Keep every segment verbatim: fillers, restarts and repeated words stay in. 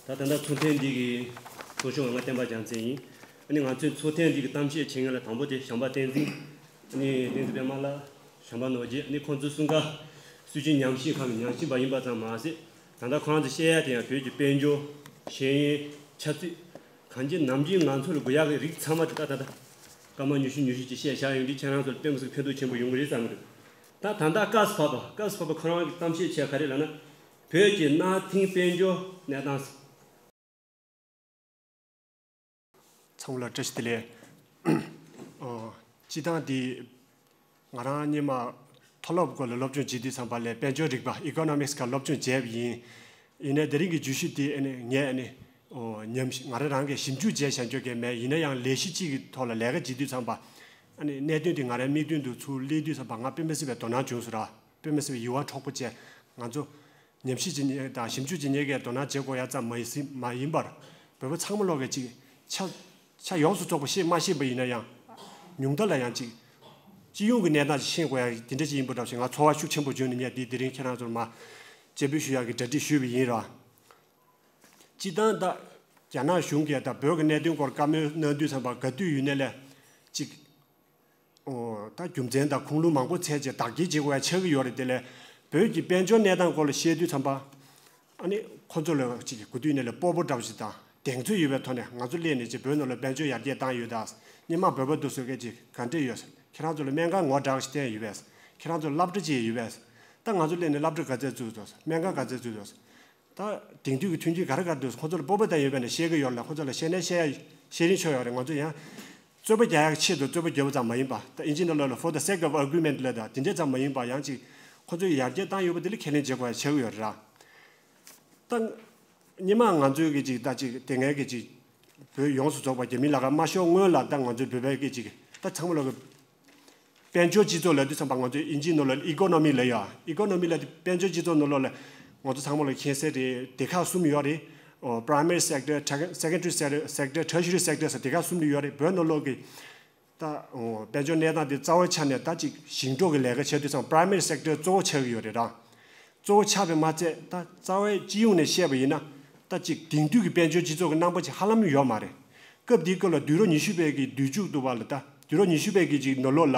ད་ད་ལྟ་ཚོགས་ཐེངས་འདི་གི་ཚོགས་གཞོན་ང་བསྟན་པ་རྒྱལ་མཚན་ཡིན། ཨ་ནི་ང་ཚོའི་ཚོགས་ཐེངས་འདི་གི་གཏམ་བཤད་བྱེད་མཁན་ལ་དང་པོ་དེ་བྱམས་པ་བསྟན་འཛིན། ཨ་ནི་བསྟན་འཛིན་པད་མ་ལགས། བྱམས་པ་ནོར་རྒྱས། ཨ་ནི་ཁོང་ཚོ་གསུམ་ཀ་སྲོལ་རྒྱུན་ཉམས་ཞིབ་ཁང་གི་ཉམས་ཞིབ་པ་ཡིན་པ་ཙམ་མ་ཟད། ད་ལྟ་ཁོང་ཚོ་བཤད་ཡ་དེ་ཡང་བོད་ཀྱི་དཔལ་འབྱོར། ཤེས་ཡོན། ཆབ་སྲིད། གང་ཅི་ནམ་རྒྱུན་ང་ཚོ་ལ་དགོས་ཡག་གི་རིགས་ཚང་མ་དེ་ད་ད་ད། སྐར་མ་ཉི་ཤུ་ཉི་ཤུ་ཅིག་བཤད་བཞག་ཡོང་དུས་ཁྱེད་རང་ཚོར་དཔེ་མི་སྲིད་ཕན་ཐོགས་ཆེན་པོ་ཡོང་གི་རེད་བསམ་གི་འདུག་ད་ད་ལྟ་སྐབས་སུ་བབས་པ་སྐབས་སུ་བབས་པ་ཁོ་རང་གི་གཏམ་བཤད་བྱས་ག་རེ་ལབ་ན། བོད་ཀྱི་གནའ་དེང་དཔལ་འབྱོར་གནས་སྟངས། ཚང་མ་ལ་བཀྲ་ཤིས་བདེ་ལེགས། ཨོ། སྤྱི་བཏང་འདི་ང་རང་སྔོན་མ་མཐོ་སློབ་སྐོར་ལ་སློབ་སྦྱོང་བྱེད་དུས་ཙམ་པ་ལ་དཔལ་འབྱོར་རིག་པ་Economics་ག་སློབ་སྦྱོང་བྱས་པ་ཡིན། ཡིན་ནའི་དེ་རིང་གི་བརྗོད་གཞི་འདི་ཨ་ནི་ངས་ཨ་ནི་ཨོ་ཉམས་ཞིབ་ང་རང་རང་གིས་ཞིབ་འཇུག་བྱས་བཞག་རྒྱུ་གལ་མེད། ཡིན་ན་ཡང་ལས་གཞི་གཅིག་གི་ཐོག་ལ་ལས་ཀ་བྱེད་དུས་ཙམ་པ་ཨ་ནི་གནད་དོན་འདི་ང་རའི་མིག་མདུན་དུ་ཚུར་སླེབས་དུས་ཙམ་པ་ང་དཔེ་མི་སྲིད་པའི་དོ་སྣང་བྱུང་སོང་ར། དཔེ་མི་སྲིད་པའི་ཡིད་དབང་འཕྲོག་པོ་བྱས། ང་ཚོ་ཉམས་ཞིབ་བྱེད་མཁན་དང་ཞིབ་འཇུག་བྱེད་མཁན་གྱིས་དོ་སྣང་བྱེད་དགོས་ཡ་ཙམ་མ་ཡིན་མ་ཡིན་པར་བོད་པ་ཚང་མ་ལོག་གིས་ཅིག་ཆ་ཆ་ཡོངས་སུ་རྫོགས་པ་ཤེས་མ་ཤེས་པ་ཡིན་ན་ཡང་ཉུང་མཐའ་ལ་ཡང་ཅིག་སྤྱི་ཡོངས་ཀྱི་གནས་སྟངས་ཅིག་ཤེས་དགོས་ཡ་དེ་འདྲ་ཅིག་ཡིན་པ་འདྲ་ཞིག་ང་ཚོར་བ་ཤུགས་ཆེན་པོ་བྱུང་ནས་ངས་འདི་དེ་རིང་ཁྱེད་རང་ཚོར་མ་སྤྱན་འབུལ་ཞུ་ཡག་གི་གྲ་སྒྲིག་ཞུས་པ་ཡིན་ར། སྤྱི་བཏང་ད་རྒྱ་ནག་གཞུང་གིས་ད་བོད་ཀྱི་གནད་དོན་སྐོར་བཀའ་མོལ་གནང་དུས་ཙམ་པ་ག་དུས་ཡིན་ནའི་ལས་ཅིག་ཨོ། ད་རྒྱུ་མཚན་དང་ཁུངས་ལུང་མང་པོ་བཙལ་རྗེས་བདག་སྐྱེལ་བྱེད་དགོས་ཡ་ཆགས་ཀྱི་ཡོད་རེད། དེ་ལས་བོད་ཀྱི་དཔལ་འབྱོར་གནས་སྟངས་སྐོར་ལ་བཤད་དུས་ཙམ་པ། ཨ་ནི་ཁོ་ཚོ་ལ་ཅིག་གོ་དུས་ནས་ལས་སྤོབས་པ་འདྲ་བོ་ཞིག་དང་གདེང་ཚོད་ཡོད་པའི་ཐོག་ནས་ང་ཚོ་སླེབས་ནས་ཅིག་བོད་ནང་ལ་དཔལ་འབྱོར་ཡར་རྒྱས་བཏང་ཡོད་ད། སྔོན་མ་བོད་པ་དེ་ཚོ་གིས་ཅིག་ག་འདྲས་ཡོད། ཁྱེད་རང་ཚོ་ལ་སྨན་ཁང་ངོ་དྲག་ཞིག་བསྟན་ཡོད་པས། ཁྱེད་རང་ཚོ་སློབ་གྲྭ་ཅིག་ཡོད་པས། ད་ང་ཚོ་སླེབས་ནས་སློབ་གྲྭ་ག་ཚད་བཙུགས་འདུག་སྨན་ཁང་ག་ཚད་བཙུགས་འདུག་ད་དེང་དུས་ཀྱི་མཐུན་རྐྱེན་ག་རེ་ག་རེ་འདུག་ཁོ་ཚོ་ལ་སྤོབས་པ་ལྡན་ཡོད་པ་ནས་བཤད་ཀྱི་ཡོད་ལ། ཁོ་ཚོ་ལ་བཤད་ན་བཤད་ཡ་བཤད་རིན་ཆོད་ཡོད་རེད། ང་ཚོ་ཡང་རྩོད་པ་རྒྱག་ཡག་ཆེད་དུ་རྩོད་པ་རྒྱབ་པ་ཙམ་མ་ཡིན་པ། ད་ཨིན་ཇི་ནང་ལོགས་ལ་for the sake of argument ལབ་ད་དེ་འདྲས་ཙམ་མ་ཡིན་པ། ཡང་ཅིག་ཁོ་ཚོས་ཡར་རྒྱས་བཏང་ཡོད་པ་དེ་ལ་ཁས་ལེན་བྱེད་དགོས་ཡ་ཆགས་ཀྱི་ཡོད་རེད་ར། ད་སྔོན་མ་ང་ཚོའི་གི་ཅིག་ད་ཅིག་དེ་སྔའི་གི་ཅིག་བོད་ཡོངས་སུ་རྫོགས་པ་རྒྱ་མིའི་ལག་ཁར་མ་ཤོར་སྔོན་ལ་ད་ང་ཚོའི་བོད་པའི་གི་ཅིག་ད་ཚང་མ་ལོག་གི་དཔལ་འབྱོར་སྤྱི་ཚོགས་ལབ་དུས་ཙམ་པ་ང་ཚོས་ཨིན་ཇིའི་ནང་ལ་ཨི་ཀོ་ནོ་མི་ལབ་ཡ། ཨི་ཀོ་ནོ་མི་ལབ་དུས་དཔལ་འབྱོར་སྤྱི་ཚོགས་ནང་ལོགས་ལ་ང་ཚོ་ཚང་མ་ལ་མཁྱེན་གསལ་རེད། སྡེ་ཁག་གསུམ་ཡོད་རེད། ཨོ། Primary sector, secondary sector, sector, tertiary sector ཟེར་སྡེ་ཁག་གསུམ་ཡོད་རེད། བོད་ནང་ལོགས་ཀྱི་ད་ཨོ་དཔལ་འབྱོར་གནས་སྟངས་དེ་རྩ་བའི་ཆ་ནས་ད་ཅིག་ཞིང་འབྲོག་གི་ལས་ཀ་བྱས་དུས་ཙམ་Primary sector གཙོ་བོ་ཆགས་ཀྱི་ཡོད་རེད་ར། གཙོ་བོ་ཆགས་པས་མ་ཚད་ད་རྩ་བའི་སྤྱི་ཡོངས་ནས་བཤད་པ་ཡིན་ན་ད་ཅིག་དེང་དུས་ཀྱི་དཔལ་འབྱོར་སྤྱི་ཚོགས་ཀྱི་རྣམ་པ་ཅིག་ཧ་ལམ་ཡོད་མ་རེད། སྐབས་དེའི་སྐབས་ལ་དུས་རབས་ཉི་ཤུ་པའི་གི་དུས་མཇུག་ཏུ་བ་ལ་ད་དུས་རབས་ཉི་ཤུ་པའི་གི་ཅིག་ནང་ལོགས་ལ་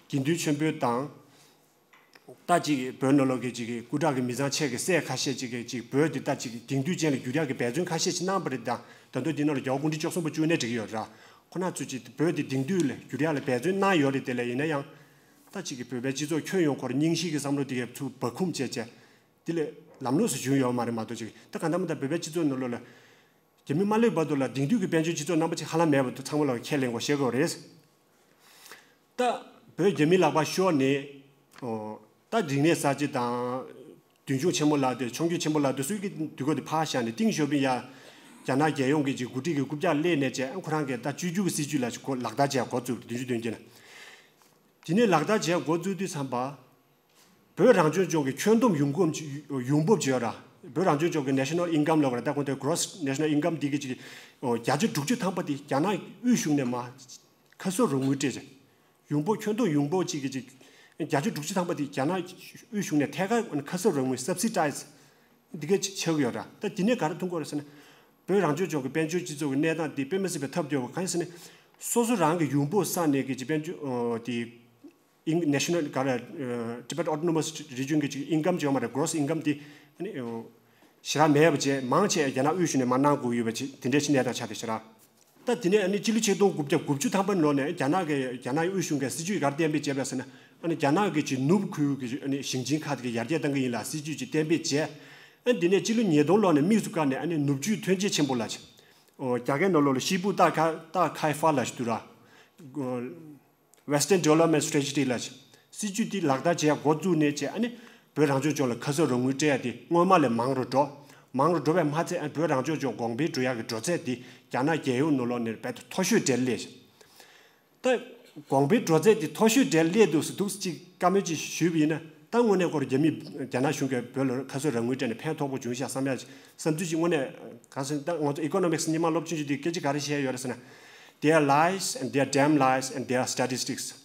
དགེ་འདུན་ཆོས་འཕེལ་དང་། ད་ཅིག་བོད་ནང་ལོགས་ཀྱི་ཅིག་གི་སྐུ་དྲག་གི་མི་ཚང་ཆེ་གི་སྲས་ཁ་ཤས་ཅིག་གིས་ཅིག་བོད་འདི་ད་ཅིག་དེང་དུས་ཅན་ལ་བསྒྱུར་ཡག་གི་འབད་བརྩོན་ཁ་ཤས་ཅིག་གནང་བ་རེད། ད་ད་དུང་འདི་ནང་ལ་རྒྱལ་བ་སྐུ་ཕྲེང་བཅུ་གསུམ་པ་བཅུག་ནའི་འགྲིག་གི་ཡོད་ར། ཁོ་ན་ཚོས་ཅིག་བོད་འདི་དེང་དུས་ལ་བསྒྱུར་ཡག་ལ་འབད་བརྩོན་གནང་ཡོད་རེད། དེ་ལས་ཡིན་ན་ཡང་ད་ཅིག་གི་བོད་པའི་སྤྱི་ཚོགས་ཁྱོན་ཡོངས་ཁོར་རྙིང་ཞིག་གི་བསམ་བློ་དེ་གས་ཚུར་བག་འཁུམས་བྱས་བྱས་དེ་ལས་ལམ་ལྷོང་སུ་བྱུང་ཡོད་མ་རེད་མ་གཏོགས། ཅིག་ད་གང་ལྟར་མ་ད་བོད་པའི་སྤྱི་ཚོགས་ནང་ལོགས་ལ་རྒྱ་མི་མ་སླེབས་བར་དུ་ལ་དེང་དུས་ཀྱི་དཔལ་འབྱོར་སྤྱི་ཚོགས་རྣམ་པ་ཅིག་ཧ་ལམ་མེད་པ་དུ་ཚང་མ་ལ་ཁས་ལེན་དགོས་ཤེས་དགོས་རེད། ད་བོད་རྒྱ་མི་ལག་པར་ཤོར་ནས། ཨོ། ད་རིག་གནས་གསར་བརྗེ་དང་། མདུན་ཅུང་ཆེན་མོ་ལགས་ཏེ་ཆུང་ཆུང་ཆེན་མོ་ལགས་ཏེ་སུའི་གི་དུས་འགོ་དེ་ཕར་བཞག་ནས་ཏིང་ཞའོ་ཕིང་ཡ། རྒྱ་ནག་རྒྱལ་ཡོངས་ཀྱི་ཅིག་འགོ་ཁྲིད་ཀྱི་རྐུབ་བཀྱག་སླེབས་ནས་བྱས་ཁོ་རང་གིས་ད་བཅོས་བསྒྱུར་གྱི་སྲིད་ཇུས་ལ་ཅིག་གོ་ལག་བསྟར་བྱས་འགོ་བཙུགས་བདུན་ཅུ་དོན་བརྒྱད་ལ། དེ་ནས་ལག་བསྟར་བྱས་འགོ་བཙུགས་དུས་ཙམ་པ། བོད་རང་སྐྱོང་ལྗོངས་ཀྱི་ཁྱོན་བསྡོམས་ཡོང་སྒོ་ཡོང་འབབ་ཅིག་ཡོད་ར། བོད་རང་སྐྱོང་ལྗོངས་ཀྱི་national income ལབ་དགོས་ར། ད་གོང་དེ་gross national income འདི་གི་ཅིག་བརྒྱ་ཆ་དྲུག་ཅུ་ཐམ་པ་དེ་རྒྱ་ནག་དབུས་གཞུང་ནས་མར་ཁ་གསབ་རོགས་དངུལ་སྤྲད་ཅིང་། ཡོང་འབབ་ཁྱོན་བསྡོམས་ཡོང་འབབ་གཅིག་གི་གཅིག་བརྒྱ་ཆ་དྲུག་ཅུ་ཐམ་པ་དེ་རྒྱ་ནག་དབུས་གཞུང་ནས་ཐད་ཀར་ཁ་གསབ་རོགས་དངུལ་subsidize འདི་ག་ཅིག་ཆགས་ཀྱི་ཡོད་ར། ད་འདི་ནས་ག་རེ་མཐོང་གི་ཡོད་རེད་ཟེར་ན། བོད་རང་སྐྱོང་ལྗོངས་ཀྱི་དཔལ་འབྱོར་སྤྱི་ཚོགས་ཀྱི་གནས་སྟངས་འདི་དཔེ་མི་སྲིད་པའི་ཐབས་སྐྱོ་བ་གང་ཡིན་ཟེར་ན། སོ་སོ་རང་གི་ཡོང་འབབ་བསགས་ནས་གི་ཅིག་དཔལ་འབྱོར་དེ་ཨིན་national ག་རེ་Tibet Autonomous Region གི་ཅིག་income ཅིག་ཡོད་མ་རེད། gross income དེ་ཨ་ནི་ཞེ་དྲག་མེད་པ་བྱས་མང་ཆེ་རྒྱ་ནག་དབུས་གཞུང་ནས་མར་གནང་དགོས་ཡོད་པ་ཅིག་དེ་འདྲའི་ཅིག་གནས་སྟངས་ཆགས་བསྡད་ཤག་ར། ད་དེ་ནས་ཨ་ནི་སྤྱི་ལོ་ཆིག་སྟོང་དགུ་བརྒྱ་དགུ་བཅུ་ཐམ་པ་ནང་ལོགས་ནས་རྒྱ་ནག་གི་རྒྱ་ནག་དབུས་གཞུང་གི་སྲིད་ཇུས་ག་རེ་གཏན་འབེབས་བྱས་པ་ཟེར་ན། ཨ་ནི་རྒྱ་ནག་གི་ཅིག་ནུབ་ཁུལ་གྱི་ཨ་ནི་ཞིང་ཆེན་ཁག་དེ་ག་ཡར་རྒྱས་གཏང་གི་ཡིན་ལ་སྲིད་ཇུས་ཅིག་གཏན་འབེབས་བྱས། ཨ་ནི་དེ་ནས་སྤྱི་ལོ་ཉིས་སྟོང་ལོ་ནས་དམིགས་སུ་བཀར་ནས་ཨ་ནི་ནུབ་རྒྱུད་ཐོན་སྐྱེད་ཆེན་པོ་ལ་ཅིག་ཨོ་རྒྱ་སྐད་ནང་ལོགས་ལ་ཤི་པུ་ཏ་ཁ་ཏ་ཁའི་ཧྥ་ལ་ཞིག་འདུག་ར། Western Development Strategy ལ་ཅིག་སྲིད་ཇུས་དེ་ལག་བསྟར་བྱས་འགོ་བཙུགས་ནས་བྱས། ཨ་ནི་བོད་རང་སྐྱོང་ལྗོངས་ལ་ཁ་གསབ་རོགས་དངུལ་སྤྲད་ཡ་དེ་སྔོན་མ་ལས་མང་རུ་འགྲོ། མང་རུ་འགྲོ་བས་མ་ཚད་ཨ་ནི་བོད་རང་སྐྱོང་ལྗོངས་གོང་འཕེལ་འགྲོ་ཡ་གི་འགྲོ་ཚད་དེ་རྒྱ་ནག་རྒྱལ་ཡོངས་ནང་ལོགས་ནས་རྦད་དེ་མཐོ་ཤོས་གྲས་སླེབས་ཤག་ད་གོང་འཕེལ་འགྲོ་ཚད་དེ་མཐོ་ཤོས་གྲས་སླེབས་འདུག་ཟེར་འདུག་ཅིག་བཀའ་མོལ་ཅིག་ཞུས་པ་ཡིན་ན། ད་དངོས་གནས་ཁོར་རྒྱ་མི་རྒྱ་ནག་གཞུང་གིས་བོད་ལ་ཁ་གསབ་རོགས་དངུལ་སྤྲད་ནས་ཕན་ཐོགས་པོ་བྱུང་ཤག་བསམ་ཡ་བསམ་ཚུལ་ཅིག་དངོས་གནས་ག་ཟེར་ན། ད་ང་ཚོ་economics སྔོན་མ་སློབ་སྦྱོང་བྱེད་དུས་སྐད་ཆ་ག་རེ་བཤད་ཡོད་རེད་ཟེར་ན། Their lies and their damn lies and their statistics.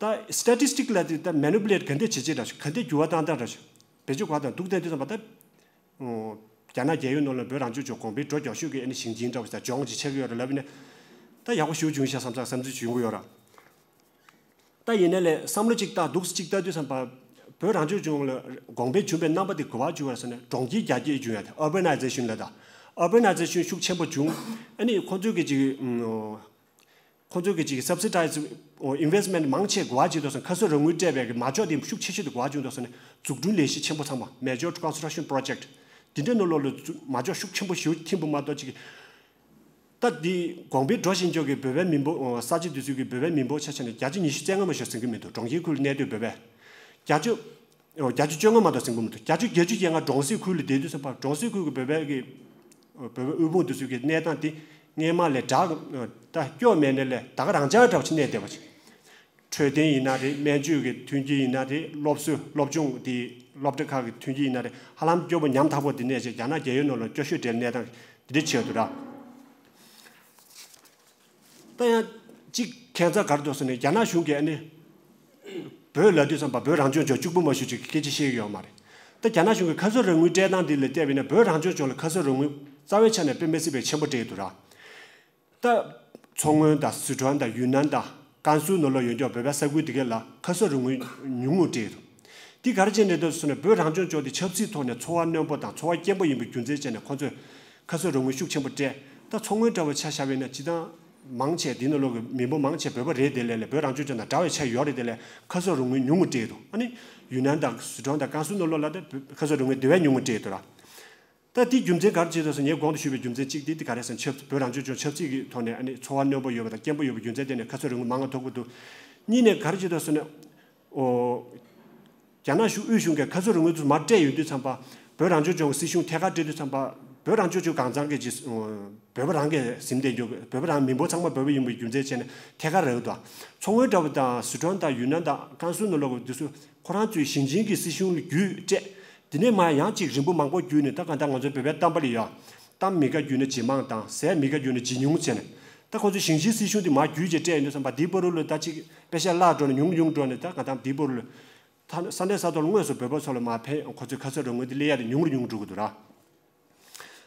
ད་statistic ལ་དེ་ད་manipulate ག་འདྲས་བྱེད་བྱེད་འདྲ་ཞིག་ག་འདྲས་འགྱུར་བ་བཏང་སྟངས་འདྲ་ཞིག་བེད་སྤྱོད་ག་དང་སྡུག་བསྟན་དུས་ཙམ་པ་ད། ཨོ། རྒྱ་ནག་རྒྱལ་ཡོངས་ནང་ལ་བོད་རང་སྐྱོང་ལྗོངས་གོང་འཕེལ་འགྲོ་མགྱོགས་ཤོས་ཀྱི་ཨ་ནི་ཞིང་ཆེན་འདྲ་བོ་ཞིག་དང་ལྗོངས་ཅིག་ཆགས་ཀྱི་ཡོད་རེད་ལབ་ཡིན་ན། ད་ཡག་པོ་ཞེ་པོ་བྱུང་ཤག་བསམ་ས་བསམ་ཚུལ་ཞིག་ཡོང་གི་ཡོད་ར། ད་ཡིན་ནའི་ལས་བསམ་བློ་གཅིག་བཏང་འདུག་སེ་གཅིག་ལྟ་དུས་ཙམ་པ། བོད་རང་སྐྱོང་ལྗོངས་ལ་གོང་འཕེལ་བྱུང་བའི་རྣམ་པ་དེ་ག་པར་བྱུང་བ་ཟེར་ན་གྲོང་ཁྱེར་རྒྱ་སྐྱེད་བྱུང་ཡ་དེ་urbanization ལབ་ད། urbanization ཤུགས་ཆེན་པོ་བྱུང་། ཨ་ནི་ཁོང་ཚོའི་གི་ཅིག་ཨུམ། ཁོང་ཚོའི་གི་ཅིག་subsidize investment མང་ཆེ་ག་པར་བྱས་འདུག་ཟེར་ན་ཁ་གསབ་རོགས་དངུལ་སྤྲད་པའི་གི་མ་འཇོག་དེ་ཤུགས་ཆེ་ཤོས་དེ་ག་པར་བྱུང་འདུག་ཟེར་ན་འཛུགས་སྐྲུན་ལས་གཞི་ཆེན་པོ་ཚང་མ་major construction project དེ་འདྲའི་ནང་ལོགས་ལ་མ་འཇོག་ཤུགས་ཆེན་པོ་ཞེ་པོ་ཐིམ་པ་མ་གཏོགས་ཅིག་ད་འདི་གོང་འཕེལ་འགྲོ་བཞིན་ཆོག་གི་བོད་པའི་མི་འབོར་ས་ཆ་དེ་ཚོའི་གི་བོད་པའི་མི་འབོར་ཆ་བཞག་ན་བརྒྱ་ཆ་ཉི་ཤུ་རྩ་ལྔ་མ་གཏོགས་ཟིན་གི་མི་འདུག་གྲོང་ཁྱེར་ཁུལ་ལ་གནས་སྡོད་བོད་པའི་བརྒྱ་ཆ་བརྒྱ་ཆ་བཅོ་ལྔ་མ་གཏོགས་ཟིན་གི་མི་འདུག་བརྒྱ་ཆ་བརྒྱད་ཅུ་གྱ་ལྔ་གྲོང་གསེབ་ཁུལ་ལ་བསྡད་དུས་ཙམ་པ་གྲོང་གསེབ་ཁུལ་གི་བོད་པའི་གི་བོད་པའི་དབུལ་ཕོངས་དེ་ཚོའི་གི་གནས་སྟངས་དེ་སྔས་མ་ལས་དྲག་ད་སྐྱོ་མེད་ནས་ལས་ད་ག་རང་འཇགས་འདྲ་བོ་ཅིག་གནས་བསྡད་པ་ཅིག་འཕྲོད་བསྟེན་ཡིན་ན་རེད། སྨན་བཅོས་ཀྱི་མཐུན་རྐྱེན་ཡིན་ན་རེད། སློབ་གསོ་སློབ་སྦྱོང་དེ་སློབ་གྲྭ་ཁག་གི་མཐུན་རྐྱེན་ཡིན་ན་རེད། ཧ་ལམ་སྐྱོ་པོ་ཉམ་ཐག་པོ་དེ་གནས་བྱས་རྒྱ་ནག་རྒྱལ་ཡོངས་ནང་ལ་སྐྱོ་ཤོས་གྲས་གནས་སྟངས་དེ་འདྲ་ཆགས་འདུག་ར། ད་ཡང་གཅིག་ཁྱད་མཚར་ག་རེ་འདུག་ཟེར་ན་རྒྱ་ནག་གཞུང་གིས་ཨ་ནི་བོད་ལབ་དུས་ཙམ་པ་བོད་རང་སྐྱོང་ལྗོངས་གཅིག་པུ་མ་གཞི་ཅིག་གི་སྐད་ཆ་བཤད་ཀྱི་ཡོད་མ་རེད། ད་རྒྱ་ནག་གཞུང་གིས་ཁ་གསབ་རོགས་དངུལ་སྤྲད་སྟངས་འདི་ལ་བལྟས་པ་ཡིན་ན་བོད་རང་སྐྱོང་ལྗོངས་ལ་ཁ་གསབ་རོགས་དངུལ་རྩ་བའི་ཆ་ནས་དཔེ་མི་སྲིད་པའི་ཆེན་པོ་སྤྲད་འདུག་ར། ད་མཚོ་སྔོན་དང་ཟི་ཁྲོན་དང་ཡུན་ནན་དང་ཀན་སུའུ་ནང་ལོགས་ཡོད་མཁན་བོད་པའི་ས་ཁུལ་དེ་ག་ལ་ཁ་གསབ་རོགས་དངུལ་ཉུང་ངུ་སྤྲད་འདུག་འདི་ག་རེ་བྱས་ནས་འདུག་ཟེར་ན་བོད་རང་སྐྱོང་ལྗོངས་དེ་ཆབ་སྲིད་ཐོག་ནས་ཚོར་བ་རྣོན་པོ་དང་ཚོར་བ་སྐྱེན་པོ་ཡིན་པའི་རྒྱུ་མཚན་བྱས་ནས་ཁོང་ཚོས་ཁ་གསབ་རོགས་དངུལ་ཤུགས་ཆེན་པོ་སྤྲད། ད་མཚོ་སྔོན་འདྲ་བོ་ཆ་བཞག་པ་ཡིན་ན་སྤྱིར་བཏང་མང་ཆེ་འདི་ནང་ལོགས་ཀྱི་མི་འབོར་མང་ཆེ་བོད་པ་རེད། དེ་ལས་ལས་བོད་རང་སྐྱོང་ལྗོངས་དང་འདྲ་བའི་ཆ་ཡོད་རེད། དེ་ལས་ཁ་གསབ་རོགས་དངུལ་ཉུང་ངུ་སྤྲད་འདུག་ཨ་ནི་ཡུན་ནན་དང་ཟི་ཁྲོན་དང་ཀན་སུའུ་ནང་ལོགས་ལ་ད་ཁ་གསབ་རོགས་དངུལ་དེ་བས་ཉུང་ངུ་སྤྲད་འདུག་ར། ད་དེའི་རྒྱུ་མཚན་ག་རེ་བྱས་འདུག་ཟེར་ངས་གོང་དུ་ཞུས་པའི་རྒྱུ་མཚན་གཅིག་དེ་དེ་ག་རེ་ཟེར་ན་ཆབ་བོད་རང་སྐྱོང་ལྗོངས་ཆབ་སྲིད་ཀྱི་ཐོག་ནས་ཨ་ནི་ཚོར་བ་རྣོན་པོ་ཡོད་པ་དང་སྐྱེན་པོ་ཡོད་པའི་རྒྱུ་མཚན་དེ་ནས་ཁ་གསབ་རོགས་དངུལ་མང་ང་ཐོབ་ཀྱི་འདུག་གཉིས་ནས་ག་རེ་བྱས་འདུག་ཟེར་ན། ཨོ། རྒྱ་ནག་གཞུང་དབུས་གཞུང་གིས་ཁ་གསབ་རོགས་དངུལ་དུ་མར་སྤྲད་ཡོང་དུས་ཙམ་པ། བོད་རང་སྐྱོང་ལྗོངས་སྲིད་གཞུང་ཐད་ཀར་སྤྲད་དུས་ཙམ་པ། བོད་རང་སྐྱོང་ལྗོངས་གང་ཚང་གི་ཅིག་བོད་པ་རང་གིས་ཟིན་བསྡད་རྒྱུ་བོད་པ་རང་མི་འབོར་ཚང་མ་བོད་པ་ཡིན་པའི་རྒྱུ་མཚན་བྱས་ནས་ཐད་ཀར་རག་འདུག་མཚོ་སྔོན་འདྲ་བོ་དང་ཟི་ཁྲོན་དང་ཡུན་ནན་དང་ཀན་སུའུ་ནང་ལོགས་ཀྱི་དུས་སུ་ཁོ་རང་ཚོས་ཞིང་ཆེན་གྱི་སྲིད་གཞུང་ལ་བརྒྱུད་སྤྲད། དེ་ནས་མར་ཡང་ཅིག་རིམ་པ་མང་པོ་བརྒྱུད་ནས་ད་གང་ལྟར་ང་ཚོའི་བོད་པའི་གཏམ་དཔེ་ལ་ཡ། གཏམ་མི་དགའ་བརྒྱུད་ན་ཇེ་མང་དང་ཟས་མི་དགའ་བརྒྱུད་ན་ཇེ་ཉུང་བྱས་ནས། ད་ཁོང་ཚོས་ཞིང་ཆེན་སྲིད་གཞུང་དེ་མར་བརྒྱུད་བྱས་སྤྲད་ཡོང་དུས་ཙམ་པ་འདིའི་བར་ལ་ད་ཅིག་པེ་ཤ་བརླག་འགྲོ་ནས་ཉུང་ཉུང་འགྲོ་ནས་ད་གང་ལྟར་འདིའི་བར་ལ། ད་ས་གནས་ས་ཐོག་ལ་དངོས་སུ་བོད་པ་ཚོ་ལ་མར་ཕན་ཁོ་ཚོས་ཁ་གསབ་རོགས་དངུལ་དེ་སླེབས་ཡ་དེ་ཉུང་རུ་ཉུང་རུ་འགྲོ་གི་འདུག་ར།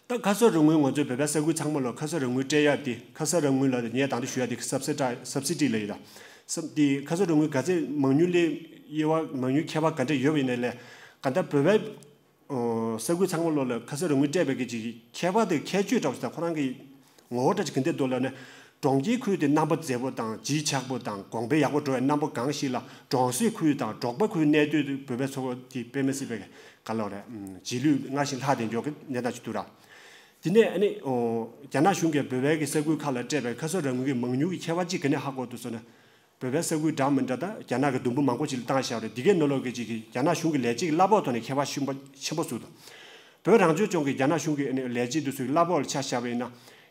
ད་ཁ་གསབ་རོགས་དངུལ་ང་ཚོའི་བོད་པའི་ས་ཁུལ་ཚང་མ་ལ་ཁ་གསབ་རོགས་དངུལ་སྤྲད་ཡ་དེ་ཁ་གསབ་རོགས་དངུལ་ལ་ངས་ད་ལྟ་ཞུ་ཡ་དེ་subsidy subsidy ལབ་ཡོད་ད། སབ་དེ་ཁ་གསབ་རོགས་དངུལ་ག་ཚད་མང་ཉུང་སླེབས་དབྱེ་བ་མང་ཉུང་ཁྱད་པར་ག་འདྲ་ཡོད་པ་ཡིན་ནའི་ལས་ག་ད་བོད་པའི་ས་ཁུལ་ཚང་མ་ལོགས་ལ་ཁ་གསབ་རོགས་དངུལ་སྤྲད་པའི་གི་ཅིག་ཁྱད་པར་དེ་ཁྱད་ཆོས་འདྲ་བོ་ཞིག་དང་ཁོ་རང་གི་ངོ་བོ་འདྲ་ཅིག་ག་འདྲ་འདུག་ལབ་ན། གྲོང་ཁྱེར་ཁུལ་དེ་རྣམ་པ་མཛེས་པོ་དང་བརྗིད་ཆགས་པོ་དང་གོང་འཕེལ་ཡག་པོ་འགྲོ་བའི་རྣམ་པ་གང་ཞིག་ལ་གྲོང་གསེབ་ཁུལ་དང་འབྲོག་པ་ཁུལ་གནས་སྡོད་དུ་བོད་པའི་ཚོ་དེ་དཔེ་མི་སྲིད་པའི་ག་ལོག་རེད། རྗེས་ལུས་སྔར་བཞིན་ལྷག་བསྡད་འཇོག་གི་གནས་སྟངས་ཅིག་འདུག་ར། དེ་ནས་ཨ་ནི་རྒྱ་ནག་གཞུང་གིས་བོད་པའི་གི་ས་ཁུལ་ཁག་ལ་སྤྲད་པའི་ཁ་གསབ་རོགས་དངུལ་གྱི་མང་ཉུང་གི་ཁྱད་པར་ཅིག་ག་ནས་ཧ་གོ་འདུག་ཟེར་ན། བོད་པའི་ས་ཁུལ་འདྲ་མི་འདྲ་དང་རྒྱ་ནག་གིས་དུམ་བུ་མང་པོ་ཞིག་ལ་བཏང་བཞག་རེད། འདི་གའི་ནང་ལོགས་ཀྱི་ཅིག་གི་རྒྱ་ནག་གཞུང་གི་ལས་བྱེད་ཀྱི་གླ་ཕོགས་ཐོག་ནས་ཁྱད་པར་ཤུགས་པ་ཆེན་པོ་བཟོས་འདུག་བོད་རང་སྐྱོང་ལྗོངས་ཀྱི་རྒྱ་ནག་གཞུང་གི་ལས་བྱེད་དེ་ཚོའི་གླ་ཕོགས་ལ་ཆ་བཞག་པ་ཡིན་ན།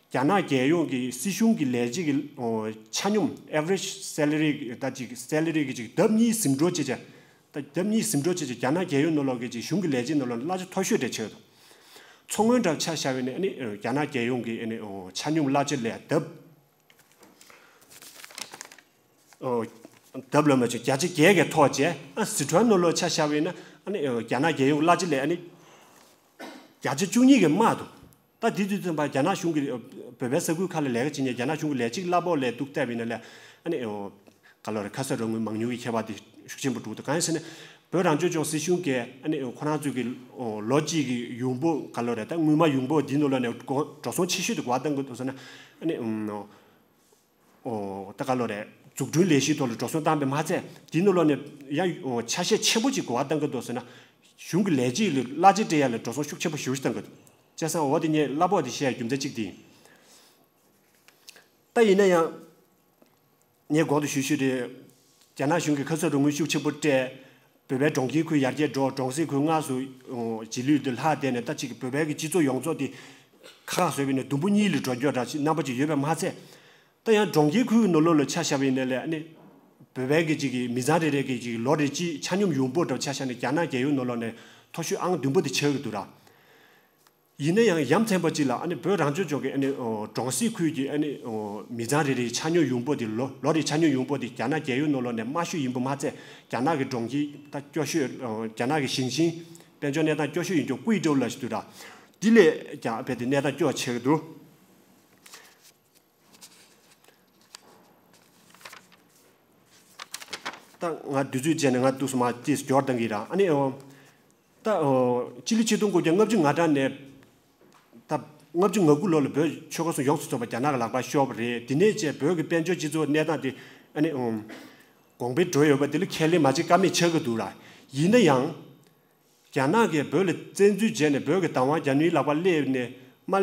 རྒྱ་ནག་རྒྱལ་ཡོངས་ཀྱི་སྲིད་གཞུང་གི་ལས་བྱེད་ཀྱི་ཆ་སྙོམས་average salary ད་ཅིག་salary གི་ཅིག་ལྡབ་གཉིས་ཟིན་འགྲོ་བྱེད་ཅེས། ད་ལྡབ་གཉིས་ཟིན་འགྲོ་བྱེད་ཅེས་རྒྱ་ནག་རྒྱལ་ཡོངས་ནང་ལོགས་ཀྱི་ཅིག་གཞུང་གི་ལས་བྱེད་ནང་ལོགས་གླ་ཆ་མཐོ་ཤོས་དེ་ཆགས་འདུག་མཚོ་སྔོན་འདྲ་ཆ་བཞག་པ་ཡིན་ན་ཨ་ནི་རྒྱ་ནག་རྒྱལ་ཡོངས་ཀྱི་ཨ་ནི་ཆ་སྙོམས་གླ་ཆ་ལས་ལྡབ། ཨོ། ལྡབ་ལོན་མ་བྱུང་བརྒྱ་ཆ་བརྒྱད་ཀྱི་ཐོག་བྱས། ཨ་ཟི་ཁྲོན་ནང་ལོགས་ཆ་བཞག་པ་ཡིན་ན་ཨ་ནི་རྒྱ་ནག་རྒྱལ་ཡོངས་གླ་ཆ་ལས་ཨ་ནི་བརྒྱ་ཆ་བཅུ་གཉིས་ཀྱིས་དམའ་འདུག་ད་དེ་དུས་ཙམ་པ་རྒྱ་ནག་གཞུང་གིས་བོད་པའི་ས་ཁུལ་ཁག་ལ་ལས་ཀ་བྱེད་མཁན་རྒྱ་ནག་གཞུང་གི་ལས་བྱེད་གླ་ཕོགས་ལ་གཏུག་བལྟས་པ་ཡིན་ན་ལས་ཨ་ནི་ག་ལོ་རེད། ཁ་གསབ་རོགས་དངུལ་མང་ཉུང་གི་ཁྱད་པར་དེ་ཤུགས་ཆེན་པོ་འདུག་ད་གང་ཡིན་ཟེར་ན་བོད་རང་སྐྱོང་ལྗོངས་སྲིད་གཞུང་གིས་ཨ་ནི་ཁོ་རང་ཚོའི་གི་ལོ་གཅིག་གི་ཡོང་འབབ་ག་ལོ་རེད། ད་དངུལ་སྨར་ཡོང་འབབ་འདི་ནང་ལོགས་ནས་འགྲོ་སོང་ཆེ་ཤོས་དེ་ག་པར་བཏང་གི་འདུག་ཟེར་ན་ཨ་ནི། ཨོ། ད་ག་ལོ་རེད། འཛུགས་སྐྲུན་ལས་གཞིའི་ཐོག་ལ་འགྲོ་སོང་བཏང་པས་མ་ཚད་དེའི་ནང་ལོགས་ནས་ཡང་ཆ་ཤས་ཆེན་པོ་ཅིག་ག་པར་བཏང་གི་འདུག་ཟེར་ན། གཞུང་གི་ལས་བྱེད་ལ་གླ་ཆ་སྤྲད་ཡ་ལ་འགྲོ་སོང་ཤུགས་ཆེན་པོ་ཞེ་པོ་ཅིག་བཏང་གི་འདུག་བྱས་ཙང་འོ་དེ་ངས་གླ་ཕོགས་དེ་བཤད་ཡ་རྒྱུ་མཚན་གཅིག་དེ་ཡིན། ད་ཡིན་ན་ཡང་། ངས་གོང་དུ་ཞུས་ཞུས་རེད། རྒྱ་ནག་གཞུང་གིས་ཁ་གསབ་རོགས་དངུལ་ཤུགས་ཆེན་པོ་སྤྲད། བོད་པའི་གྲོང་ཁྱེར་ཁུལ་ཡར་རྒྱས་འགྲོ། གྲོང་གསེབ་ཁུལ་སྔར་སུ་རྗེས་ལུས་དེ་ལྷག་བསྡད་ནས་ད་ཅིག་བོད་པའི་གི་སྤྱི་ཚོགས་ཡོངས་རྫོགས་དེ་ཁག་ཁག་བཟོས་པ་ཡིན་ན་དུམ་བུ་གཉིས་ལ་འགྲོ་རྒྱུ་འདྲ་ཅིག་རྣམ་པ་ཅིག་ཡོད་པས་མ་ཚད། ད་ཡང་གྲོང་ཁྱེར་ཁུལ་གྱི་ནང་ལོགས་ལ་ཆ་བཞག་པ་ཡིན་ན་ལས་ཨ་ནི། བོད་པའི་གི་ཅིག་གི་མི་ཚང་རེ་རེ་གི་ཅིག་ལོ་རེ་གཅིག་ཆ་སྙོམས་ཡོང་འབབ་འདྲ་ཆ་བཞག་ནས་རྒྱ་ནག་རྒྱལ་ཡོངས་ནང་ལོགས་ནས་མཐོ་ཤོས་ཨང་བདུན་པ་དེ་ཆགས་ཀྱི་འདུག་ར། ཡིན་ན་ཡང་ཡ་མཚན་པ་ཅིག་ལ་ཨ་ནི་བོད་རང་སྐྱོང་ལྗོངས་ཀྱི་ཨ་ནི་གྲོང་གསེབ་ཁུལ་གྱི་ཨ་ནི་མི་ཚང་རེ་རེའི་ཆ་སྙོམས་ཡོང་འབབ་དེ་ལོ་ལོ་རེའི་ཆ་སྙོམས་ཡོང་འབབ་དེ་རྒྱ་ནག་རྒྱལ་ཡོངས་ནང་ལོགས་ནས་དམའ་ཤོས་ཡིན་པ་མ་ཚད་རྒྱ་ནག་གི་གྲོང་ཁྱེར་ད་སྐྱོ་ཤོས་རྒྱ་ནག་གི་ཞིང་ཆེན་དཔལ་འབྱོར་གནས་སྟངས་སྐྱོ་ཤོས་ཡིན་ཀྱང་ཀུའེ་ཀྲོའུ་ལ་ཞིག་འདུག་ར། འདི་ལས་ཀྱང་རྦད་དེ་གནས་སྟངས་སྐྱོ་ཆེ་གི་འདུག་ད་ང་དུས་ཚོད་བྱས་ནས་ང་འདུག་སེ་མར་ཏོག་ཙམ་འགྱུར་བ་གཏང་གི་ཡིན། ཨ་ནི་ཨོ། ད་ཨོ། སྤྱི་ལོ་ཆིག་སྟོང་དགུ་བརྒྱ་ལྔ་བཅུ་ང་གྲངས་ནས་ད་ལྔ་བཅུ་ང་དགུ་ལོ་ལ་བོད་ཆོལ་ཁ་གསུམ་ཡོངས་སུ་རྫོགས་པ་རྒྱ་ནག་གི་ལག་པར་ཤོར་བ་རེད། དེ་ནས་བྱས་བོད་ཀྱི་དཔལ་འབྱོར་སྤྱི་ཚོགས་གནས་སྟངས་དེ་ཨ་ནི་ཨོ། གོང་འཕེལ་འགྲོ་ཡོད་པ་དེ་ལ་ཁས་ལེན་མ་བྱེད་ཀ་མེད་ཆགས་ཀྱི་འདུག་ར། ཡིན་ན་ཡང་། རྒྱ་ནག་གིས་བོད་ལ་བཙན་འཛུལ་བྱས་ནས་བོད་ཀྱི་བདག་དབང་རྒྱ་ནག་ལག་པར་སླེབས་ནས་མ་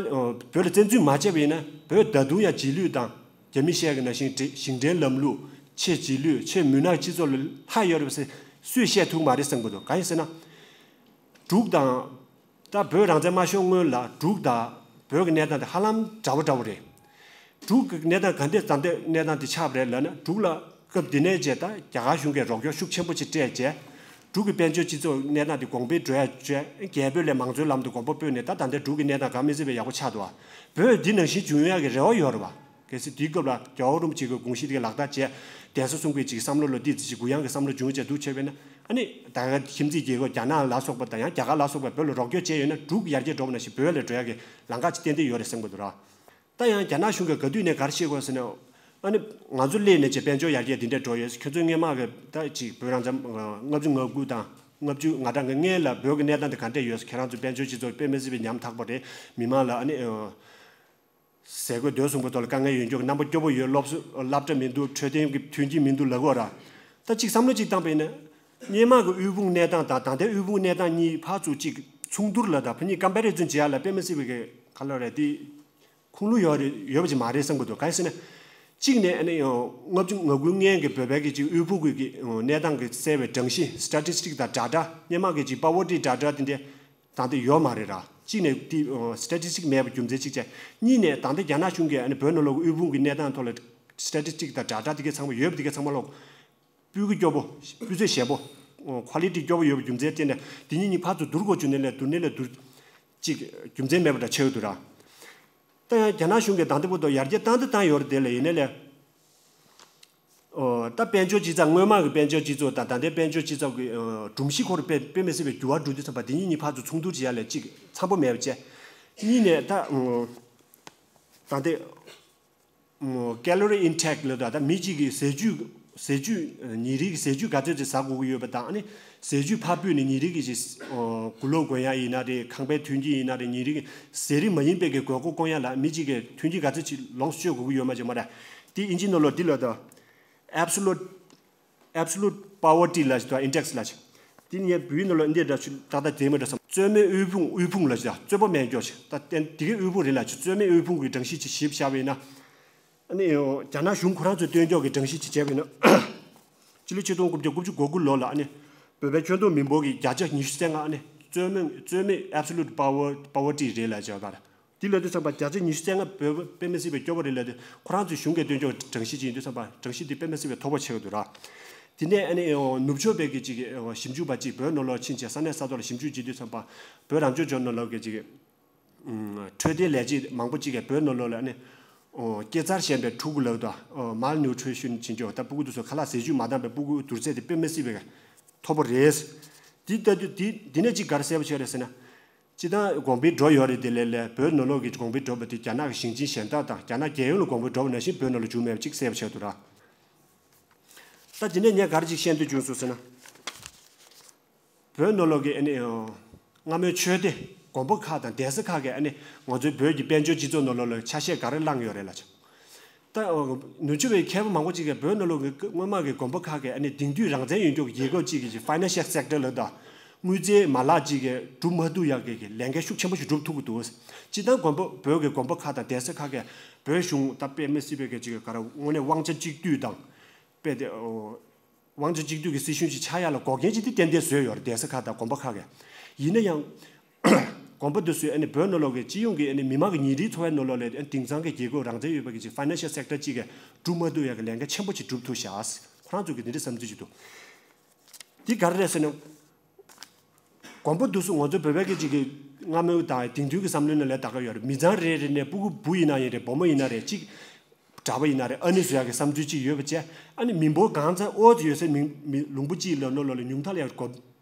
བོད་ལ་བཙན་འཛུལ་མ་བྱས་པ་ཡིན་ན། བོད་ད་དུང་ཡང་རྗེས་ལུས་དང་རྒྱ་མི་བཤད་ཀྱི་ནང་བཞིན་ཞིང་བྲན་ལམ་ལུགས། ཆེས་རྗེས་ལུས། ཆེས་མུན་ནག་སྤྱི་ཚོགས་ལ་ལྷག་ཡོད་རེད་པ་ཟེར་སུས་བཤད་ཐུབ་མ་རེད་བསམ་གྱི་འདུག་གང་ཡིན་ཟེར་ན། འབྲུག་དང་། ད་བོད་རང་བཙན་མ་ཤོར་སྔོན་ལ་འབྲུག་དང་བོད་ཀྱི་གནས་སྟངས་དེ་ཧ་ལམ་འདྲ་བོ་འདྲ་བོ་རེད། འབྲུག་གི་གནས་སྟངས་ག་འདྲས་ཙང་དེ་གནས་སྟངས་དེ་ཆགས་པ་རེད་ལབ་ན། འབྲུག་ལ་སྐབས་དེ་ནས་བྱས་ད་རྒྱ་གར་གཞུང་གིས་རོགས་སྐྱོར་ཤུགས་ཆེན་པོ་ཅིག་སྤྲད་བྱས། འབྲུག་གི་དཔལ་འབྱོར་སྤྱི་ཚོགས་གནས་སྟངས་དེ་གོང་འཕེལ་འགྲོ་ཡ་བྱས། རྒྱལ་པོ་ལས་མང་གཙོའི་ལམ་དུ་གོམ་པ་སྤོས་ནས་ད་ད་ལྟ་འབྲུག་གི་གནས་སྟངས་ག་མི་སྲིད་པའི་ཡག་པོ་ཆགས་འདུག་བ། བོད་འདི་ནང་བཞིན་འབྱུང་ཡག་གི་རེ་བ་ཡོད་རེད་བ། གལ་སྲིད་དེའི་སྐབས་ལ་རྒྱལ་བ་རིན་པོ་ཆེ་གི་དགོངས་གཞི་དེ་ག་ལག་བསྟར་བྱས། གདན་ས་གསུམ་གྱི་ཅིག་བསམ་བློ་ལ་ཏོག་ཙམ་ཅིག་གུ་ཡངས་ཀྱི་བསམ་བློ་བྱུང་བྱས་འདུག་བྱས་པས་ན། ཨ་ནི་ད་ག་ཁྱིམ་མཚེས་རྒྱལ་ཁབ་རྒྱ་ནག་ལ་སོགས་པ་དང་ཡང་རྒྱ་གར་ལ་སོགས་པས་བོད་ལ་རོགས་སྐྱོར་བྱས་ཡོད་ན། འབྲུག་ཡར་རྒྱས་འགྲོ་བ་ནང་བཞིན་བོད་ལ་འགྲོ་ཡག་གི་ལམ་ཁ་ཅིག་ཏན་ཏན་ཡོད་རེད་བསམ་གྱི་འདུག་ར། ད་ཡང་རྒྱ་ནག་གཞུང་གིས་ག་དུས་ནས་ག་རེ་བཤད་དགོས་ཟེར་ན། ཨ་ནི་ང་ཚོ་སླེབས་ནས་ཅིག་དཔལ་འབྱོར་ཡར་རྒྱས་འདི་འདྲས་འགྲོ་ཡོད། ཁྱོད་ཚོའི་སྔོན་མ་གི་ད་ཅིག་བོད་རང་བཙན་ལྔ་བཅུ་ང་དགུ་དང་ལྔ་བཅུ་ང་གྲངས་ཀྱི་སྔོན་ལ་བོད་ཀྱི་གནས་སྟངས་དེ་ག་འདྲས་ཡོད། ཁྱེད་རང་ཚོ་དཔལ་འབྱོར་སྤྱི་ཚོགས་དཔེ་མི་སྲིད་པའི་ཉམ་ཐག་པོ་རེད། མི་མང་ལ་ཨ་ནི་ཟས་གོས་སྡོད་གསུམ་གྱི་ཐོག་ལ་དཀའ་ངལ་ཡོད་རྒྱུ་གི་རྣམ་པ་སྐྱོ་པོ་ཡོད། སློབ་གསོ་སློབ་གྲྭ་མི་འདུག་འཕྲོད་བསྟེན་གྱི་མཐུན་རྐྱེན་མི་འདུག་ལབ་ཀྱི་ཡོད་ར། ད་ཅིག་བསམ་བློ་ཅིག་བཏང་པ་ཡིན་ན། སྔོན་མ་གི་དབུལ་ཕོངས་གནས་སྟངས་དང་ད་ལྟའི་དབུལ་ཕོངས་གནས་སྟངས་གཉིས་ཕར་ཚུར་ཅིག་མཚུངས་བསྡུར་ལ་དང་ཕ་གཉིས་ཀམ་པེ་རི་ཛན་བྱེད་ཡ་ལ་དཔེ་མི་སྲིད་པའི་གི་ག་ལབ་རེད། དེ་ཁུངས་ལུང་ཡོད་རེད། ཡོད་པ་ཅིག་མ་རེད་བསམ་གྱི་འདུག་གང་ཡིན་ཟེར་ན། གཅིག་ནས་ཨ་ནི་ལྔ་བཅུ་ང་དགུའི་སྔོན་གྱི་བོད་པའི་གི་ཅིག་དབུལ་ཕོངས་ཀྱི་གི་གནས་སྟངས་ཀྱི་གསལ་བའི་གྲངས་གཞི་སི་ཊེ་ཊིསི་ཊིག་དང་ཌེ་ཊ། སྔོན་མ་གི་ཅིག་པ་ཝར་ཊི་ཌེ་ཊ་དེ་འདྲས་ད་ལྟ་ཡོད་མ་རེད་ར། གཅིག་ནས་དེ་སི་ཊེ་ཊིསི་ཊིག་མེད་པའི་རྒྱུ་མཚན་གཅིག་བྱས། གཉིས་ནས་ད་ལྟ་རྒྱ་ནག་གཞུང་གིས་ཨ་ནི་བོད་ནང་ལོགས་ཀྱི་དབུལ་ཕོངས་ཀྱི་གནས་སྟངས་ཐོག་ལ་སི་ཊེ་ཊིསི་ཊིག་དང་ཌེ་ཊ་དེ་གའི་ཚང་མ་ཡོད་པ་དེ་གའི་ཚང་མ་ལོག་སྤུས་ཀ་སྐྱོ་པོ། སྤུས་ཚད་ཞན་པོ། ཁོ་ལི་ཊི་སྐྱོ་པོ་ཡོད་པའི་རྒྱུ་མཚན་བརྟེན་ནས་དེ་གཉིས་གཉིས་ཕར་ཚུར་བསྡུར་དགོས་བྱུང་ནས་ལས་བསྡུར་ནས་ལས་བསྡུར། ཅིག་རྒྱུ་མཚན་མེད་པ་འདྲ་ཆགས་ཡོད་འདུག་ར། ད་ཡང་རྒྱ་ནག་གཞུང་གིས་ད་ལྟ་བར་དུ་ཡར་རྒྱས་བཏང་དུ་བཏང་ཡོད་རེད་དེ་ལ་ཡིན་ནའི་ལས། ཨོ། ད་དཔལ་འབྱོར་སྤྱི་ཚོགས་སྔོན་མ་གི་དཔལ་འབྱོར་སྤྱི་ཚོགས་དང་ད་ལྟའི་དཔལ་འབྱོར་སྤྱི་ཚོགས་ཀྱི་ཨོ། སྒྲོམ་གཞི་ཁོ་རང་དཔེ་དཔེ་མི་སྲིད་པའི་འགྱུར་བ་འགྲོ་དུས་ཙམ་པ་དེ་གཉིས་གཉིས་ཕར་ཚུར་མཚུངས་བསྡུར་བྱེད་ཡ་ལས་ཅིག་འཚམ་པོ་མེད་པ་བྱས། གཉིས་ནས་ད་ཨོ། ད་ལྟའི་ཨོ། ཀེ་ལོ་རི་ཨིན་ཊེག་ལབ་ད་ད་མི་གཅིག་གིས་ཟས་བཅུད་ཟས་བཅུད་ཉིན་རེའི་གི་ཟས་བཅུད་ག་ཚོད་ཅིག་ཟ་དགོས་ཀྱི་ཡོད་པ་དང་། ཨ་ནི་ཟས་བཅུད་ཕར་ཕུད་ནས་ཉིན་རེའི་གི་ཅིག་ཨོ། དུག་ལོག་གོན་ཡ་ཡིན་ན་རེད། ཁང་པའི་མཐུན་རྐྱེན་ཡིན་ན་རེད། ཉིན་རེའི་གི་ཟས་རིགས་མ་ཡིན་པའི་གི་དགོས་མཁོ་སྐོང་ཡ་ལ་མི་གཅིག་གིས་མཐུན་རྐྱེན་ག་ཚོད་ཅིག་ལོངས་སྤྱོད་དགོས་ཀྱི་ཡོད་མ་རེད་མ་རེད། དེ་ཨིན་ཇི་ནང་ལོགས་འདི་ལབ་ད། Absolute Absolute Poverty ལབ་ཅིག་དང་Index ལབ་ཅིག་དེ་ནས་བོད་ཡིག་ནང་ལ་འདི་འདྲ་ཞིག་ཏག་ཏག་བསྡད་མེད་འདྲ་བསམ། རྩོད་མེད་དབུལ་ཕོངས། དབུལ་ཕོངས་ལབ་ཅིག་དང་རྩོད་པ་མེད་མཁན་ཅིག་ད་དེ་གའི་དབུལ་ཕོངས་རེད་ལབ་ཅིག་རྩོད་མེད་དབུལ་ཕོངས་ཀྱི་གྲངས་གཞི་ཅིག་ཞིབ་བཞག་པ་ཡིན་ན། ཨ་ནི་རྒྱ་ནག་གཞུང་ཁོ་རང་ཚོས་སྟོན་ཕྱོགས་ཀྱི་གྲངས་གཞི་ཅིག་བྱས་པ་ཡིན་ན། སྤྱི་ལོ་ཆིག་སྟོང་དགུ་བརྒྱ་དགུ་བཅུ་གོ་དགུ་ལོ་ལ་ཨ་ནི་བོད་པའི་ཁྱོན་བསྡོམས་མི་འབོར་གྱི་བརྒྱ་ཆ་ཉི་ཤུ་རྩ་ལྔ་ཨ་ནི་རྩོད་མེད། རྩོད་མེད་Absolute Pover- Poverty རེད་ལབ་ཅིག་ཡོད་པ་རེད། དེ་ལབ་དུས་ཙམ་པ་བརྒྱ་ཆ་ཉི་ཤུ་རྩ་ལྔ་བོད་པ་དཔེ་མི་སྲིད་པའི་སྐྱོ་པོ་རེད་ལབ་དུས། ཁོ་རང་ཚོའི་གཞུང་གིས་སྟོན་ཕྱོགས་གྲངས་གཞི་ཅིག་ཡིན་དུས་ཙམ་པ་གྲངས་གཞི་དེ་དཔེ་མི་སྲིད་པའི་མཐོ་པོ་ཆགས་ཀྱི་འདུག་ར། དེ་ནས་ཨ་ནི་ནུབ་ཕྱོགས་པའི་གི་ཅིག་ཞིབ་འཇུག་པ་ཅིག་བོད་ནང་ལོགས་ཕྱིན་བྱས་ས་གནས་ས་ཐོག་ལ་ཞིབ་འཇུག་བྱེད་དུས་ཙམ་པ། བོད་རང་སྐྱོང་ལྗོངས་ནང་ལོགས་ཀྱི་ཅིག་འཕྲོད་བསྟེན་ལས་བྱེད་མང་པོ་ཅིག་གིས་བོད་ནང་ལོགས་ལ་ཨ་ནི་སྐྱེ་འཚར་ཞན་པའི་ཕྲུ་གུ་ལབ་དང་། Malnutrition བྱེད་རྒྱུ། ད་ཕྲུ་གུ་དེ་ཚོ་ཁ་ལག་ཟས་བཅུད་མ་འདང་བའི་ཕྲུ་གུ་བསྡུར་ཚད་དེ་དཔེ་མི་སྲིད་པའི་མཐོ་པོ་རེད། དེ་ལྟ་དུས་དེ་འདི་ནས་ཅིག་ག་རེ་གསལ་པོ་ཆགས་རེད་ཟེར་ན། སྤྱིར་བཏང་གོང་འཕེལ་འགྲོ་ཡོད་རེད། དེ་ལས་ལས་བོད་ནང་ལོགས་ཀྱི་གོང་འཕེལ་འགྲོ་བ་དེ་རྒྱ་ནག་གི་ཞིང་ཆེན་གཞན་དག་དང་རྒྱ་ནག་རྒྱལ་ཡོངས་ལ་གོང་འཕེལ་འགྲོ་བ་ནང་བཞིན་བོད་ནང་ལ་བྱུང་མེད་པ་ཅིག་གསལ་པོ་ཆགས་འདུག་ར། ད་དེ་ནས་ངས་ག་རེ་ཅིག་བཤད་འདོད་བྱུང་སོང་ཟེར་ན། བོད་ནང་ལོགས་ཀྱི་ཨ་ནི་སྔ་མོའི་ཆོས་སྡེ་དགོན་པ་ཁག་དང་གདན་ས་ཁག་གིས་ཨ་ནི་ང་ཚོའི་བོད་ཀྱི་དཔལ་འབྱོར་སྤྱི་ཚོགས་ནང་ལོགས་ལ་ཆ་ཤས་ག་རེ་བླངས་ཡོད་རེད་ལབ་ཅིག་ད་ནུབ་ཕྱོགས་པའི་མཁས་པ་མང་པོ་ཅིག་གིས་བོད་ནང་ལོགས་ཀྱི་སྔོན་མ་གི་དགོན་པ་ཁག་གིས་ཨ་ནི་དེང་དུས་རང་བཙན་ཡོད་མཁན་གྱི་རྒྱལ་ཁབ་ཅིག་གི་ཕའི་ནན་ཤལ་སེག་ཊར་ལབ་དང་། དངུལ་རྩའི་མ་ལག་ཅིག་གིས་སྒྲུབ་མ་ཐུབ་ཡག་གི་ལས་འགན་ཤུགས་ཆེན་པོ་ཞིག་སྒྲུབ་ཐུབ་ཀྱི་འདུག་སྤྱིར་བཏང་དགོན་པ་བོད་ཀྱི་དགོན་པ་ཁག་དང་གདན་ས་ཁག་གིས་བོད་གཞུང་ད་དཔེ་མི་སྲིད་པའི་གི་ཅིག་ག་རེ་དངོས་གནས་དབང་ཆ་གཅིག་སྡུད་དང་། དཔེ་དེ་ཨོ། དབང་ཆ་གཅིག་སྡུད་ཀྱི་སྲིད་གཞུང་ཞིག་ཆགས་ཡ་ལ་འགོག་རྐྱེན་ཅིག་དེ་ཏན་ཏན་བཟོས་ཡོད་རེད། གདན་ས་ཁག་དང་དགོན་པ་ཁག་གིས། ཡིན་ན་ཡང་། དགོན་པ་འདི་ཚོས་ཨ་ནི་བོད་ནང་ལོགས་ཀྱི་སྤྱི་ཡོངས་ཀྱི་ཨ་ནི་མི་མང་གི་ཉིན་རེའི་འཚོ་བའི་ནང་ལོགས་ལ་ཨ་ནི་དེང་སང་གི་རྒྱལ་ཁབ་རང་བཙན་ཡོད་པ་གི་ཅིག་ཕའི་ནན་ཤལ་སེག་ཊར་ཅིག་གིས་སྒྲུབ་མ་ཐུབ་ཡ་གི་ལས་འགན་ཆེན་པོ་ཅིག་སྒྲུབ་ཐུབ་ཤག་ཁོ་རང་ཚོ་གི་འདི་འདྲའི་བསམ་ཚུལ་ཅིག་འདུག་འདི་ག་རེ་རེད་ཟེར་ན། དགོན་པ་འདི་ཚོ་ང་ཚོ་བོད་པའི་གི་ཅིག་གི་སྔ་མོའི་དང་དེང་དུས་ཀྱི་བསམ་བློའི་ནང་ལ་ད་ག་ཡོད་རེད། མི་ཚང་རེ་རེ་ནས་སྤུ་གུ་བུ་ཡིན་ན་ཡིན་རེད། བུ་མོ་ཡིན་ན་རེད། ཅིག་གྲྭ་པ་ཡིན་ན་རེད། ཨ་ནི་བཟོ་ཡག་གི་བསམ་ཚུལ་ཅིག་ཡོད་པ་བྱས། ཨ་ནི་མི་འབོར་གང་ཙམ་ཨོ་ཙམ་ཡོད་སའི་མི་མི་ལུང་པ་ཅིག་ལ་ནོར་ལོ་ལ་ཉུང་མཐའ་ལ་ཡང་དགོན་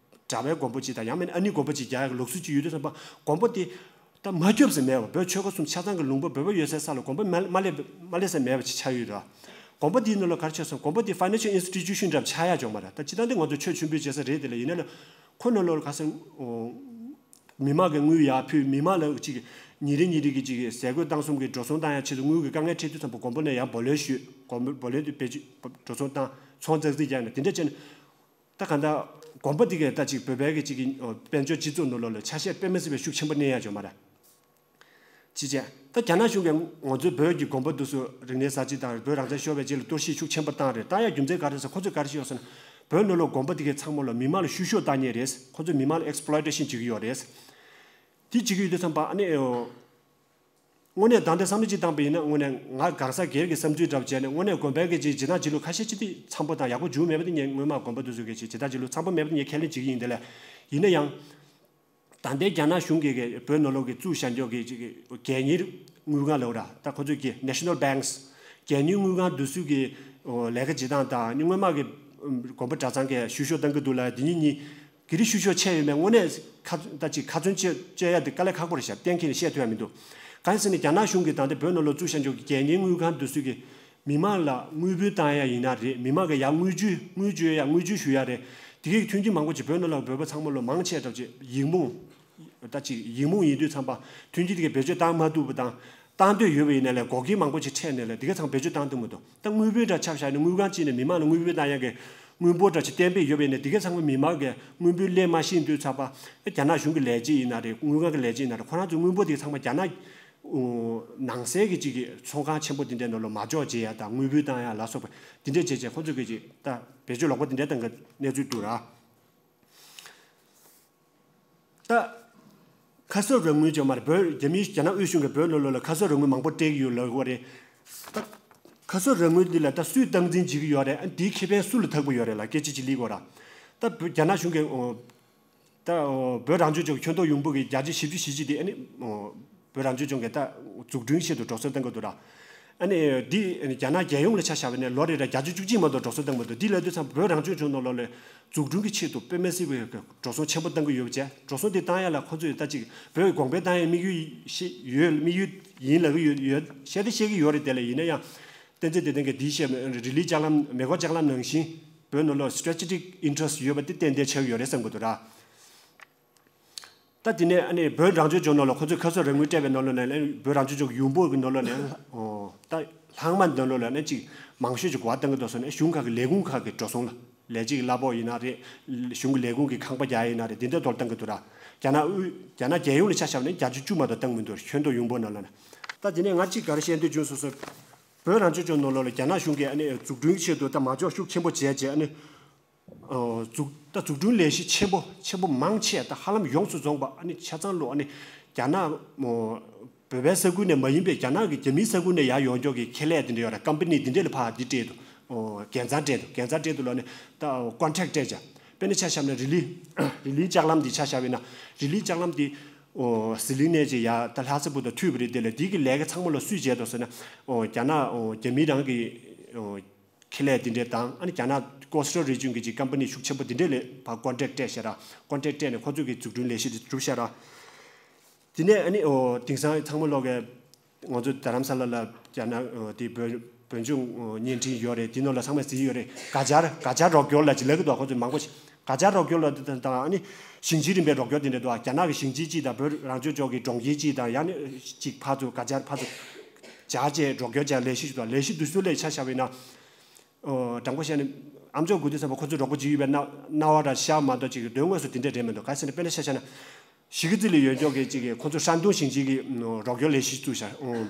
གྲྭ་པའི་དགོན་པ་ཅིག་དང་ཡང་མིན་ཨ་ནི་དགོན་པ་ཅིག་རྒྱག་ཡག་གི་ལུགས་སྲོལ་ཅིག་ཡོད་དུས་ཙམ་པ། དགོན་པ་དེ་ ད་མ་སྐྱོབ་ཟེར་མེད་པ། བོད་ཆོལ་ཁ་གསུམ་ཆ་ཚང་གི་ལུང་པ་བོད་པ་ཡོད་སའི་ས་ལ་དགོན་པ་མ་མ་སླེབས་མ་སླེབས་ས་མེད་པ་ཅིག་ཆགས་ཡོད་རེད། དགོན་པ་འདིའི་ནང་ལ་ག་རེ་བྱས་སོང་། དགོན་པ་འདི་financial institution འདྲ་བ་ཆགས་ཡ་ཅོག་མ་རེད། ད་ཅི་ལྟར་འདི་ང་ཚོ་ཆོས་མཆོད་འབུལ་བྱེད་ས་རེད། དེ་ལ་ཡིན་ན་ལ་ཁོ་ནང་ལོགས་ལ་ག་ཟེར། མི་མང་གི་དངུལ་ཡར་ཕུལ། མི་མང་ལ་ཅིག་ཉིན་རེ་ཉིན་རེ་གི་ཅིག་ཟས་གོས་བཏང་གསུམ་གི་འགྲོ་སོང་བཏང་ཡ་ཆེད་དུ་དངུལ་གི་དཀའ་ངལ་འཕྲད་དུས་ཙམ་པ་དགོན་པ་ནས་ཡར་འབོར་ལེན་ཞུས། དགོན་པ་འབོར་ལེན་དུ་བེད་སྤྱོད་འགྲོ་སོང་བཏང་། ཚོང་ཙག་ཙིག་རྒྱག་ནས་དེ་འདྲ་བྱས་ནས། ད་གང་ལྟར་དགོན་པ་འདི་གས་ད་ཅིག་བོད་པའི་གི་ཅིག་གི་དཔལ་འབྱོར་སྤྱི་ཚོགས་ནང་ལོགས་ལ་ཆ་ཤས་དཔེ་མི་སྲིད་པའི་ཤུགས་ཆེན་པོ་གནས་ཡ་ཅོག་མ་རེད། ཅི་བྱས། ད་རྒྱ་ནག་གཞུང་གིས་ང་ཚོའི་བོད་ཀྱི་དགོན་པ་འདི་ཚོ་རིག་གནས་གསར་བརྗེ་དང་བོད་རང་བཙན་ཤོར་བའི་རྗེས་ལ་གཏོར་བཤིག་ཤུགས་ཆེན་པོ་བཏང་རེད། བཏང་ཡ་རྒྱུ་མཚན་ག་རེ་ཟེར། ཁོ་ཚོས་ག་རེ་བཤད་ཡོད་ཟེར་ན། བོད་ནང་ལོགས་དགོན་པ་འདི་གས་ཚང་མ་ལ་མི་མང་ལ་བཤུ་གཞོག་བཏང་མཁན་རེད། ཁོ་ཚོས་མི་མང་ལ་exploitation བྱེད་ཀྱི་ཡོད་རེད། དེ་བྱེད་ཀྱི་ཡོད་དུས་ཙམ་པ་ཨ་ནི། དངོས་གནས་ད་ལྟ་བསམ་བློ་ཅིག་བཏང་པ་ཡིན་ན། དངོས་གནས་ང་གང་ཟག་སྒེར་གྱི་བསམ་ཚུལ་འདྲ་བ་བྱས་ནས། དངོས་གནས་དགོན་པའི་གི་ཅིག་སྦྱིན་བདག་བྱེད་ལུགས་ཁ་ཤས་ཅིག་དེ་འཚམ་པོ་དང་ཡག་པོ་བྱུང་མེད་པ་དེ་ངས་སྔོན་མ་དགོན་པ་དེ་ཚོ་གི་ཅིག་སྦྱིན་བདག་བྱེད་ལུགས་འཚམ་པོ་མེད་པ་དེ་ངས་ཁས་ལེན་བྱེད་ཀྱི་ཡིན། དེ་ལས་ཡིན་ན་ཡང་། ད་ལྟའི་རྒྱ་ནག་གཞུང་གིས་བོད་ནང་ལོགས་ཀྱི་བཙུགས་བཞག་འཇོག་གི་ཅིག་གི་སྒེར་གཉེར་དངུལ་ཁང་ལབ་ར། ད་ཁོ་ཚོས་ཀྱི་national banks། སྒེར་གཉེར་དངུལ་ཁང་དེ་ཚོ་གི་ལས་ཀ་བྱེད་སྟངས་དང་། ནི་སྔོན་མ་གི་དགོན་པ་གྲྭ་ཚང་གིས་བཤུ་གཞོག་གཏང་གི་འདུག་ལ། དེ་གཉིས་གཉིས་ཀྱི་རིགས་བཤུ་གཞོག་ཆད་ཡོད་མེད་དངོས་གནས་ཁ་ད་ཅིག་ཁ་ཚོན་གཅོད་གཅོད་ཡ་དེ་དཀའ་ལས་ཁག་པོ་རེད་ཤག། གཏན་འཁེལ་ནས་བཤད་ཐུབ་ཡ་མི་འདུག། གང་ཡིན་ཟེར་ན་རྒྱ་ནག་གཞུང་གིས་ད་ལྟ་བོད་ནང་ལོགས་བཙུགས་བཞག་འཇོག་གི་སྒེར་གཉེར་དངུལ་ཁང་དེ་ཚོ་གི་མི་མང་ལ་དངུལ་བུན་བཏང་ཡ་ཡིན་ན་རེད། མི་མང་གི་ཡ་དངུལ་བཅོལ་དངུལ་བཅོལ་ཡ་དངུལ་བཅོལ་ཞུ་ཡ་རེད། དེ་གའི་མཐུན་རྐྱེན་མང་པོ་ཅིག་བོད་ནང་ལ་བོད་པ་ཚང་མ་ལ་མང་ཆེ་འདྲ་ཅིག་ཡིག་རྨོངས། ད་ཅིག་ཡིག་རྨོངས་ཡིན་དུས་ཙམ་པ་མཐུན་རྐྱེན་དེ་གའི་བེད་སྤྱོད་བཏང་མ་ཐུབ་པ་དང་། བཏང་འདོད་ཡོད་པ་ཡིན་ན་ལས་འགོག་རྐྱེན་མང་པོ་ཅིག་འཕྲད་ནས་ལས་དེ་ག་ཚང་བེད་སྤྱོད་བཏང་ཐུབ་མི་འདུག། ད་དངུལ་བུན་འདྲ་ཆ་བཞག་ནས་དངུལ་ཁང་གཅིག་ནས་མི་མང་ལ་དངུལ་བུན་བཏང་ཡ་གི་དངུལ་འབོར་འདྲ་ཅིག་གཏན་འབེབས་ཡོད་པ་ཡིན་ན། དེ་ག་ཚང་མ་མི་མང་གི་དངུལ་བུན་སླེབས་མ་ཤེས་དུས་ཙམ་པ་རྒྱ་ནག་གཞུང་གི་ལས་བྱེད་ཡིན་ན་རེད། དངུལ་ཁང་གི་ལས་བྱེད་ཡིན་ན་རེད། ཁོ་རང་ཚོའི་དངུལ་འབོར་དེ་ཚང་མ་རྒྱ་ནག་ནང་སའི་གི་ཅིག་གི་ཚོང་ཁང་ཆེན་པོ་དེ་འདྲའི་ནང་ལ་མ་འཇོག་བྱེད་ཡ་དང་དངུལ་བུན་བཏང་ཡ་ལ་སོགས་པ་དེ་འདྲས་བྱས་བྱས་ཁོ་ཚོ་གི་ཅིག་ད་བེད་སྤྱོད་ལོག་པ་དེ་འདྲས་བཏང་གི་གནས་ཚུལ་འདུག་ར། ད་ཁ་གསབ་རོགས་དངུལ་ཅོག་མ་རེད། བོད་རྒྱ་མི་རྒྱ་ནག་དབུས་གཞུང་གིས་བོད་ནང་ལོགས་ལ་ཁ་གསབ་རོགས་དངུལ་མང་པོ་སྤྲད་ཀྱི་ཡོད་ལབ་ཀྱི་ཡོད་རེད། ད་ཁ་གསབ་རོགས་དངུལ་འདི་ལ་ད་སུས་སྟངས་འཛིན་བྱེད་ཀྱི་ཡོད་རེད། ཨ་འདིའི་ཁེ་ཕན་སུ་ལ་ཐུག་པ་ཡོད་རེད་ལབ་སྐད་ཆ་ཅིག་སླེབས་ཀྱི་ཡོད་ར། ད་བོད་རྒྱ་ནག་གཞུང་གིས་ཨོ་ད་ཨོ་བོད་རང་སྐྱོང་ལྗོངས་ཀྱི་ཁྱོན་བསྡོམས་ཡོང་འབབ་ཀྱི་བརྒྱ་ཆ་བཞི་བཅུ་ཞེ་གཅིག་དེ་ཨ་ནི་ཨོ་བོད་རང་སྐྱོང་ལྗོངས་ཀྱི་ད་འཛུགས་སྐྲུན་ཆེད་དུ་འགྲོ་སོང་གཏོང་གི་འདུག་ར། ཨ་ནི་འདི་ཨ་ནི་རྒྱ་ནག་རྒྱལ་ཡོངས་ལ་ཆ་བཞག་པ་ཡིན་ན་ལོ་རེ་ར་བརྒྱ་ཆ་བཅུ་གཅིག་མ་གཏོགས་འགྲོ་སོང་གཏོང་མི་འདུག། འདི་ལབ་དུས་ཙམ་བོད་རང་སྐྱོང་ལྗོངས་ནང་ལོགས་ལ་འཛུགས་སྐྲུན་གྱི་ཆེད་དུ་དཔེ་མི་སྲིད་པའི་འགྲོ་སོང་ཆེན་པོ་གཏོང་གི་ཡོད་པ་བྱས། འགྲོ་སོང་དེ་བཏང་ཡ་ལ་ཁོ་ཚོས་ད་ཅིག་བོད་ཀྱི་གོང་འཕེལ་བཏང་ཡའི་དམིགས་ཡུལ་ཤེས་ཡོད། དམིགས་ཡུལ་ཡིན་ལབ་ཀྱི་ཡོད། ཡོད་བཤད་དེ་བཤད་ཀྱི་ཡོད་རེད། དེ་ལ་ཡིན་ན་ཡང་། གཏན་ཚིགས་དེ་སྟེང་གི་འདིའི་བཤད་རི་ལི་ལྕགས་ལམ་མེ་འཁོར་ལྕགས་ལམ་ནང་བཞིན་བོད་ནང་ལོགས་strategic interest ཡོད་པ་དེ་ཏན་ཏན་ཆགས་ཀྱི་ཡོད་རེད་བསམ་གྱི་འདུག་ར། ད་དེ་ནས་ཨ་ནི་བོད་རང་སྐྱོང་ལྗོངས་ནང་ལ་ཁོ་ཚོས་ཁ་གསབ་རོགས་དངུལ་སྤྲད་པའི་ནང་ལོགས་ནས་ཨ་ནི་བོད་རང་སྐྱོང་ལྗོངས་ཡོང་འབབ་ཀྱི་ནང་ལོགས་ནས་ཨོ་ད་ལྷག་མ་ནང་ལོགས་ལ་ཨ་ནི་ཅིག་མང་ཤོས་ཀྱི་གོ་བ་བཏང་གི་འདུག་ཟེར་ནས་གཞུང་ཁག་གི་ལས་ཁུངས་ཁག་གི་འགྲོ་སོང་ལ། ལས་བྱེད་ཀྱི་གླ་ཕོགས་ཡིན་ན་རེད། གཞུང་གི་ལས་ཁུངས་ཀྱི་ཁང་པ་རྒྱག་ཡིན་ན་རེད། འདི་འདྲ་དོར་བཏང་གི་འདུག་ར། རྒྱ་ནག་དབུས་རྒྱ་ནག་རྒྱལ་ཡོངས་ལ་ཆ་བཞག་ན་བརྒྱ་ཆ་བཅུ་མ་གཏོགས་བཏང་མི་འདུག། ཁྱོན་བསྡོམས་ཡོང་འབབ་ནང་ལ་ནི། ད་དེ་ནས་ང་གཅིག་ག་རེ་བཤད་འདོད་བྱུང་སོང་ཟེར། བོད་རང་སྐྱོང་ལྗོངས་ནང་ལོགས་ལ་རྒྱ་ནག་གཞུང་གིས་ཨ་ནི་འཛུགས་སྐྲུན་ཆེད་དུ་ད་མ་འཇོག་ཤུགས་ཆེན་པོ་བྱས་རྗེས་ཨ་ནི། འཛུགས་ད་འཛུགས་སྐྲུན་ལས་གཞི་ཆེན་པོ་ཆེན་པོ་མང་ཆེ་ད་ཧ་ལམ་ཡོངས་སུ་རྫོགས་པ་ཨ་ནི་ཆ་ཚང་ལོ་ཨ་ནི་རྒྱ་ནག་བོད་པའི་ས་ཁུལ་ནས་མ་ཡིན་པའི་རྒྱ་ནག་གི་རྒྱ་མིའི་ས་ཁུལ་ནས་ཡར་ཡོང་ཕྱོགས་ཀྱི་ཁེ་ལས་དེ་འདྲ་ཡོད་ར། ཀམ་པ་ནི་དེ་འདྲས་ལ་ཕར་འདི་སྤྲད་འདུག། འགན་གཙང་སྤྲད་འདུག། འགན་གཙང་སྤྲད་འདུག་ལབ་ནས་ད་ཀོན་ཊེག་སྤྲད་བྱས། དཔེར་ན་ཆ་བཞག་ན་རི་ལི་རི་ལི་ལྕགས་ལམ་འདི་ཆ་བཞག་པ་ཡིན་ན་རི་ལི་ལྕགས་ལམ་འདི་ཟི་ལིང་ནས་ཅིག་ཡར་ད་ལྷ་ས་བར་དུ་མཐུད་པ་རེད། དེ་ལ་འདི་གི་ལས་ཀ་ཚང་མ་ལ་སུས་བྱས་འདུག་ཟེར་ན་རྒྱ་ནག་རྒྱ་མི་རང་གི་ཁེ་ལས་དེ་འདྲས་དང་ཨ་ནི་རྒྱ་ནག་ཀོ་སི་ཊལ་རི་ཇིན་གྱི་ཅིག་ཀམ་པ་ནི་ཤུགས་ཆེན་པོ་དེ་འདྲས་ལ་ཕར་ཀོན་ཊེག་སྤྲད་ཤག་ར། ཀོན་ཊེག་སྤྲད་ནས་ཁོ་ཚོ་གི་འཛུགས་སྐྲུན་ལས་གཞི་དེ་གྲུབ་ཤག་ར། དེ་ནས་ཨ་ནི་ཨོ་དེང་སང་ཚང་མ་ལོག་གི་ང་ཚོ་རྡ་རམ་ས་ལ་ལ་རྒྱ་ནག་ཨོ་དེ་བོད་བོད་ལྗོངས་ཨོ་བརྙན་འཕྲིན་ཡོད་རེད། དེ་ནང་ལ་ཚང་མས་གཟིགས་ཡོད་རེད། ག་ཇར་ག་ཇར་རོགས་སྐྱོར་ལ་ཅིག་ལབ་ཀྱི་འདུག། ཁོ་ཚོས་མང་པོ་ཞིག་ག་ཇར་རོགས་སྐྱོར་ལ་དེ་དང་ཨ་ནི་ཞིང་ཆེན་རིམ་པའི་རོགས་སྐྱོར་དེ་འདྲ་འདུག། རྒྱ་ནག་གི་ཞིང་ཆེན་གཅིག་དང་བོད་རང་སྐྱོང་ལྗོངས་ཀྱི་གྲོང་ཁྱེར་གཅིག་དང་ཡང་ནི་གཅིག་ཕར་ཚུར་ག་ཇར་ཕར་ཚུར་ཇར་བྱས་རོགས་སྐྱོར་བྱས་ལས་གཞི་ཞིག་འདུག། ལས་གཞི་དེ་ཚོ་ལ་ཆ་བཞག་པ་ཡིན་ན། ཨོ་དྲང་པོ་བཤད་ན་ཨ་མཆོག་དགོས་དུས་ཙམ་པ་ཁོ་ཚོས་རོགས་པ་བྱེད་ཀྱི་ཡོད་པའི་སྣང་སྣང་བ་འདྲ་ཤར་མ་གཏོགས་ཅིག་དོན་དངོས་སུ་དེ་འདྲ་རེད་མི་འདུག། ག་རེ་ཟེར་ན་དཔེར་ན་ཆ་བཞག་ན། གཞིས་ཀ་རྩེ་ལ་ཡོད་མཁན་གྱི་ཅིག་གིས་ཁོ་ཚོ་山东ཞིང་ཆེན་གྱི་རོགས་སྐྱོར་ལས་གཞི་བཙུགས་ཤག། ཨོ།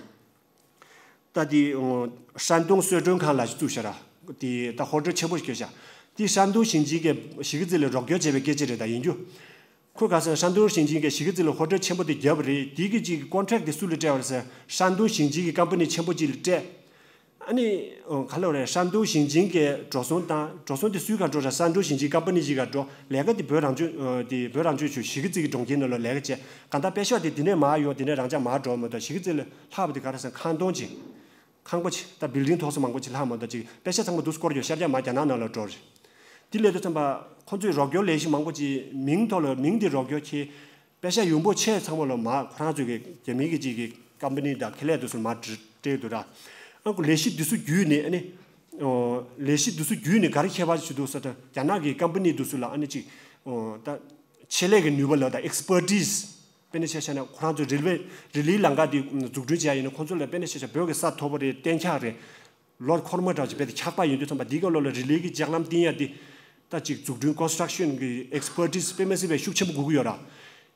ད་དེ་ཨོ་山东水族馆ལ་བཙུགས་ཤག་ར། དེ་ད་ཧོ་ཊེལ་ཆེན་པོ་ཞིག་བརྒྱབ་ཤག། དེ་山东ཞིང་ཆེན་གྱིས་གཞིས་ཀ་རྩེ་ལ་རོགས་སྐྱོར་བྱས་པའི་སྐད་ཆ་རེད། ད་ཡིན་རྒྱུ། ཁོས་ག་རེ་ཟེར་ན་山东ཞིང་ཆེན་གྱིས་གཞིས་ཀ་རྩེ་ལ་ཧོ་ཊེལ་ཆེན་པོ་དེ་བརྒྱབ་པ་རེད། དེ་གི་ཅིག་ཀོན་ཊེག་དེ་སུ་ལ་སྤྲད་པ་རེད་ཟེར་ན་山东ཞིང་ཆེན་གྱི་ཀམ་པ་ནི་ཆེན་པོ་ཅིག་ལ་སྤྲད། ཨ་ནི། ཨོ། ག་ལབ་རེད།山东ཞིང་ཆེན་གྱི་འགྲོ་སོང་དང་འགྲོ་སོང་དེ་སུའི་ག་འགྲོ་རེད། 山东ཞིང་ཆེན་ཀམ་པ་ནི་ཅིག་ག་འགྲོ། ལས་ཀ་དེ་བོད་རང་སྐྱོང་། ཨོ། དེ་བོད་རང་སྐྱོང་ལྗོངས་གཞིས་ཀ་རྩེ་གི་གྲོང་ཁྱེར་ནང་ལ་ལས་ཀ་བྱས། གང་ལྟར་པེ་ཤག་དེ་དེ་ནས་མར་ཡོང་། དེ་ནས་རང་འཇགས་མར་འགྲོ་མ་གཏོགས། གཞིས་ཀ་རྩེ་ལ་ལྷག་པ་དེ་ག་རེ་ཟེར་ན་ཁང་སྟོང་ཅིག། ཁང་པ་ཅིག། ད་བིལ་ཌིང་ཐོག་ས་མང་པོ་ཅིག་ལྷག་མ་གཏོགས་ཅིག། པེ་ཤག་ཚང་མ་འདུག་སེ་བསྐོར་ཡོད། ཤར་རྒྱག་མར་རྒྱ་ནག་ནང་ལ་འགྲོ་རེད། དེ་ལས་དུས་ཙམ་པ་ཁོང་ཚོས་རོགས་སྐྱོར་ལས་གཞི་མང་པོ་ཅིག་མིང་ཐོག་ལ་མིང་དེ་རོགས་སྐྱོར་ཁྱེར། པེ་ཤག་ཡོང་འབབ་ཆེ་ཚང་མ་ལ་མ་ཁོ་རང་ཚོའི་གི་རྒྱ་མི་གི་ཅིག་གི་ཀམ་པ་ནི་དང་ཁེ་ལས་དེ་ཚོ་མ་སྤྲད་འདུག་ར། ཨ་ཁོ་ལས་གཞི་དེ་ཚོ་བརྒྱུད་ནས་ཨ་ནི། ཨོ། ལས་གཞི་དེ་ཚོ་བརྒྱུད་ནས་ག་རེ་ཁྱད་པར་ཞིག་འདུག་ཟེར་ན། རྒྱ་ནག་གི་ཀམ་པ་ནི་དེ་ཚོ་ལ་ཨ་ནི་ཅིག་ཨོ། ད་ཆེད་ལས་ཀྱི་ནུས་པ་ལ་ད་ཨེག་སི་པར་ཊི་སི། དཔེར་ན་ཆ་བཞག་ན་ཁོ་རང་ཚོ་རི་ལི་ཝེ་རི་ལི་ལམ་ཁ་དེ་འཛུགས་སྐྲུན་བྱེད་ཡ་ཡིན་ན། ཁོང་ཚོ་ལ་དཔེར་ན་ཆ་བཞག་བོད་ཀྱི་ས་མཐོ་པོ་རེད། གཏན་འཁྱགས་རེད། ལོ་འཁོར་མ་འདྲ་ཅིག་རྦད་དེ་འཁྱགས་པ་ཡིན་དུས་ཙམ་པ། འདི་ག་ལོ་ལ་རི་ལི་གི་ལྕགས་ལམ་བཏིང་ཡ་དེ་ད་ཅིག་འཛུགས་སྐྲུན་ཀོན་སི་ཊྲག་ཤན་གི་ཨེག་སི་པར་ཊི་སི་དཔེ་མ་སྲིད་པའི་ཤུགས་ཆེན་པོ་དགོས་ཀྱི་ཡོད་ར།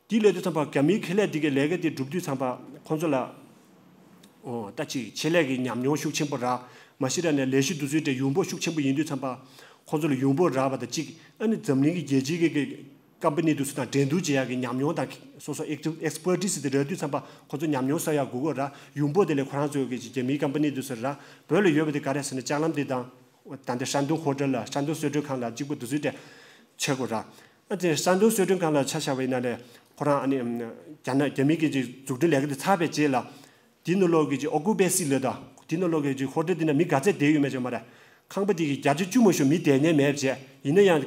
དེ་ལས་དུས་ཙམ་པ་རྒྱ་མིའི་ཁེ་ལས་དེ་གི་ལས་ཀ་དེ་སྒྲུབ་དུས་ཙམ་པ་ཁོང་ཚོ་ལ། ཨོ། ད་ཅིག་ཆེད་ལས་ཀྱི་ཉམས་མྱོང་ཤུགས་ཆེན་པོ་རག་མ་གཞི་ར་ནས་ལས་གཞི་དེ་ཚོའི་གྲས་ཡོང་འབབ་ཤུགས་ཆེན་པོ་ཡིན་དུས་ཙམ་པ། ཁོང་ཚོ་ལ་ཡོང་འབབ་རག་པ་དང་གཅིག་ཨ་ནི་འཛམ་གླིང་གི་རྒྱལ་སྤྱིའི་གི་གི་ཀམ་པ་ནི་དེ་ཚོ་དང་འགྲན་བསྡུར་བྱེད་ཡག་གི་ཉམས་མྱོང་དང་སོ་སོ་ཨེག་ཨེག་སི་པར་ཊི་སི་དེ་རག་དུས་ཙམ་པ། ཁོང་ཚོ་ཉམས་མྱོང་བསགས་ཡག་དགོས་ཀྱི་ཡོད་ར། ཡོང་འབབ་དེ་ལས་ཁོ་རང་ཚོའི་གི་རྒྱ་མིའི་ཀམ་པ་ནི་དེ་ཚོ་ར། བོད་ལ་ཡོད་པ་དེ་ག་རེ་ཟེར་ན་ལྕགས་ལམ་དེ་དང་། ད་ལྟ་ཧྲན་ཏུང་ཧོ་ཊེལ་ལ། ཧྲན་ཏུང་གསོལ་མགྲོན་ཁང་ལ་གཅིག་པ་དེ་ཚོའི་གྲས་བྱེད་དགོས་ར། ཨ་དེ་ཧྲན་ཏུང་གསོལ་མགྲོན་ཁང་ལ་ཆ་བཞག་པ་ཡིན་ན་ལས་ཁོ་རང་ཨ་ནི་རྒྱ་ནག་རྒྱ་མི་གི་ཅིག་འཛུགས་སྐྲུན་ལས་ཀ་དེ་ཚར་བའི་རྗེས་ལ། དེ་ནང་ལོགས་ཀྱི་ཅིག་ཨོ་ཀུ་པེ་སི་ལོས་དང་། དེ་ནང་ལོགས་ཀྱི་ཅིག་ཧོ་ཊེལ་དེ་ན་མི་ག་ཚད་བསྡད་ཡོད་མེད་ཅིག་མ་རེད། ཁང་པ་དེ་གི་བརྒྱ་ཆ་བཅུ་མ་གཏོགས་མི་བསྡད་མཁན་མེད་པ་བྱས། ཡིན་ན་ཡང་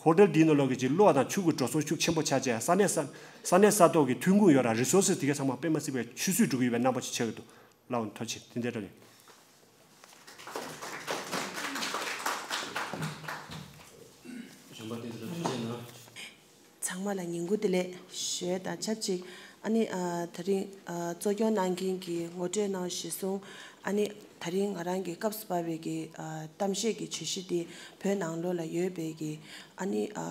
ཧོ་ཊེལ་དེ་ནང་ལོགས་ཀྱི་ཅིག་གློག་དང་ཆུ་གི་འགྲོ་སོང་ཤུགས་ཆེན་པོ་ཆགས་བྱས། ས་གནས་ས་ས་གནས་ས་ཐོག་གི་ཐོན་ཁུངས་ཡོད་ར། རི་སོར་སི་དེ་ག་ཚང་མ་དཔེ་མ་སྲིད་པའི་ཆུད་ཟོས་འགྲོ་གི་ཡོད་པའི་རྣམ་པ་ཅིག་ཆགས་ཀྱི་འདུག་ལགས། འོ་ན་ཐུགས་རྗེ་ཆེ། དེ་འདྲ་རེད། གཞན་པ་དེ་ཚོ་ལ་ཐུགས་རྗེ་གནང་། ཚང་མ་ལ་ཉིན་གུང་བདེ་ལེགས་ཞུ་ཡས་དང་ཆབས་ཅིག་ཨ་ནི་ཨ་དེ་རིང་ཨ་གཙོ་སྐྱོང་གནང་མཁན་གྱིས་ངོ་སྤྲོད་གནང་གཞིར་བཟུང་། ཨ་ནི་དེ་རིང་ང་རང་གི་སྐབས་སུ་བབས་པའི་གི་ཨ་གཏམ་བཤད་ཀྱི་བརྗོད་གཞི་དེ་བོད་ནང་ལོགས་ལ་ཡོད་པའི་གི་ཨ་ནི་ཨ་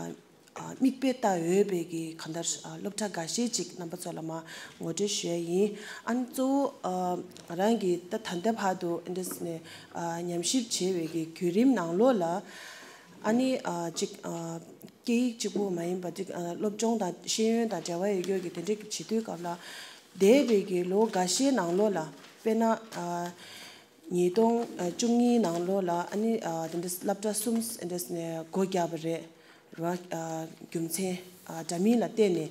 ཨ་མིག་དཔེ་ལྟ་འོས་པའི་གི་གང་ལྟར་ཨ་སློབ་གྲྭ་འགའ་ཤས་ཅིག་རྣམ་པ་ཚོ་ལ་མར་ངོ་སྤྲོད་ཞུ་ཡས་ཡིན། ཨ་ནི་གཙོ་བོ་ཨ་ང་རང་གིས་ད་ད་ལྟ་བར་དུ་ཨ་འདྲས་ནས་ཨ་ཉམས་ཞིབ་བྱས་པའི་གི་བརྒྱུད་རིམ་ནང་ལོགས་ལ། ཨ་ནི་ཨ་ཅིག་ཨ་སྐད་ཡིག་གཅིག་པུ་མ་ཡིན་པ་ཅིག་ཨ་སློབ་སྦྱོང་དང་ཤེས་ཡོན་དང་འབྲེལ་བ་ཡོད་རྒྱུ་གི་དེ་འདྲའི་གི་བྱེད་དུས་སྐབས་ལ། འདས་པའི་གི་ལོ་འགའ་ཤས་ནང་ལོགས་ལ། དཔེར་ན་ཨ་ཉིས་སྟོང་བཅུ་གཉིས་ནང་ལོགས་ལ་ཨ་ནི་ཨ་དེ་འདྲ་སློབ་གྲྭ་གསུམ་དེ་འདྲ་ནས་སྒོ་བརྒྱབ་པ་རེད། རེད་བ། ཨ་རྒྱུ་མཚན་ཨ་འདྲ་མིན་ལ་བརྟེན་ནས།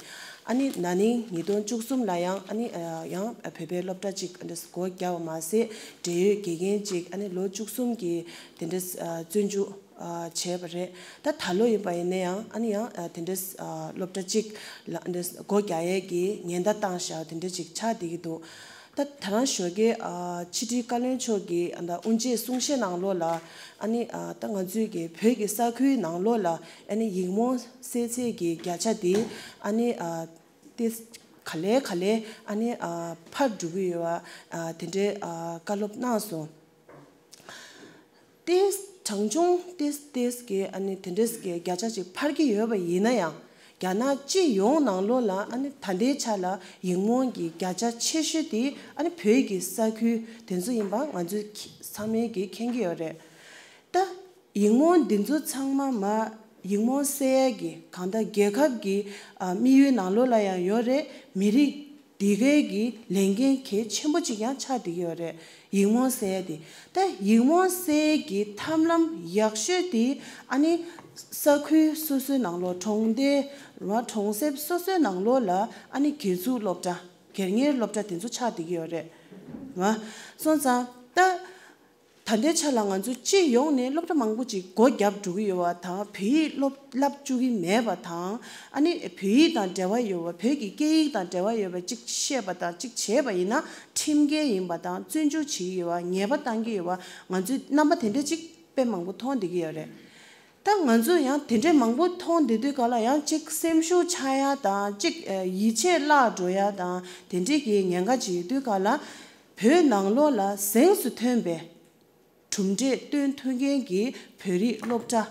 ཨ་ནི་ན་ནིང་ཉིས་སྟོང་བཅུ་གསུམ་ལ་ཡང་ཨ་ནི་ཨ་ཡང་བོད་པའི་སློབ་གྲྭ་གཅིག་དེ་འདྲ་སྒོ་བརྒྱབ་པ་མ་ཟད། འབྲེལ་ཡོད་དགེ་རྒན་གཅིག་ཨ་ནི་ལོ་བཅུ་གསུམ་གྱི་དེ་འདྲ་ཨ་བཙོན་འཇུག་ཨ་བྱས་པ་རེད། ད་ད་ལོ་ཡིན་པ་ཡིན་ན་ཡང་ཨ་ནི་ཡང་ཨ་དེ་འདྲ་ཨ་སློབ་གྲྭ་གཅིག་ལ་འདི་སྒོ་རྒྱག་ཡས་ཀྱི་ཉེན་བརྡ་བཏང་བཞག་དེ་འདྲ་ཅིག་ཆགས་བསྡད་ཀྱི་འདུག་ད་ད་རང་ཞོགས་ཀས་ཨ་ཕྱི་དྲིལ་བཀའ་བློན་མཆོག་གིས་ཨ་ད་དབུ་འབྱེད་གསུང་བཤད་ནང་ལོགས་ལ་ཨ་ནི་ཨ་ད་ང་ཚོའི་གི་བོད་ཀྱི་ས་ཁུལ་ནང་ལོགས་ལ་ཨ་ནི་ཡིག་རྨོངས་སེལ་ཚད་ཀྱི་བརྒྱ་ཆ་དེ་ཨ་ནི་ཨ་ཏེ་ག་ལེ་ག་ལེ་ཨ་ནི་ཨ་འཕར་འགྲོ་གི་ཡོད་པ་ཨ་དེ་འདྲའི་ཨ་བཀའ་སློབ་གནང་སོང་། ཏེས་གྲངས་ཆུང་ཏེས་ཏེས་ཀྱི་ཨ་ནི་དེ་འདྲས་ཀྱི་བརྒྱ་ཆ་ཅིག་འཕར་གྱི་ཡོད་པ་ཡིན་ན་ཡང་། རྒྱ་ནག་སྤྱི་ཡོངས་ནང་ལོགས་ལ་ཨ་ནི་ད་ལྟའི་ཆ་ལ་ཡིག་རྨོངས་ཀྱི་བརྒྱ་ཆ་ཆེ་ཤོས་དེ་ཨ་ནི་བོད་ཀྱི་ས་ཁུལ་དེ་ཚོ་ཡིན་པ་ང་ཚོས་ཚང་མས་ཀྱིས་མཁྱེན་གྱི་ཡོད་རེད། ད་ཡིག་རྨོངས་འདི་ཚོ་ཚང་མ་མ་ཡིག་རྨོངས་སེལ་ཡས་ཀྱི་གང་ལྟར་རྒྱལ་ཁབ་ཀྱི་ཨ་དམིགས་ཡུལ་ནང་ལོགས་ལ་ཡང་ཡོད་རེད། མི་རིགས་འདི་གའི་གི་ལས་འགན་གལ་ཆེན་པོ་ཅིག་ཡང་ཆགས་བསྡད་ཀྱི་ཡོད་རེད། ཡིག་རྨོངས་སེལ་ཡས་དེ། ད་ཡིག་རྨོངས་སེལ་ཡས་ཀྱི་ཐབས་ལམ་ཡག་ཤོས་དེ་ཨ་ནི་ས་ཁུལ་སོ་སོའི་ནང་ལོགས་གྲོང་སྡེ་ར་གྲོང་གསེབ་སོ་སོའི་ནང་ལོགས་ལ་ཨ་ནི་སྒེར་ཚུགས་སློབ་གྲྭ་སྒེར་གཉེར་སློབ་གྲྭ་དེ་ཚོ་ཆགས་བསྡད་ཀྱི་ཡོད་རེད། ར་སོང་ཙང་ད། ད་ལྟའི་ཆ་ལ་ང་ཚོ་སྤྱི་ཡོངས་ནས་སློབ་གྲྭ་མང་པོ་ཅིག་སྒོ་བརྒྱབ་འགྲོ་གི་ཡོད་པ་དང་། བོད་ཡིག་སློབ་བསླབ་བཅུག་གི་མེད་པ་དང་། ཨ་ནི་བོད་ཡིག་དང་འབྲེལ་བ་ཡོད་པ། བོད་ཀྱི་སྐད་ཡིག་དང་འབྲེལ་བ་ཡོད་པ་ཅིག་བཤད་པ་དང་ཅིག་བྱས་པ་ཡིན་ན་ཁྲིམས་འགལ་ཡིན་པ་དང་བཙོན་འཇུག་བྱེད་ཀྱི་ཡོད་པ། ཉེས་པ་བཏང་གི་ཡོད་པ། ང་ཚོས་རྣམ་པ་དེ་འདྲ་ཅིག་དཔེ་མང་པོ་མཐོང་བསྡད་ཀྱི་ཡོད་རེད། ད་ང་ཚོས་ཡང་དེ་འདྲའི་མང་པོ་མཐོང་བསྡད་དུས་ག་ལ་ཡང་ཅིག་སེམས་ཤུགས་ཆག་ཡ་དང་། ཅིག་ཡིད་ཆེས་བརླག་འགྲོ་ཡ་དང་དེ་འདྲའི་གི་ཉེན་ཁ་ཅིག་ཡོད་དུས་ག་ལ། བོད་ནང་ལོགས་ལ་གཟེངས་སུ་ཐོན་པའི་གྲུབ་འབྲས་སྟོན་ཐུབ་མཁན་གྱི་བོད་རིགས་སློབ་གྲྭ།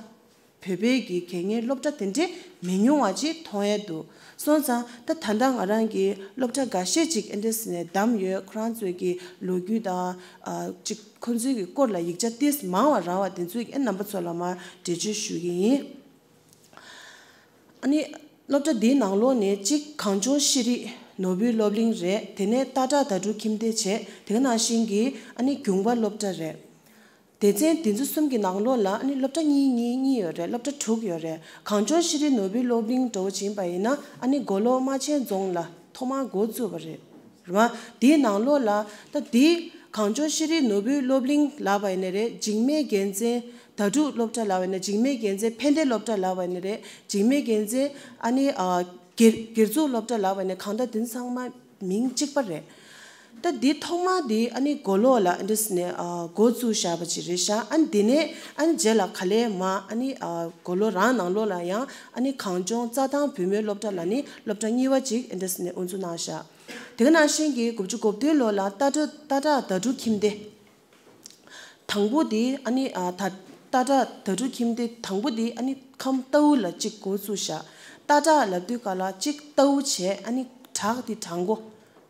བོད་པའི་གི་སྒེར་གཉེར་སློབ་གྲྭ་དེ་འདྲའི་མི་ཉུང་བ་ཅིག་མཐོང་ཡས་འདུག་སོང་ཙང་ད་ད་ལྟ་ང་རང་གི་སློབ་གྲྭ་འགའ་ཤས་ཅིག་ཨེ་འདྲས་ནས་བདམས་ཡོད། ཁོ་རང་ཚོའི་གི་ལོ་རྒྱུས་དང་། ཨ་ཅིག་ཁོ་ཚོའི་གི་སྐོར་ལ་ཡིག་ཆ་ཏིས་མང་བ་རག་པ་དེ་ཚོའི་གི་ཨེ་རྣམ་པ་ཚོ་ལ་མར་འགྲེལ་བརྗོད་ཞུ་གི་ཡིན། ཨ་ནི་སློབ་གྲྭ་འདིའི་ནང་ལོགས་ནས་གཅིག་གངས་ལྗོངས་ཤེས་རིག་ནོར་བུའི་སློབ་གླིང་རེད། དེ་ནས་སྟག་བྲག་དྭ་ཕྲུག་ཁྱིམ་སྡེ་བྱས། དེ་ག་ནང་བཞིན་གྱི་ཨ་ནི་གུང་པ་སློབ་གྲྭ་རེད། སྡེ་ཚན་འདི་ཚོ་གསུམ་གྱི་ནང་ལོགས་ལ་ཨ་ནི་སློབ་གྲྭ་གཉིས་གཉིས་གཉིས་ཡོད་རེད། སློབ་གྲྭ་དྲུག་ཡོད་རེད། གངས་ལྗོངས་ཤེས་རིག་ནོར་བུའི་སློབ་གླིང་འདྲ་བོ་ཕྱིན་པ་ཡིན་ན་ཨ་ནི་མགོ་ལོག་རྨ་ཆེན་རྫོང་ལ་ཐོག་མར་འགོ་བཙུགས་པ་རེད། རེད་བ། དེའི་ནང་ལོགས་ལ་ད་དེ་གངས་ལྗོངས་ཤེས་རིག་ནོར་བུའི་སློབ་གླིང་ལབ་པ་ཡིན་ན་རེད། འཇིགས་མེད་རྒྱལ་མཚན་དྭ་ཕྲུག་སློབ་གྲྭ་ལབ་པ་ཡིན་ན། འཇིགས་མེད་རྒྱལ་མཚན་ཕན་བདེ་སློབ་གྲྭ་ལབ་པ་ཡིན་ན་རེད། འཇིགས་མེད་རྒྱལ་མཚན་ཨ་ནི་ཨ་ སྒེར་སྒེར་ཚུགས་སློབ་གྲྭ་ལབ་པ་ནས་གང་ལྟར་དེ་ཚང་མ་མིང་གཅིག་པ་རེད། ད་འདི་ཐོག་མ་འདི་ཨ་ནི་མགོ་ལོག་ལ་ཨ་འདྲས་ནས་ཨ་འགོ་བཙུགས་བཞག་པ་ཅིག་རེད་ཤག་ཨ་ནི་འདི་ནས་ཨ་ནི་རྗེས་ལ་ག་ལེ་མ་ཨ་ནི་ཨ་མགོ་ལོག་རང་ནང་ལོགས་ལ་ཡང་ཨ་ནི་གངས་ལྗོངས་རྩྭ་ཐང་བུད་མེད་སློབ་གྲྭ་ལ་ནི་སློབ་གྲྭ་གཉིས་པ་ཅིག་ཨ་འདྲས་ནས་དབུ་འཛུགས་གནང་ཤག་དེ་ག་ནང་བཞིན་གྱི་དགུ་བཅུ་གོ་བདུན་ལོ་ལ་སྟག་བྲག་སྟག་བྲག་དྭ་ཕྲུག་ཁྱིམ་སྡེ། དང་པོ་དེ་ཨ་ནི་ཨ་ད་སྟག་བྲག་དྭ་ཕྲུག་ཁྱིམ་སྡེ་དང་པོ་དེ་ཨ་ནི་ཁམས་རྟའུ་ལ་གཅིག་འགོ་བཙུགས་ཤག་སྟག་བྲག་ལབ་དུས་ག་ལ་གཅིག་རྟའུ་བྱས་ཨ་ནི་བྲག་དེ་བྲག་མགོ་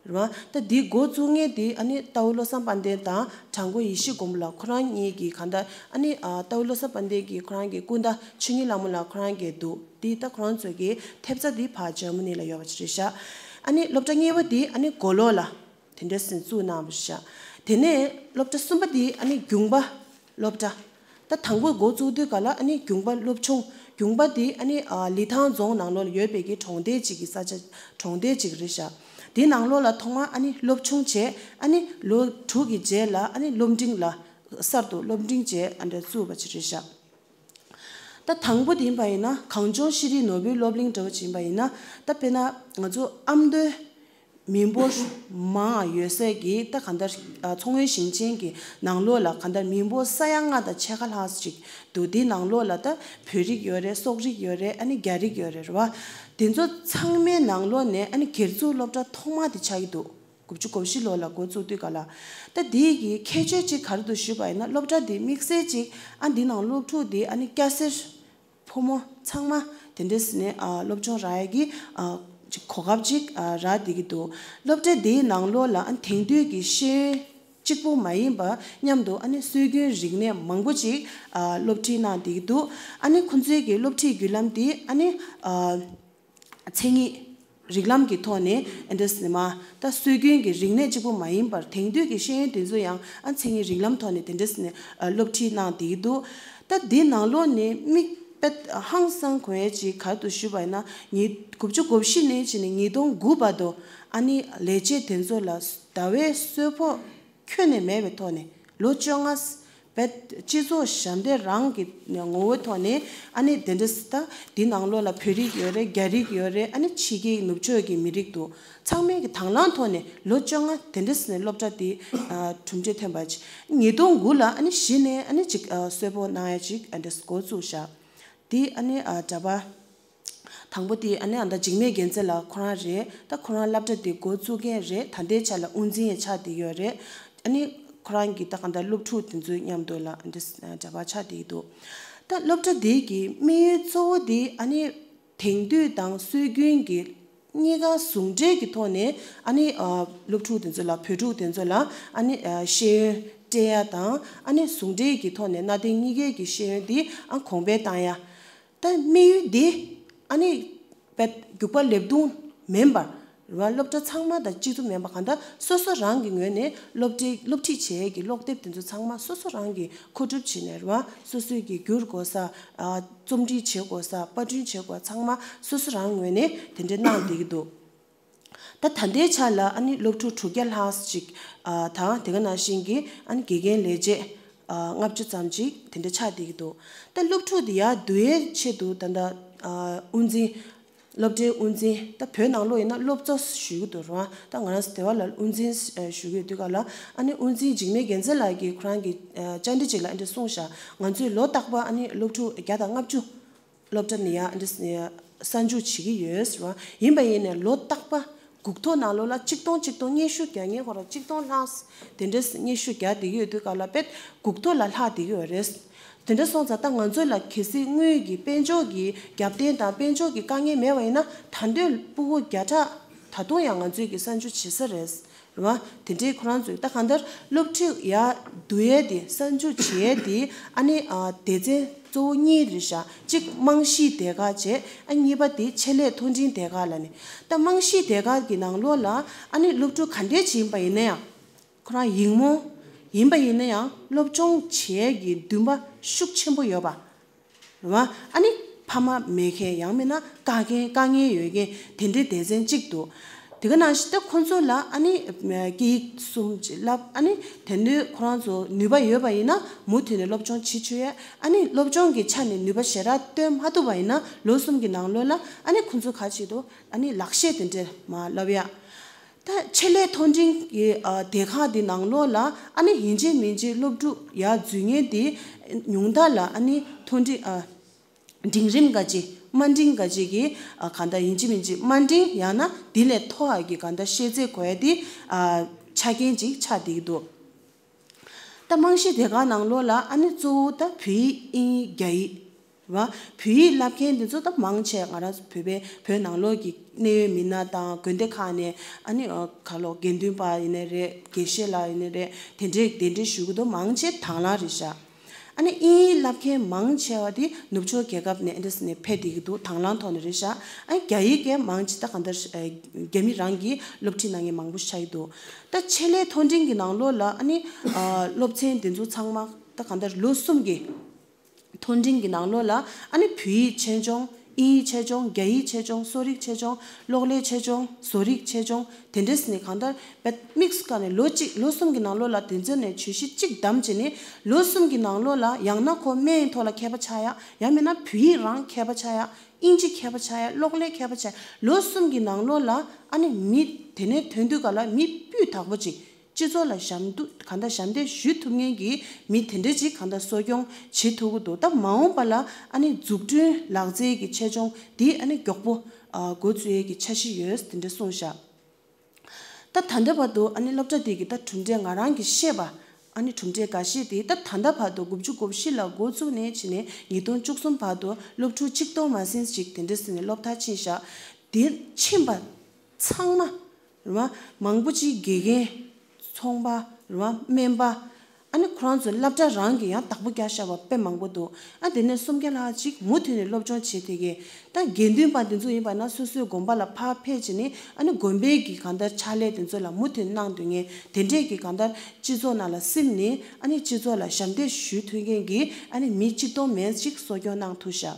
རེད་བ། ད་དེ་འགོ་བཙུགས་མཁན་དེ་ཨ་ནི་རྟའུ་བློ་བཟང་དཔལ་ལྡན་དང་བྲག་མགོ་ཡེ་ཤེས་མགོན་པོ་ལགས་ཁོ་རང་གཉིས་ཀྱིས་གང་ལྟར་ཨ་ནི་ཨ་རྟའུ་བློ་བཟང་དཔལ་ལྡན་གྱི་ཁོ་རང་གི་སྐུ་ཟླ་ཆོས་ཉིད་ལྷ་མོ་ལགས་ཁོ་རང་གིས་འདུག་དེ་ད་ཁོ་རང་ཚོ་གི་ཐེབས་རྩ་དེ་ཕར་འཇར་མ་ནི་ལ་ཡོད་པ་ཅིག་རེད་ཤག་ཨ་ནི་སློབ་གྲྭ་གཉིས་པ་དེ་ཨ་ནི་མགོ་ལོག་ལ། དེ་འདྲ་ཟིན་བཙུགས་གནང་བ་ཤག་དེ་ནས་སློབ་གྲྭ་གསུམ་པ་དེ་ཨ་ནི་གྱུང་པ་སློབ་གྲྭ། ད་དང་པོ་འགོ་བཙུགས་དུས་ག་ལ་ཨ་ནི་གྱུང་པ་སློབ་ཆུང་། གྱུང་པ་དེ་ཨ་ནི་ཨ་ལི་ཐང་རྫོང་ནང་ལོགས་ལ་ཡོད་པའི་གི་གྲོང་སྡེ་གཅིག་གི་ས་ཆ་གྲོང་སྡེ་གཅིག་རེད་ཤག་དེའི་ནང་ལོགས་ལ་ཐོག་མ་ཨ་ནི་སློབ་ཆུང་བྱས་ཨ་ནི་ལོ་དྲུག་གི་རྗེས་ལ་ཨ་ནི་སློབ་འབྲིང་ལ་གསར་དུ་སློབ་འབྲིང་བྱས་ཨ་འདྲ་བཙུགས་པ་ཅིག་རེད་ཤག་ད་དང་པོ་དེ་ཡིན་པ་ཡིན་ན་གངས་ལྗོངས་ཤེས་རིག་ནོར་བུའི་སློབ་གླིང་འདྲ་བོ་ཅིག་ཡིན་པ་ཡིན་ན་ད་དཔེར་ན་ང་ཚོ་ཨ་མདོའི་མི་འབོར་མང་ཡོད་སའི་གི་ད་གང་ལྟར་མཚོ་སྔོན་ཞིང་ཆེན་གྱི་ནང་ལོགས་ལ་གང་ལྟར་མི་འབོར་ས་ཡ་ལྔ་དང་ཕྱེད་ཀ་ལྷག་ཅིག་འདུག་དེའི་ནང་ལོགས་ལ་ད་བོད་རིགས་ཡོད་རེད། སོག་རིགས་ཡོད་རེད། ཨ་ནི་རྒྱ་རིགས་ཡོད་རེད་རེད་བ། དེ་ཚོ་ཚང་མའི་ནང་ལོགས་ནས་ཨ་ནི་སྒེར་ཚུགས་སློབ་གྲྭ་ཐོག་མ་དེ་ཆགས་ཀྱི་འདུག་དགུ་བཅུ་གོ་བཞི་ལོ་ལ་འགོ་བཙུགས་དུས་ག་ལ། ད་དེའི་གི་ཁྱད་ཆོས་གཅིག་ག་རེ་འདུག་ཞུས་པ་ཡིན་ན་སློབ་གྲྭ་འདི་དམིགས་བསལ་གཅིག་ཨ་འདི་ནང་སློབ་ཕྲུག་འདི་ཨ་ནི་སྐྱ་སེར་ཕོ་མོ་ཚང་མ་དེ་འདྲ་ཟེར་ནས་ཨ་སློབ་སྦྱོང་རག་ཡ་གི་ཨ་ཅིག་གོ་སྐབས་ཅིག་ཨ་རག་བསྡད་ཀྱི་འདུག་སློབ་གྲྭ་འདིའི་ནང་ལོགས་ལ་ཨ་དེང་དུས་ཀྱི་ཤེས་ཡོན་གཅིག་པུ་མ་ཡིན་པ་མཉམ་དུ་ཨ་ནི་སྲོལ་རྒྱུན་རིག་གནས་མང་པོ་ཅིག་ཨ་སློབ་ཁྲིད་གནང་བསྡད་ཀྱི་འདུག་ཨ་ནི་ཁོང་ཚོའི་གི་སློབ་ཁྲིད་བརྒྱུད་ལམ་འདི་ཨ་ནི་ཨ། མཚན་ཉིད་རིགས་ལམ་གྱི་ཐོག་ནས་ཨེ་འདྲ་ཟེར་ནས་མ་ད་སྲོལ་རྒྱུན་གྱི་རིག་གནས་གཅིག་པུ་མ་ཡིན་པར་དེང་དུས་ཀྱི་ཤེས་ཡོན་དེ་ཚོ་ཡང་ཨ་མཚན་ཉིད་རིགས་ལམ་ཐོག་ནས་དེ་འདྲ་ཟེར་ནས་ཨ་སློབ་ཁྲིད་གནང་བསྡད་ཀྱི་འདུག་ད་འདི་ནང་ལོགས་ནས་མིག་དཔེ་ཧང་སང་དགོས་ཡས་ཅིག་ག་རེ་འདུག་ཞུས་པ་ཡིན་ན་ཉིས་དགུ་བཅུ་གོ་བཞི་ནས་བྱས་ནས་ཉིས་སྟོང་དགུ་བར་དུ་ཨ་ནི་ལས་བྱེད་དེ་ཚོ་ལ་ཟླ་བའི་གསོལ་ཕོགས་ཁྱོན་ནས་མེད་པའི་ཐོག་ནས་ལོ་བཅོ་ལྔ། བས་སྤྱི་ཚོགས་ཞབས་འདེགས་རང་གི་ངོ་བོའི་ཐོག་ནས་ཨ་ནི་དེ་འདྲ་ད་འདི་ནང་ལོགས་ལ་བོད་རིགས་ཡོད་རེད། རྒྱ་རིགས་ཡོད་རེད། ཨ་ནི་ཕྱི་རྒྱལ་ནུབ་ཕྱོགས་ཀྱི་མི་རིགས་འདུག་ཚང་མས་ཀྱི་དང་བླངས་ཐོག་ནས་ལོ་བཅོ་ལྔ་དེ་འདྲ་ཟེར་ནས་སློབ་གྲྭ་འདི་གྲུབ་འབྲས་ཐོན་པ་ཅིག་ཉིས་སྟོང་དགུ་ལ་ཨ་ནི་གཞི་ནས་ཨ་ནི་ཅིག་གསོལ་ཕོགས་གནང་ཡ་ཅིག་ཨ་འདྲ་འགོ་བཙུགས་བཞག་འདི་ཨ་ནི་གྲྭ་པ། དང་པོ་དེ་ཨ་ནི་ཨ་ད་འཇིགས་མེད་རྒྱལ་མཚན་ལགས་ཁོ་རང་རེད། ད་ཁོ་རང་སློབ་གྲྭ་དེ་འགོ་བཙུགས་མཁན་རེད། ད་ལྟའི་ཆ་ལ་དབུ་འཛིན་ཡང་ཆགས་བསྡད་ཡོད་རེད། ཨ་ནི་ཁོ་རང་གི་ད་གང་ལྟར་སློབ་ཕྲུག་དེ་ཚོའི་མཉམ་དུ་ལ་ཨ་འདྲ་གྲྭ་པ་ཆགས་བསྡད་ཀྱི་འདུག་ད་སློབ་གྲྭ་དེ་གི་དམིགས་ཡུལ་གཙོ་བོ་དེ་ཨ་ནི་དེང་དུས་དང་སྲོལ་རྒྱུན་གྱི་གཉིས་ཀ་ཟུང་འབྲེལ་གྱི་ཐོག་ནས་ཨ་ནི་སློབ་ཕྲུག་དེ་ཚོ་ལ་བོད་ཕྲུག་དེ་ཚོ་ལ་ཨ་ནི་ཤེས་ཡོན་སྤྲད་ཡ་དང་ཨ་ནི་ཟུང་འབྲེལ་གྱི་ཐོག་ནས་གནའ་དེང་གཉིས་ཀའི་གི་ཤེས་ཡོན་དེ་ཨ་གོང་འཕེལ་བཏང་ཡ། ད་དམིགས་ཡུལ་འདི་ཨ་ནི་བད་རྒྱུག་པ་ལེབ་རྡུང་མིན་པར་རེད་བ། སློབ་གྲྭ་ཚང་མ་དང་གཅིག་མཚུངས་མིན་པ་གང་ལྟར་སོ་སོ་རང་གི་ངོས་ནས་སློབ་ཁྲིད་སློབ་ཁྲིད་བྱེད་ཡས་ཀྱི་ཀློག་དེབ་དེ་ཚོ་ཚང་མ་སོ་སོ་རང་གིས་མཁོ་སྒྲུབ་བྱས་ནས་རེད་བ། སོ་སོས་ཀྱི་བསྒྱུར་དགོས་ས་ཨ་རྩོམ་སྒྲིག་བྱེད་དགོས་ས་པར་སྐྲུན་བྱེད་དགོས་ཚང་མ་སོ་སོ་རང་ངོས་ནས་དེ་འདྲ་གནང་བསྡད་ཀྱི་འདུག་ད་ད་ལྟའི་ཆ་ལ་ཨ་ནི་སློབ་ཕྲུག་དྲུག་བརྒྱ་ལྷག་ཅིག་ཨ་དང་དེ་ག་ནང་བཞིན་གྱི་ཨ་ནི་དགེ་རྒན་ལས་བྱེད་ཨ་ལྔ་བཅུ་ཙམ་ཅིག་དེ་འདྲ་ཆགས་བསྡད་ཀྱི་འདུག་ད་སློབ་ཕྲུག་དེ་ཡར་བསྡུ་ཡའི་ཆེད་དུ་ད་ལྟ་ཨ་དབུ་འཛིན་སློབ་གྲྭའི་དབུ་འཛིན་ད་བོད་ནང་ལོགས་ཡིན་ན་སློབ་གཙོ་ཞུ་གི་འདུག་རེད་བ། ད་ང་རང་ཚོ་སྡེ་བ་ལ་དབུ་འཛིན་ཞུ་གི་ཡོད་དུས་ག་ལ་ཨ་ནི་དབུ་འཛིན་འཇིགས་མེད་རྒྱལ་མཚན་ལགས་ཀྱིས་ཁོ་རང་གི་ཨ་བཅར་འདྲི་ཅིག་ལ་ཨ་འདྲ་གསུངས་ཤག་ང་ཚོས་ལོ་རྟག་པར་ཨ་ནི་སློབ་ཕྲུག་བརྒྱ་དང་ལྔ་བཅུ། སློབ་གྲྭ་ནས་ཡར་འདི་གསར་འཇུག་བྱེད་ཀྱི་ཡོད་ཟེར་བ། ཡིན་པ་ཡིན་ནའི་ལོ་རྟག་པ་སྒུག་ཐོ་ནང་ལོགས་ལ་གཅིག་སྟོང་གཅིག་སྟོང་སྙན་ཞུ་རྒྱག་མཁན་ཁོ་རང་གཅིག་སྟོང་ལྷག་དེ་འདྲས་སྙན་ཞུ་རྒྱག་བསྡད་ཀྱི་ཡོད་དུས་ག་ལ་དཔེ་སྒུག་ཐོ་ལ་ལྷག་བསྡད་ཀྱི་ཡོད་རེད། དེ་འདྲ་སོང་ཙང་ད་ང་ཚོ་ལ་གལ་སྲིད་དངུལ་གྱི་དཔལ་འབྱོར་གྱི་རྒྱབ་རྟེན་དང་དཔལ་འབྱོར་གྱི་དཀའ་ངལ་མེད་པ་ཡིན་ན་ད་དུང་སྤུ་གུ་བརྒྱ་ཕྲག་ད་དུང་ཡང་ང་ཚོས་ཀྱི་གསར་འཇུག་བྱེད་ས་རེད། རེད་བ། དེ་འདྲའི་ཁོ་རང་ཚོས་ད་གང་ལྟར་སློབ་ཁྲིད་ཡར་བསྡུ་ཡས་དེ་གསར་འཇུག་བྱེད་ཡས་དེ་ཨ་ནི་ཨ་སྡེ་ཚན་གཙོ་བོ་གཉིས་རེད་ཤག་གཅིག་རྨང་གཞིའི་སྡེ་ཁག་བྱས། ཨ་གཉིས་པ་དེ་ཆེད་ལས་མཐོ་འབྲིང་སྡེ་ཁག་ལ་ནི། ད་རྨང་གཞིའི་སྡེ་ཁག་གི་ནང་ལོགས་ལ་ཨ་ནི་སློབ་ཕྲུག་ག་འདྲས་ཅིག་ཡིན་པ་ཡིན་ན་ཡང་། ཁོ་རང་ཡིག་རྨོངས་ཡིན་པ་ཡིན་ན་ཡང་སློབ་སྦྱོང་བྱེད་ཡས་ཀྱི་འདུན་པ་ཤུགས་ཆེན་པོ་ཡོད་པ། རེད་བ། ཨ་ནི་ཕ་མ་མེད་མཁན་ཡང་མིན་ན་དཀའ་མཁན་དཀའ་ངལ་ཡོད་མཁན་དེ་འདྲའི་སྡེ་ཚན་གཅིག་འདུག་དེ་ག་ནང་བཞིན་ད་ཁོང་ཚོ་ལ་ཨ་ནི་སྐད་ཡིག་གསུམ་ཅིག་བསླབ། ཨ་ནི་དེ་ནས་ཁོ་རང་ཚོ་ནུས་པ་ཡོད་པ་ཡིན་ན་མུ་མཐུད་ནས་སློབ་སྦྱོང་བྱེད་ཆོག་ཡ། ཨ་ནི་སློབ་སྦྱོང་གི་ཆ་ནས་ནུས་པ་ཞེ་དྲག་སྟོན་མ་ཐུབ་པ་ཡིན་ན་ལོ་གསུམ་གྱི་ནང་ལོགས་ལ་ཨ་ནི་ཁོང་ཚོ་ག་ཅིག་ཏུ་ཨ་ནི་ལག་ཤེས་དེ་འདྲས་མར་བསླབ་ཡ། ད་ཆེད་ལས་མཐོ་འབྲིང་གི་ཨ་སྡེ་ཁག་དེ་ནང་ལོགས་ལ་ཨ་ནི་ཡིན་གཅིག་མིན་གཅིག་སློབ་ཕྲུག་ཡར་འཛུལ་མཁན་དེ་ཉུང་མཐའ་ལ་ཨ་ནི་མཐོ་འབྲིང་ཨ་འབྲིང་རིམ་ག་ཅིག་དམའ་འབྲིང་ག་ཅིག་གི་ཨ་གང་ལྟར་ཡིན་གཅིག་མིན་གཅིག་དམའ་འབྲིང་ཡང་ན་དེ་ལས་མཐོ་བ་གི་གང་ལྟར་ཤེས་ཚད་དགོས་ཡ་དེ་ཨ་ཆ་རྐྱེན་ཅིག་ཆགས་བསྡད་ཀྱི་འདུག་ད་རྨང་གཞི་དེ་ག་ནང་ལོགས་ལ་ཨ་ནི་གཙོ་བོ་ད་བོད་ཡིག་དབྱིན་ཡིག་རྒྱ་ཡིག་རེད་བ། བོད་ཡིག་བསླབ་མཁན་དེ་ཚོ་ད་མང་ཆེ་ང་རང་ཚོ་བོད་པའི་བོད་ནང་ལོགས་ཀྱི་གནད་ཡོད་མི་སྣ་དང་དགོན་སྡེ་ཁག་ནས་ཨ་ནི་ཨ་ག་ལོ་དགེ་འདུན་པ་ཡིན་ནའི་རེད། དགེ་བཤེས་ལགས་ཡིན་ནའི་རེད། དེ་འདྲས་གདན་འདྲེན་ཞུ་གི་འདུག་མང་ཆེ་དང་བླངས་རེད་ཤག་ཨ་ནི་དབྱིན་ཡིག་བསླབ་མཁན་མང་ཆེ་བ་དེ་ནུབ་ཕྱོགས་རྒྱལ་ཁབ་ནས་ཨེ་འདྲས་ནས་ཕེབས་བསྡད་ཀྱི་འདུག་དང་བླངས་ཐོག་ནས་རེད་ཤག་ཨ་ནི་རྒྱ་ཡིག་གི་མང་ཆེ་ད་གང་ལྟར་ཨ་རྒྱ་མི་རང་གིས་སློབ་ཁྲིད་གནང་མཁན་མང་པོ་ཆགས་ཀྱི་འདུག་ད་ཆེད་ལས་མཐོ་འབྲིང་གི་ནང་ལོགས་ལ་ཨ་ནི་ཨ་སློབ་ཚན་དེ་ཚོ་ཚང་མ་ད་གང་ལྟར་ལོ་གསུམ་གྱི་མཐོ་འབྲིང་གི་ནང་ལོགས་ལ་ཨ་ནི་བོད་ཡིག་ཆེད་སྦྱོང་། དབྱིན་ཡིག་ཆེད་སྦྱོང་། རྒྱ་ཡིག་ཆེད་སྦྱོང་། གསོ་རིག་ཆེད་སྦྱོང་། གློག་ཀླད་ཆེད་སྦྱོང་། བཟོ་རིག་ཆེད་སྦྱོང་། དེ་འདྲས་ནས་གང་ལྟར་དམིགས་སུ་བཀར་ནས་ལོ་གཅིག་ལོ་གསུམ་གྱི་ནང་ལོགས་ལ་དེ་ཚོ་ནས་བརྗོད་གཞི་གཅིག་བདམས་བྱས་ནས་ལོ་གསུམ་གྱི་ནང་ལོགས་ལ་ཡང་ན་ཁོ་སྨན་ཡི་ཐོག་ལ་མཁས་པ་ཆགས་ཡ། ཡང་མིན་ན་བོད་ཡིག་རང་མཁས་པ་ཆགས་ཡ། དབྱིན་ཇི་མཁས་པ་ཆགས་ཡ། གློག་ཀླད་མཁས་པ་ཆགས་ཡ། ལོ་གསུམ་གྱི་ནང་ལོགས་ལ་ཨ་ནི་མི་དེ་ནས་ཐོན་དུས་ག་ལ་མི་སྤུས་དག་པོ་ཅིག་སྤྱི་ཚོགས་ལ་ཞབས་འདེགས་གང་ལྟར་ཞབས་འདེགས་ཞུ་ཐུབ་མཁན་གྱི་མི་དེ་འདྲ་ཅིག་གང་ལྟར་གསོ་སྐྱོང་བྱེད་ཐུབ་ཀྱི་འདུག་ད་མ་འོངས་པ་ལ་ཨ་ནི་འཛུགས་སྐྲུན་ལག་རྩལ་གྱི་ཆེད་སྦྱོང་འདི་ཨ་ནི་མགྱོགས་པོ་ཨ་འགོ་བཙུགས་ཡས་ཀྱི་འཆར་གཞི་ཡོད་དེ་འདྲ་གསུངས་ཤག་ད་ད་ལྟ་བར་དུ་ཨ་ནི་སློབ་གྲྭ་དེ་གི་ད་གྲུབ་འབྲས་ང་རང་གིས་ཤེས་པ་ཨ་ནི་གྲུབ་འབྲས་འགའ་ཤས་དེ་ད་ད་ལྟ་བར་དུ་དགུ་བཅུ་གོ་བཞི་ལ་འགོ་བཙུགས་ནས་བྱས་ནས་ཉིས་སྟོང་བཅུ་གསུམ་བར་དུ་སློབ་ཕྲུག་ཆིག་སྟོང་མ་ཟིན་ཅིག་དེ་འདྲ་ཟིན་ནས་སློབ་མཐར་ཕྱིན་ཤག་དེ་ཕྱིན་པ་ཚང་མ་རེད་བ། མང་པོ་ཅིག་དགེ་རྒན། ཚོང་པ། རེད་བ། སྨན་པ། ཨ་ནི་ཁོ་རང་ཚོ་སློབ་གྲྭ་རང་གི་ཡང་བདག་པོ་རྒྱག་བཞག་པ་དཔེ་མང་པོ་འདུག་ཨ་དེ་ནས་སུམ་བརྒྱ་ལྷག་ཅིག་མུ་མཐུད་ནས་སློབ་སྦྱོང་བྱེད་བསྡད་མཁན། ད་དགེ་འདུན་པ་དེ་ཚོ་ཡིན་པ་ན་སོ་སོའི་དགོན་པ་ལ་ཕར་ཕེབས་བྱས་ནས་ཨ་ནི་དགོན་པའི་གི་གང་ལྟར་ཕྱག་ལས་དེ་ཚོ་ལ་མུ་མཐུད་གནང་སྡོད་མཁན་དེ་འདྲས་ཀྱི་གང་ལྟར་སྤྱི་ཚོགས་ནང་ལ་སིམ་ནས་ཨ་ནི་སྤྱི་ཚོགས་ལ་ཞབས་འདེགས་ཞུ་ཐུབ་མཁན་གྱི་ཨ་ནི་མི་ཆིག་སྟོང་མན་ཅིག་གསོ་སྐྱོང་གནང་ཐུབ་ཤག་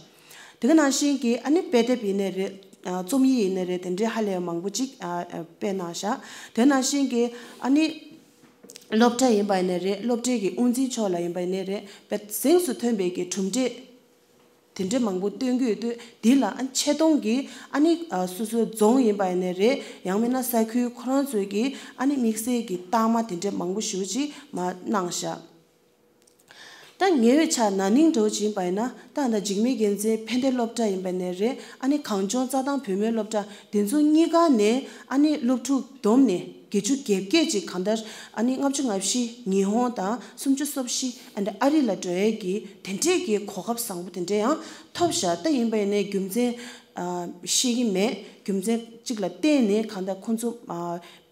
དེ་ག་ནང་བཞིན་གྱི་ཨ་ནི་དཔེ་དེབ་ཡིན་ནའི་རེད། ཨ་རྩོམ་ཡིག་ཡིན་ནའི་རེད། དེ་འདྲའི་ཧ་ལས་མང་པོ་ཅིག་ཨ་ཨ་སྤེལ་གནང་ཤག་དེ་ནང་བཞིན་གྱི་ཨ་ནི་སློབ་གྲྭ་ཡིན་པ་ཡིན་ནའི་རེད། སློབ་གྲྭའི་གི་དབུ་འཛིན་མཆོག་ལ་ཡིན་པ་ཡིན་ནའི་རེད། དཔེ་གཟེངས་སུ་ཐོན་པའི་གི་གྲུབ་འབྲས་དེ་འདྲའི་མང་པོ་སྟོན་གྱི་ཡོད་དུས་འདི་ལ་ཨ་ཆེ་མཐོང་གི་ཨ་ནི་ཨ་སོ་སོའི་རྫོང་ཡིན་པ་ཡིན་ནའི་རེད། ཡང་མིན་ན་ས་ཁུལ་ཁོ་རང་ཚོའི་གི་ཨ་ནི་དམིགས་བསལ་གྱི་རྟགས་མ་དེ་འདྲའི་མང་པོ་ཞེ་པོ་ཅིག་མར་གནང་ཤག་ད་ཉེ་བའི་ཆར་ན་ནིང་འདྲ་བོ་ཅིག་ཡིན་པ་ཡིན་ན་ད་ད་འཇིགས་མེད་རྒྱལ་མཚན་ཕན་བདེ་སློབ་གྲྭ་ཡིན་པ་ནས་རེད། ཨ་ནི་གངས་ལྗོངས་རྩྭ་ཐང་བུད་མེད་སློབ་གྲྭ་དེ་ཚོ་གཉིས་ཀ་ནས་ཨ་ནི་སློབ་ཕྲུག་བསྡོམས་ནས་བརྒྱད་ཅུ་གྱ་བརྒྱད་ཅིག་གང་ལྟར་ཨ་ནི་ལྔ་བཅུ་ང་བཞི་ཉི་ཧོང་དང་སུམ་ཅུ་སོ་བཞི་ཨ་ནི་ཨ་རི་ལ་འགྲོ་ཡས་ཀྱི་དེ་འདྲས་ཀྱི་གོ་སྐབས་བཟང་པོ་དེ་འདྲས་ཡང་ཐོབ་ཤག་ད་ཡིན་པ་ཡིན་ནའི་རྒྱུ་མཚན་ཨ་ཤེས་ཀྱི་མེད། རྒྱུ་མཚན་གཅིག་ལ་བརྟེན་ནས་གང་ལྟར་ཁོང་ཚོ་ཨ་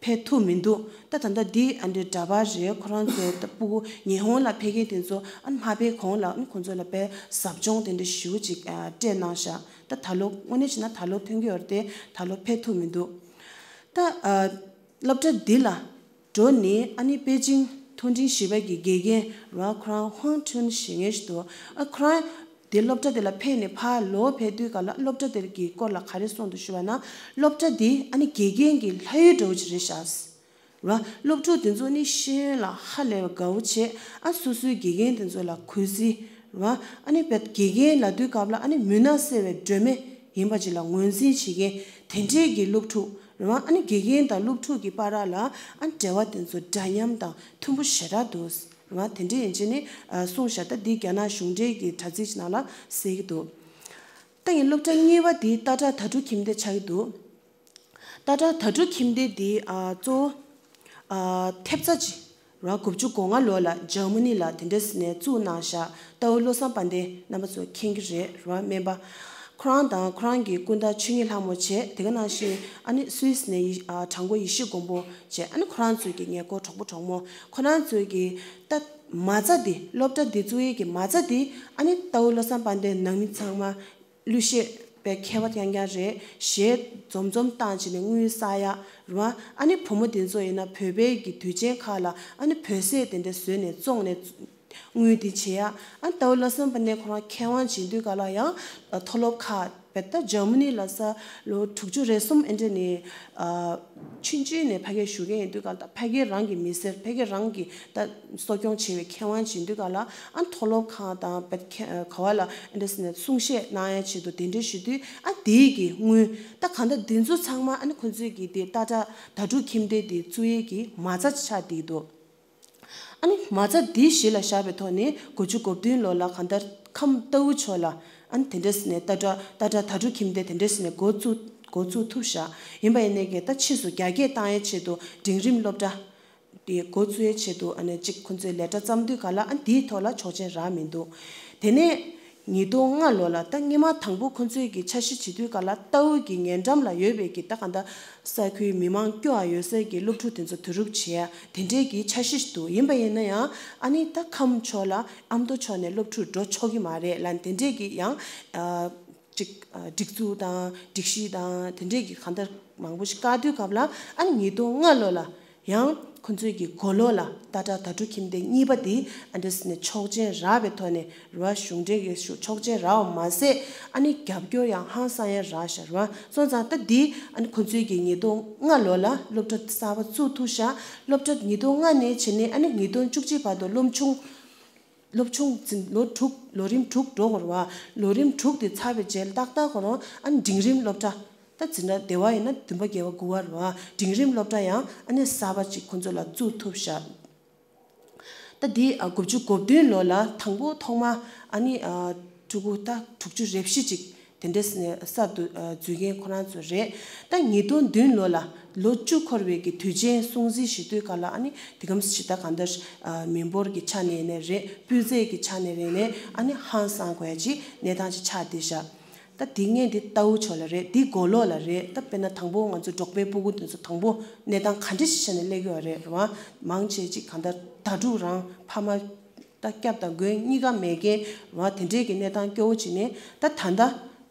ཕེབས་ཐུབ་མི་འདུག་ད་ད་ལྟ་འདི་ཨ་འདྲའི་འདྲ་པར་རེད། ཁོ་རང་ཚོའི་ད་སྤུ་གུ་ཉི་ཧོང་ལ་ཕེབས་མཁན་དེ་ཚོ་ཨ་མ་ཕེབས་གོང་ལ་ཨ་ཁོང་ཚོ་ལ་དཔེ་ཟབ་སྦྱོང་དེ་འདྲ་ཞེ་པོ་ཅིག་ཨ་སྤྲད་གནང་ཤག་ད་ད་ལོ་དངོས་གནས་བྱས་ན་ད་ལོ་ཐོན་གྱི་ཡོད་རེད་དེ་ད་ལོ་ཕེབས་ཐུབ་མི་འདུག་ད་ཨ་སློབ་གྲྭ་འདི་ལ་འགྲོ་ནས་ཨ་ནི་པེ་ཅིང་མཐོ་འབྲིང་བཞི་པ་གི་དགེ་རྒན་ར་ཁོ་རང་ཧོང་ཁྲུན་ཞེས་མཁན་ཞིག་འདུག་ཨ་ཁོ་རང་དེ་སློབ་གྲྭ་དེ་ལ་ཕེབས་ནས་ཕར་ལོག་ཕེབས་དུས་ག་ལ་སློབ་གྲྭ་དེ་གི་སྐོར་ལ་ག་རེ་གསུངས་འདུག་ཞུ་བ་ན། སློབ་གྲྭ་འདི་ཨ་ནི་དགེ་རྒན་གྱི་ལྷ་ཡུལ་འདྲ་བོ་ཅིག་རེད་ཤག་ར། སློབ་ཕྲུག་དེ་ཚོ་ནི་ཤེས་ཡོན་ལ་ཧ་ལས་པ་དགའ་བོ་བྱེད། ཨ་སོ་སོའི་དགེ་རྒན་དེ་ཚོ་ལ་གུས་བརྩི་ར། ཨ་ནི་བས་དགེ་རྒན་ལབ་དུས་སྐབས་ལ་ཨ་ནི་མུན་ནག་སེལ་བའི་སྒྲོན་མེ་ཡིན་པ་ཅིག་ལ་ངོས་འཛིན་བྱེད་མཁན་དེ་འདྲས་ཀྱི་སློབ་ཕྲུག་ར། ཨ་ནི་དགེ་རྒན་དང་སློབ་ཕྲུག་གི་བར་ལ་ཨ་འབྲེལ་བ་དེ་ཚོ་འདྲ་མཉམ་དང་མཐུན་པོ་ཞེ་དྲག་འདུག་རེད་བ། དེ་འདྲ་ཡིན་ཕྱིན་ནི་ཨ་གསུངས་བཞག་ད་འདི་རྒྱ་ནག་གཞུང་འབྲེལ་གྱི་དྲ་ཚིགས་ནང་ལ་གསལ་གྱི་འདུག་ད་ཡིན་སློབ་གྲྭ་གཉིས་པ་དེ་ཏ་ཏྲ་དྭ་ཕྲུག་ཁྱིམ་སྡེ་ཆགས་ཀྱི་འདུག་ཏ་ཏྲ་དྭ་ཕྲུག་ཁྱིམ་སྡེ་འདི་ཨ་གཙོ་བོ་ཨ་ཐེབས་རྩ་ཅིག་རེད་བ། དགུ་བཅུ་གོ་ལྔ་ལོ་ལ་འཇར་མ་ནི་ལ་དེ་འདྲ་ཟེར་ནས་བཙུགས་གནང་བཞག་རྟའུ་བློ་བཟང་དཔལ་ལྡན་རྣམ་པ་ཚོ་མཁྱེན་གྱི་རེད་རེད་བ། སྨན་པ་ཁོ་རང་དང་ཁོ་རང་གི་སྐུ་ཟླ་ཆོས་ཉིད་ལྷ་མོ་བྱས། དེ་ག་ནང་བཞིན་ཨ་ནི་སུད་སི་ནས་ཡེ་ཨ་དྲང་པོ་ཡེ་ཤེས་མགོན་པོ་བྱས། ཨ་ནི་ཁོ་རང་ཚོའི་གི་ཉེ་འཁོར་གྲོགས་པོ་གྲོགས་མོ་ཁོ་རང་ཚོའི་གི་ད་མ་རྩ་དེ་སློབ་གྲྭ་འདི་བཙུགས་ཡས་ཀྱི་མ་རྩ་དེ་ཨ་ནི་རྟའུ་བློ་བཟང་དཔལ་ལྡན་ནང་མི་ཚང་མ་གླུ་གཞས་པའི་མཁས་པ་རྐྱང་རྐྱང་རེད། གཞས་འཛོམས་འཛོམས་བཏང་བྱས་ནས་དངུལ་བསགས་ཡ་རེད་བ། ཨ་ནི་བུ་མོ་དེ་ཚོ་ཡིན་ན་བོད་པའི་གི་དུས་ཆེན་ཁག་ལ་ཨ་ནི་བོད་ཟས་དེ་འདྲ་བཟོས་ནས་བཙོངས་ནས་དངུལ་དེ་བྱེད་ཡ། ཨ་རྟའུ་བློ་བཟང་དཔལ་ལྡན་ཁོ་རང་མཁས་དབང་བྱེད་དུས་ག་ལ་ཡང་མཐོ་སློབ་ཁག་ ད་འཇར་མ་ནི་ལ་ས་ལོ་དྲུག་ཅུ་རེ་གསུམ་ཨེ་འདྲ་ནས་ཨ་ཆུང་ཆུང་ནས་ཕ་གིར་བཞུགས་མཁན་ཡིན་དུས་ག་ལ། ད་ཕ་གིར་རང་གི་མི་སེར། ཕ་གིར་རང་གི་ད་གསོ་སྐྱོང་བྱེད་པའི་མཁས་དབང་ཅིག་ཡིན་དུས་ག་ལ། ཨ་མཐོ་སློབ་ཁང་དང་བད་ཁེ་ག་བ་ལ་ཨེ་འདྲ་ཟེར་ནས་གསུང་བཤད་གནང་ཡ་ཆེད་དུ་དེ་འདྲ་ཞུ་དུས། ཨ་དེའི་གི་དངུལ། ད་གང་ལྟར་འདི་ཚོ་ཚང་མ་ཨ་ནི་ཁོ་ཚོས་གི་དེ་ཏ་ཏྲ་དྭ་ཕྲུག་ཁྱིམ་སྡེ་དེ་བཙུགས་ཡས་ཀྱི་མ་རྩ་ཆགས་བསྡད་འདུག་ཨ་ནི་མ་རྩ་འདི་གཞི་ལ་བཞག་པའི་ཐོག་ནས་དགུ་བཅུ་གོ་བདུན་ལོ་ལ་གང་ལྟར་ཁམས་རྟའུ་ཕྱོགས་ལ། ཨ་ནི་དེ་འདྲ་ཟེར་ནས་ཏ་ཏྲ་ཏ་ཏྲ་དྭ་ཕྲུག་ཁྱིམ་སྡེ་དེ་འདྲ་ཟེར་ནས་འགོ་བཙུགས་འགོ་བཙུགས་ཐུབ་བཞག་ཡིན་པ་ཡིན་ནའི་གི་ད་ཕྱིས་སུ་རྒྱ་སྐྱེད་བཏང་ཡའི་ཆེད་དུ་འབྲིང་རིམ་སློབ་གྲྭ་དེ་འགོ་བཙུགས་ཡའི་ཆེད་དུ་ཨ་ནི་གཅིག་ཁོ་ཚོས་ལས་གྲྭ་བརྩམས་དུས་ག་ལ། ཨ་ནི་དེའི་ཐོག་ལ་ཆོག་མཆན་རག་མི་འདུག་དེ་ནས་ཉིས་སྟོང་ལྔ་ལོ་ལ་ད་སྔོན་མ་དང་པོ་ཁོ་ཚོས་ཀྱི་འཆར་གཞི་བྱེད་དུས་ག་ལ། རྟའུ་གི་ཉེ་འགྲམ་ལ་ཡོད་པའི་གི་ད་ག་འདྲ་ས་ཁུལ་མི་མང་སྐྱོ་བ་ཡོད་སའི་གི་སློབ་ཕྲུག་དེ་ཚོ་བསྡུ་རུབ་བྱེད་ཡ་དེ་འདྲའི་གི་འཆར་གཞི་འདུག་ཡིན་པ་ཡིན་ན་ཡང་ཨ་ནི་ད་ཁམས་ཕྱོགས་ལ་ཨ་མདོ་ཕྱོགས་ནས་སློབ་ཕྲུག་འགྲོ་ཆོག་གི་མ་རེད་ལབ། དེ་འདྲའི་གི་ཡང་ཨ་ཅིག་ཨ་སྒྲིག་འཛུགས་དང་སྒྲིག་གཞི་དང་དེ་འདྲའི་གི་ག་འདྲ་མང་པོ་ཞིག་བཀག་དུས་སྐབས་ལ། ཨ་ནི་ཉིས་སྟོང་ལྔ་ལོ་ལ་ཡང་ཁོ་ཚོའི་གི་མགོ་ལོག་ལ་ཏ་ཏྲ་དྭ་ཕྲུག་ཁྱིམ་སྡེ་གཉིས་པ་དེ་ཨ་འདྲ་ཟེར་ནས་ཆོག་མཆན་རག་པའི་ཐོག་ནས་རེད་བ། གཞུང་འབྲེལ་གྱི་ཞུ་ཆོག་མཆན་རག་པ་མ་ཟད། ཨ་ནི་རྒྱབ་སྐྱོར་ཡང་ཧང་སང་ཡང་རག་ཤག་རེད་བ། སོང་ཙང་ད་འདི་ཨ་ནི་ཁོ་ཚོའི་གི་ཉིས་སྟོང་ལྔ་ལོ་ལ་སློབ་གྲྭ་གསར་པ་བཙུགས་ཐུབ་ཤག་སློབ་གྲྭ་ཉིས་སྟོང་ལྔ་ནས་བྱས་ནས་ཨ་ནི་ཉིས་སྟོང་བཅུ་གཅིག་བར་དུ་སློབ་ཆུང་། སློབ་ཆུང་འཛིན་ལོ་དྲུག་ལོ་རིམ་དྲུག་འགྲོ་དགོས་རེད་བ། ལོ་རིམ་དྲུག་དེ་ཚར་བའི་རྗེས་ལ་ཏག་ཏག་ཁོ་རང་ཨ་ནི་འབྲིང་རིམ་སློབ་གྲྭ། ད་འཛིན་གྲྭ་སྡེ་བ་ཡིན་ན་བདུན་པ་བརྒྱད་པ་དགུ་པ་རེད་བ། འབྲིང་རིམ་སློབ་གྲྭ་ཡང་ཨ་ནི་གསར་པ་ཅིག་ཁོ་ཚོ་ལ་བཙུགས་ཐུབ་ཤག་ད་འདི་ཨ་དགུ་བཅུ་གོ་བདུན་ལོ་ལ་དང་པོ་ཐོག་མ་ཨ་ནི་ཨ་ཕྲུ་གུ་ད་དྲུག་ཅུ་རེ་བཞི་ཅིག་དེ་འདྲས་ནས་གསར་དུ་ཨ་འཛུལ་མཁན་ཁོ་རང་ཚོ་རེད། ད་ཉིས་སྟོང་བདུན་ལོ་ལ་ལོ་བཅུ་འཁོར་བའི་གི་དུས་ཆེན་སྲུང་བརྩི་ཞུ་དུས་ག་ལ། ཨ་ནི་དེ་གམ་ཞིག་ད་གང་ལྟར་ཨ་མི་འབོར་གྱི་ཆ་ནས་ནས་རེད། སྤུས་ཚད་ཀྱི་ཆ་ནས་རེད་ནས། ཨ་ནི་ཧང་སང་དགོས་ཡ་ཅིག་གནས་སྟངས་ཅིག་ཆགས་བསྡད་ཤག་ད་དེ་སྔོན་དེ་རྟའུ་ཕྱོགས་ལ་རེད། དེ་མགོ་ལོག་ལ་རེད། ད་དཔེར་ན་དང་པོ་ང་ཚོ་འབྲོག་པའི་སྤུ་གུ་དེ་ཚོ་དང་པོ་གནས་སྟངས་ག་འདྲ་ཞིག་བྱས་ནས་སླེབས་ཀྱི་ཡོད་རེད། རེད་བ། མང་ཆེ་ཅིག་གང་ལྟར་དྭ་ཕྲུག་རང་ཕ་མ་ད་སྐྱབས་དང་མགོན་གཉིས་ཀ་མེད་མཁན་རེད་བ། དེ་འདྲས་ཀྱི་གནས་སྟངས་སྐྱོ་བོ་བྱས་ནས། ད་ད་ལྟ་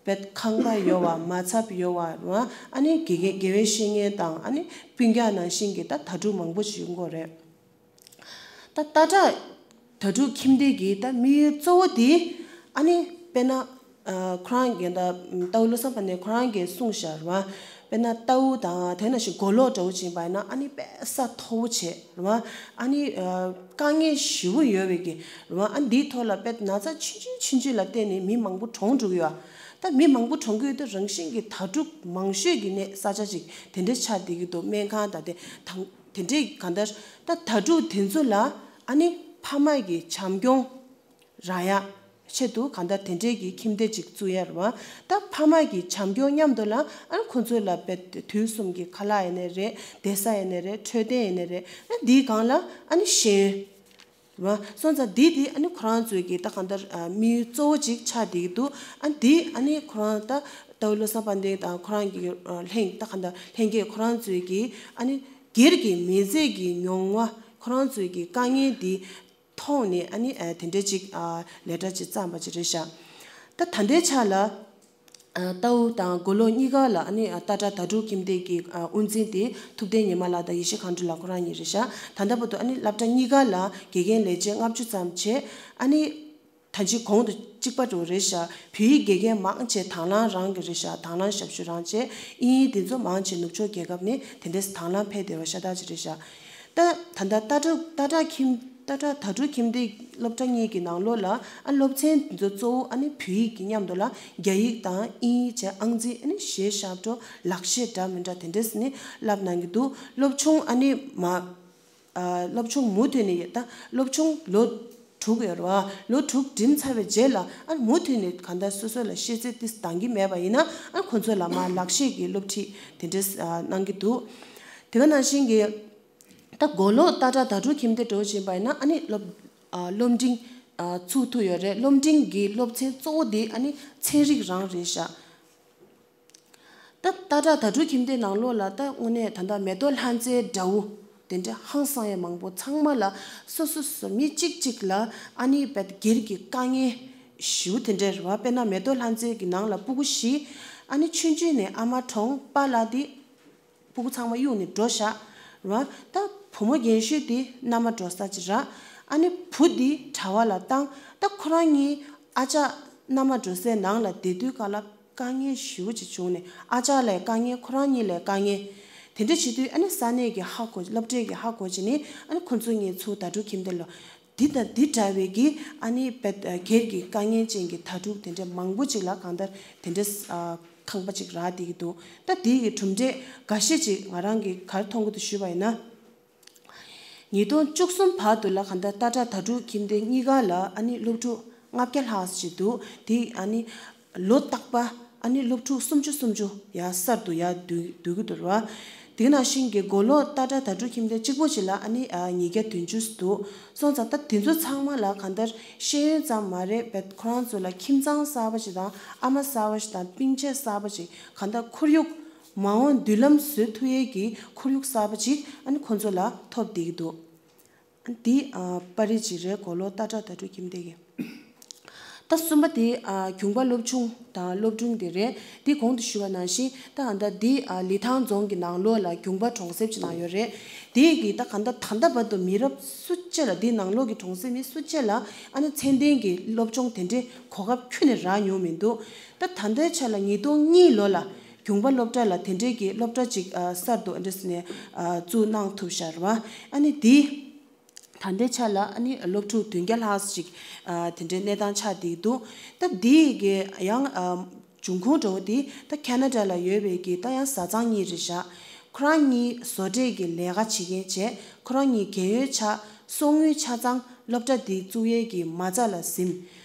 བད་ཁང་པ་ཡོད་བ། མ་ཚབ་ཡོད་བ། རེད་བ། ཨ་ནི་དགེ་རྒན་དགེ་བའི་བཤེས་གཉེན་དང་། ཨ་ནི་སྤུན་ཀྱག་ནང་བཞིན་གྱི་ད་དྭ་ཕྲུག་མང་པོ་ཞིག་ཡོང་གི་རེད། ད་ཏ་ཏྲ་དྭ་ཕྲུག་ཁྱིམ་སྡེ་གི་ད་དམིགས་ཡུལ་གཙོ་བོ་དེ། ཨ་ནི་དཔེར་ན་ཨ་ཁོ་རང་གི་ད་རྟའུ་བློ་བཟང་དཔལ་ལྡན་ཁོ་རང་གིས་གསུངས་ཤག་རེད་བ། དཔེར་ན་རྟའུ་དང་དེ་ནང་བཞིན་མགོ་ལོག་འདྲ་བོ་ཅིག་ཡིན་པ་ཡིན་ན། ཨ་ནི་དཔེ་ས་མཐོ་བོ་བྱས་རེད་བ། ཨ་ནི་ཨ་དཀའ་ངལ་ཞེ་པོ་ཡོད་པའི་གི་རེད་བ། ཨ་ནི་འདིའི་ཐོག་ལ་དཔེ་ན་ཚ་ཆུང་ཆུང་ཆུང་ཆུང་ལ་བརྟེན་ནས་མི་མང་པོ་གྲོངས་འགྲོ་གི་ཡོད། ད་མི་མང་པོ་གྲོངས་ཀྱི་ཡོད་དུས་རང་བཞིན་གྱི་དྭ་ཕྲུག་མང་ཤོས་ཀྱི་གནས་ས་ཆ་ཅིག་དེ་འདྲ་ཆགས་བསྡད་ཀྱི་འདུག་སྨན་ཁང་དང་དེ་དང་། དེ་འདྲའི་གང་ལྟར་ད་དྭ་ཕྲུག་དེ་ཚོ་ལ་ཨ་ནི་ཕ་མ་གི་བྱམས་སྐྱོང་རག་ཡ་ཆེད་དུ་གང་ལྟར་དེ་འདྲའི་གི་ཁྱིམ་སྡེ་ཅིག་བཙུགས་ཡ་རེད་བ། ད་ཕ་མ་གི་བྱམས་སྐྱོང་མཉམ་དུ་ལ་ཨ་ནི་ཁོ་ཚོ་ལ་དཔེ་དུས་གསུམ་གྱི་ཁ་ལག་ཡིན་ནའི་རེད། བསྡད་ས་ཡིན་ནའི་རེད། འཕྲོད་བསྟེན་ཡིན་ནའི་རེད། ཨ་འདིའི་སྒང་ལ་ཨ་ནི་ཤེས་ཡོན་རེད་བ། སོང་ཙང་འདི་དེ་ཨ་ནི་ཁོ་རང་ཚོའི་གི་ད་གང་ལྟར་ཨ་དམིགས་ཡུལ་གཙོ་བོ་ཅིག་ཆགས་བསྡད་ཀྱི་འདུག་ཨ་འདི་ཨ་ནི་ཁོ་རང་ད་རྟའུ་བློ་བཟང་དཔལ་ལྡན་དང་ཁོ་རང་གི་ཨ་ལྷན་ད་གང་ལྟར་ལྷན་རྒྱས་ཁོ་རང་ཚོའི་གི་ཨ་ནི་སྒེར་གྱི་མི་ཚེ་གི་མྱོང་བ། ཁོ་རང་ཚོའི་གི་དཀའ་ངལ་འདི་མཐོང་ནས། ཨ་ནི་ཨ་དེ་འདྲ་ཅིག་ཨ་ལས་གྲྭ་ཅིག་བརྩམས་པ་ཅིག་རེད་ཤག་ད་ད་ལྟའི་ཆ་ལ་ཨ་རྟའུ་དང་མགོ་ལོག་གཉིས་ཀ་ལ་ཨ་ནི་ཨ་ཏ་ཏྲ་དྭ་ཕྲུག་ཁྱིམ་སྡེ་གི་ཨ་དབུ་འཛིན་དེ་ཐུབ་བསྟན་ཉི་མ་ལགས་དང་ཡེ་ཤེས་མཁའ་འགྲོ་ལགས་ཁོ་རང་གཉིས་རེད་ཤག་ད་ལྟ་བར་དུ་ཨ་ནི་སློབ་གྲྭ་གཉིས་ཀ་ལ་དགེ་རྒན་ལས་བྱེད་ལྔ་བཅུ་ཙམ་བྱས། ཨ་ནི་ད་ཅི་གོང་དུ་གཅིག་པ་འགྲོ་རེད་ཤག་བོད་ཡིག་དགེ་རྒན་མང་ཆེ་དང་བླངས་རང་གི་རེད་ཤག་དང་བླངས་ཞབས་ཞུ་རང་བྱས། དབྱིན་ཡིག་དེ་ཚོ་མང་ཆེ་ནུབ་ཕྱོགས་རྒྱལ་ཁབ་ནས་དེ་འདྲས་དང་བླངས་ཕེབས་བསྡད་པ་ཤ་སྟག་ཅིག་རེད་ཤག་ད་ད་ལྟ་ཏ་ཏྲ་ཏ་ཏྲ་ཁྱིམ་ཏ་ཏྲ་དྭ་ཕྲུག་ཁྱིམ་སྡེ་སློབ་གྲྭ་གཉིས་ཀྱི་ནང་ལོགས་ལ་ཨ་སློབ་ཚན་དེ་ཚོ་གཙོ་བོ་ཨ་ནི་བོད་ཡིག་གི་མཉམ་དུ་ལ་རྒྱ་ཡིག་དང་དབྱིན་ཡིག་བཅས་ཨང་རྩིས། ཨ་ནི་གཞས་ཞབས་བྲོ། ལག་ཤེས་འདྲ་མི་འདྲ་དེ་འདྲས་ནི་བསླབ་གནང་གི་འདུག་སློབ་ཆུང་ཨ་ནི་མ་ཨ་སློབ་ཆུང་མུ་མཐུད་ནས་ཡོད། ད་སློབ་ཆུང་ལོ་དྲུག་ཡོད་རེད་བ། ལོ་དྲུག་འགྲིམས་ཚར་བའི་རྗེས་ལ་ཨ་མུ་མཐུད་ནས་གང་ལྟར་སོ་སོ་ལ་ཤེས་ཚད་ཏིས་འདང་གི་མེད་པ་ཡིན་ན། ཨ་ཁོ་ཚོ་ལ་མར་ལག་ཤེས་ཀྱི་སློབ་ཁྲིད་དེ་འདྲས་ཨ་གནང་གི་འདུག་དེ་ག་ནང་བཞིན་གྱི་ད་མགོ་ལོག་ཏ་ཏྲ་དྭ་ཕྲུག་ཁྱིམ་སྡེ་འགྲོ་བཞིན་པ་ཡིན་ན། ཨ་ནི་སློབ་ཨ་སློབ་འབྲིང་ཨ་ཚུགས་ཐུབ་ཡོད་རེད། སློབ་འབྲིང་གི་སློབ་ཚན་གཙོ་བོ་དེ་ཨ་ནི་ཚན་རིག་རང་རེད་ཤག་ད་ཏ་ཏྲ་དྭ་ཕྲུག་ཁྱིམ་སྡེའི་ནང་ལོགས་ལ་ད་དངོས་གནས་ད་ལྟ་མེ་ཏོག་ལྷ་མཛེས་འདྲ་བོ་དེ་འདྲ་ཧང་སང་ཡ་མང་པོ། ཚང་མ་ལ་སོ་སོ་སོ་མི་གཅིག་གཅིག་ལ་ཨ་ནི་བད་སྒེར་གྱི་དཀའ་ངལ་ཞེ་པོ་དེ་འདྲ་རེད་བ། དཔེར་ན་མེ་ཏོག་ལྷ་མཛེས་ཀྱི་ནང་ལ་སྤུ་གུ་བཞི། ཨ་ནི་ཆུང་ཆུང་ནས་ཨ་མ་གྲོངས། པཱ་ལགས་དེ་སྤུ་གུ་ཚང་མ་གཡུགས་ནས་འགྲོ་ཤག་རེད་བ། ད་བུ་མོ་རྒན་ཤོས་དེ་མནའ་མ་འགྲོ་ས་ཅིག་རག་ཨ་ནི་བུ་དེ་གྲྭ་པ་ལ་བཏང་། ད་ཁོ་རང་གཉིས་ཨ་ཅག་མནའ་མ་འགྲོ་སའི་ནང་ལ་བསྡད་དུས་ག་ལ། དཀའ་ངལ་ཞེ་པོ་ཅིག་བྱུང་ནས། ཨ་ཅག་ལ་ཡང་དཀའ་ངལ། ཁོ་རང་གཉིས་ལ་ཡང་དཀའ་ངལ། དེ་འདྲ་བྱེད་དུས་ཨ་ནི་ས་གནས་ཀྱི་ཧ་གོ། སློབ་གྲྭའི་གི་ཧ་གོ་བྱས་ནས། ཨ་ནི་ཁོ་ཚོ་གཉིས་ཚུར་དྭ་ཕྲུག་ཁྱིམ་སྡེ་ལ། འདི་དང་འདི་འདྲ་བའི་གི་ཨ་ནི་བེད་སྒེར་གྱི་དཀའ་ངལ་ཅན་གྱི་དྭ་ཕྲུག་དེ་འདྲ་མང་པོ་ཅིག་ལ་གང་ལྟར་དེ་འདྲ་ཨ་ཁང་པ་ཅིག་རག་བསྡད་ཀྱི་འདུག་ད་དེའི་གི་གྲུབ་འབྲས་འགའ་ཤས་ཅིག་ང་རང་གིས་ག་རེ་མཐོང་གི་འདུག་ཞུས་པ་ཡིན་ན། ཉིས་སྟོང་བཅུ་གསུམ་བར་དུ་ལ་གང་ལྟར་ཏཱ་ཏྲ་དྭ་ཕྲུག་ཁྱིམ་སྡེ་གཉིས་ཀ་ལ་ཨ་ནི་སློབ་ཕྲུག་ལྔ་བརྒྱ་ལྷག་ཅིག་འདུག་དེ་ཨ་ནི་ལོ་རྟག་པ་ཨ་ནི་སློབ་ཕྲུག་སུམ་ཅུ་སུམ་ཅུ་ཡར་གསར་དུ་ཡར་བསྡུ་བསྡུ་གི་འདུག་ར། དེ་ག་ནང་བཞིན་གྱི་མགོ་ལོག་ཏཱ་ཏྲ་དྭ་ཕྲུག་ཁྱིམ་སྡེ་གཅིག་པོ་ཅིག་ལ་ཨ་ནི་ཨ་ཉིས་བརྒྱ་བདུན་ཅུ་འདུག་སོང་ཙང་ད་དེ་ཚོ་ཚང་མ་ལ་གང་ལྟར་ཤེས་ཡོན་ཙམ་མ་རེད་པས། ཁོ་རང་ཚོ་ལ་ཁྱིམ་ཚང་གསར་པ་ཅིག་དང་། ཨ་མ་གསར་པ་ཞིག་དང་། སྤུན་མཆེད་གསར་པ་ཅིག་གང་ལྟར་ཁོར་ཡུག་མ་འོངས་མདུན་ལམ་བཟོ་ཐུབ་ཡས་ཀྱི་ཁོར་ཡུག་གསར་པ་ཅིག་ཨ་ནི་ཁོ་ཚོ་ལ་ཐོབ་བསྡད་ཀྱི་འདུག་འདི་ཨ་པར་རིས་ཅིག་རེད། མགོ་ལོག་ཏཱ་ཏྲ་དྭ་ཕྲུག་ཁྱིམ་སྡེ་གི། ད་གསུམ་པ་དེ་ཨ་གྱོང་པ་སློབ་ཆུང་དང་སློབ་ཆུང་དེ་རེད། དེ་གོང་དུ་ཞུས་པ་ནང་བཞིན་ད་ཨ་ད་འདི་ཨ་ལི་ཐང་རྫོང་གི་ནང་ལོགས་ལ་གྱོང་པ་གྲོང་གསེབ་ཅིག་ནང་ཡོད་རེད། དེ་གི་ད་ག་ད་ད་ལྟ་བར་དུ་མི་རབས་སུ་གཅིག་ལ། འདི་ནང་ལོགས་ཀྱི་གྲོང་གསེབ་མི་སུ་གཅིག་ལ་ཨ་ནི་ཚད་ལྡན་གྱི་སློབ་སྦྱོང་དེ་འདྲའི་གོ་སྐབས་ཁྱོན་ནས་རག་མྱོང་མི་འདུག་ད་ད་ལྟའི་ཆ་ལ་ཉིས་སྟོང་གཉིས་ལོ་ལ་གྱོང་པ་སློབ་གྲྭ་ལ་དེ་འདྲའི་གི་སློབ་གྲྭ་ཅིག་ཨ་གསར་དུ་ཨ་འདྲས་ནས་ཨ་བཙུགས་གནང་ཐུབ་ཤག་རེད་བ། ཨ་ནི་འདི་ད་ལྟའི་ཆ་ལ་ཨ་ནི་སློབ་ཕྲུག་བདུན་བརྒྱ་ལྷག་ཅིག་ཨ་དེ་འདྲའི་གནས་སྟངས་ཆགས་བསྡད་འདུག་ད་འདི་གི་ཡང་ཨ་འབྱུང་ཁུངས་འདྲ་བོ་དེ་ད་ཁེ་ན་ཌ་ལ་ཡོད་པའི་གི་ད་ཡང་བཟའ་ཚང་གཉིས་རེད་ཤག་ཁོ་རང་གཉིས་བཟོ་གྲྭའི་གི་ལས་ཀ་བྱེད་མཁན་བྱས། ཁོ་རང་གཉིས་རྒས་ཡོལ་ཆགས། གསོག་དངུལ་ཆ་ཚང་སློབ་གྲྭ་འདི་བཙུགས་ཡས་ཀྱི་མ་རྩ་ལ་ཟིན།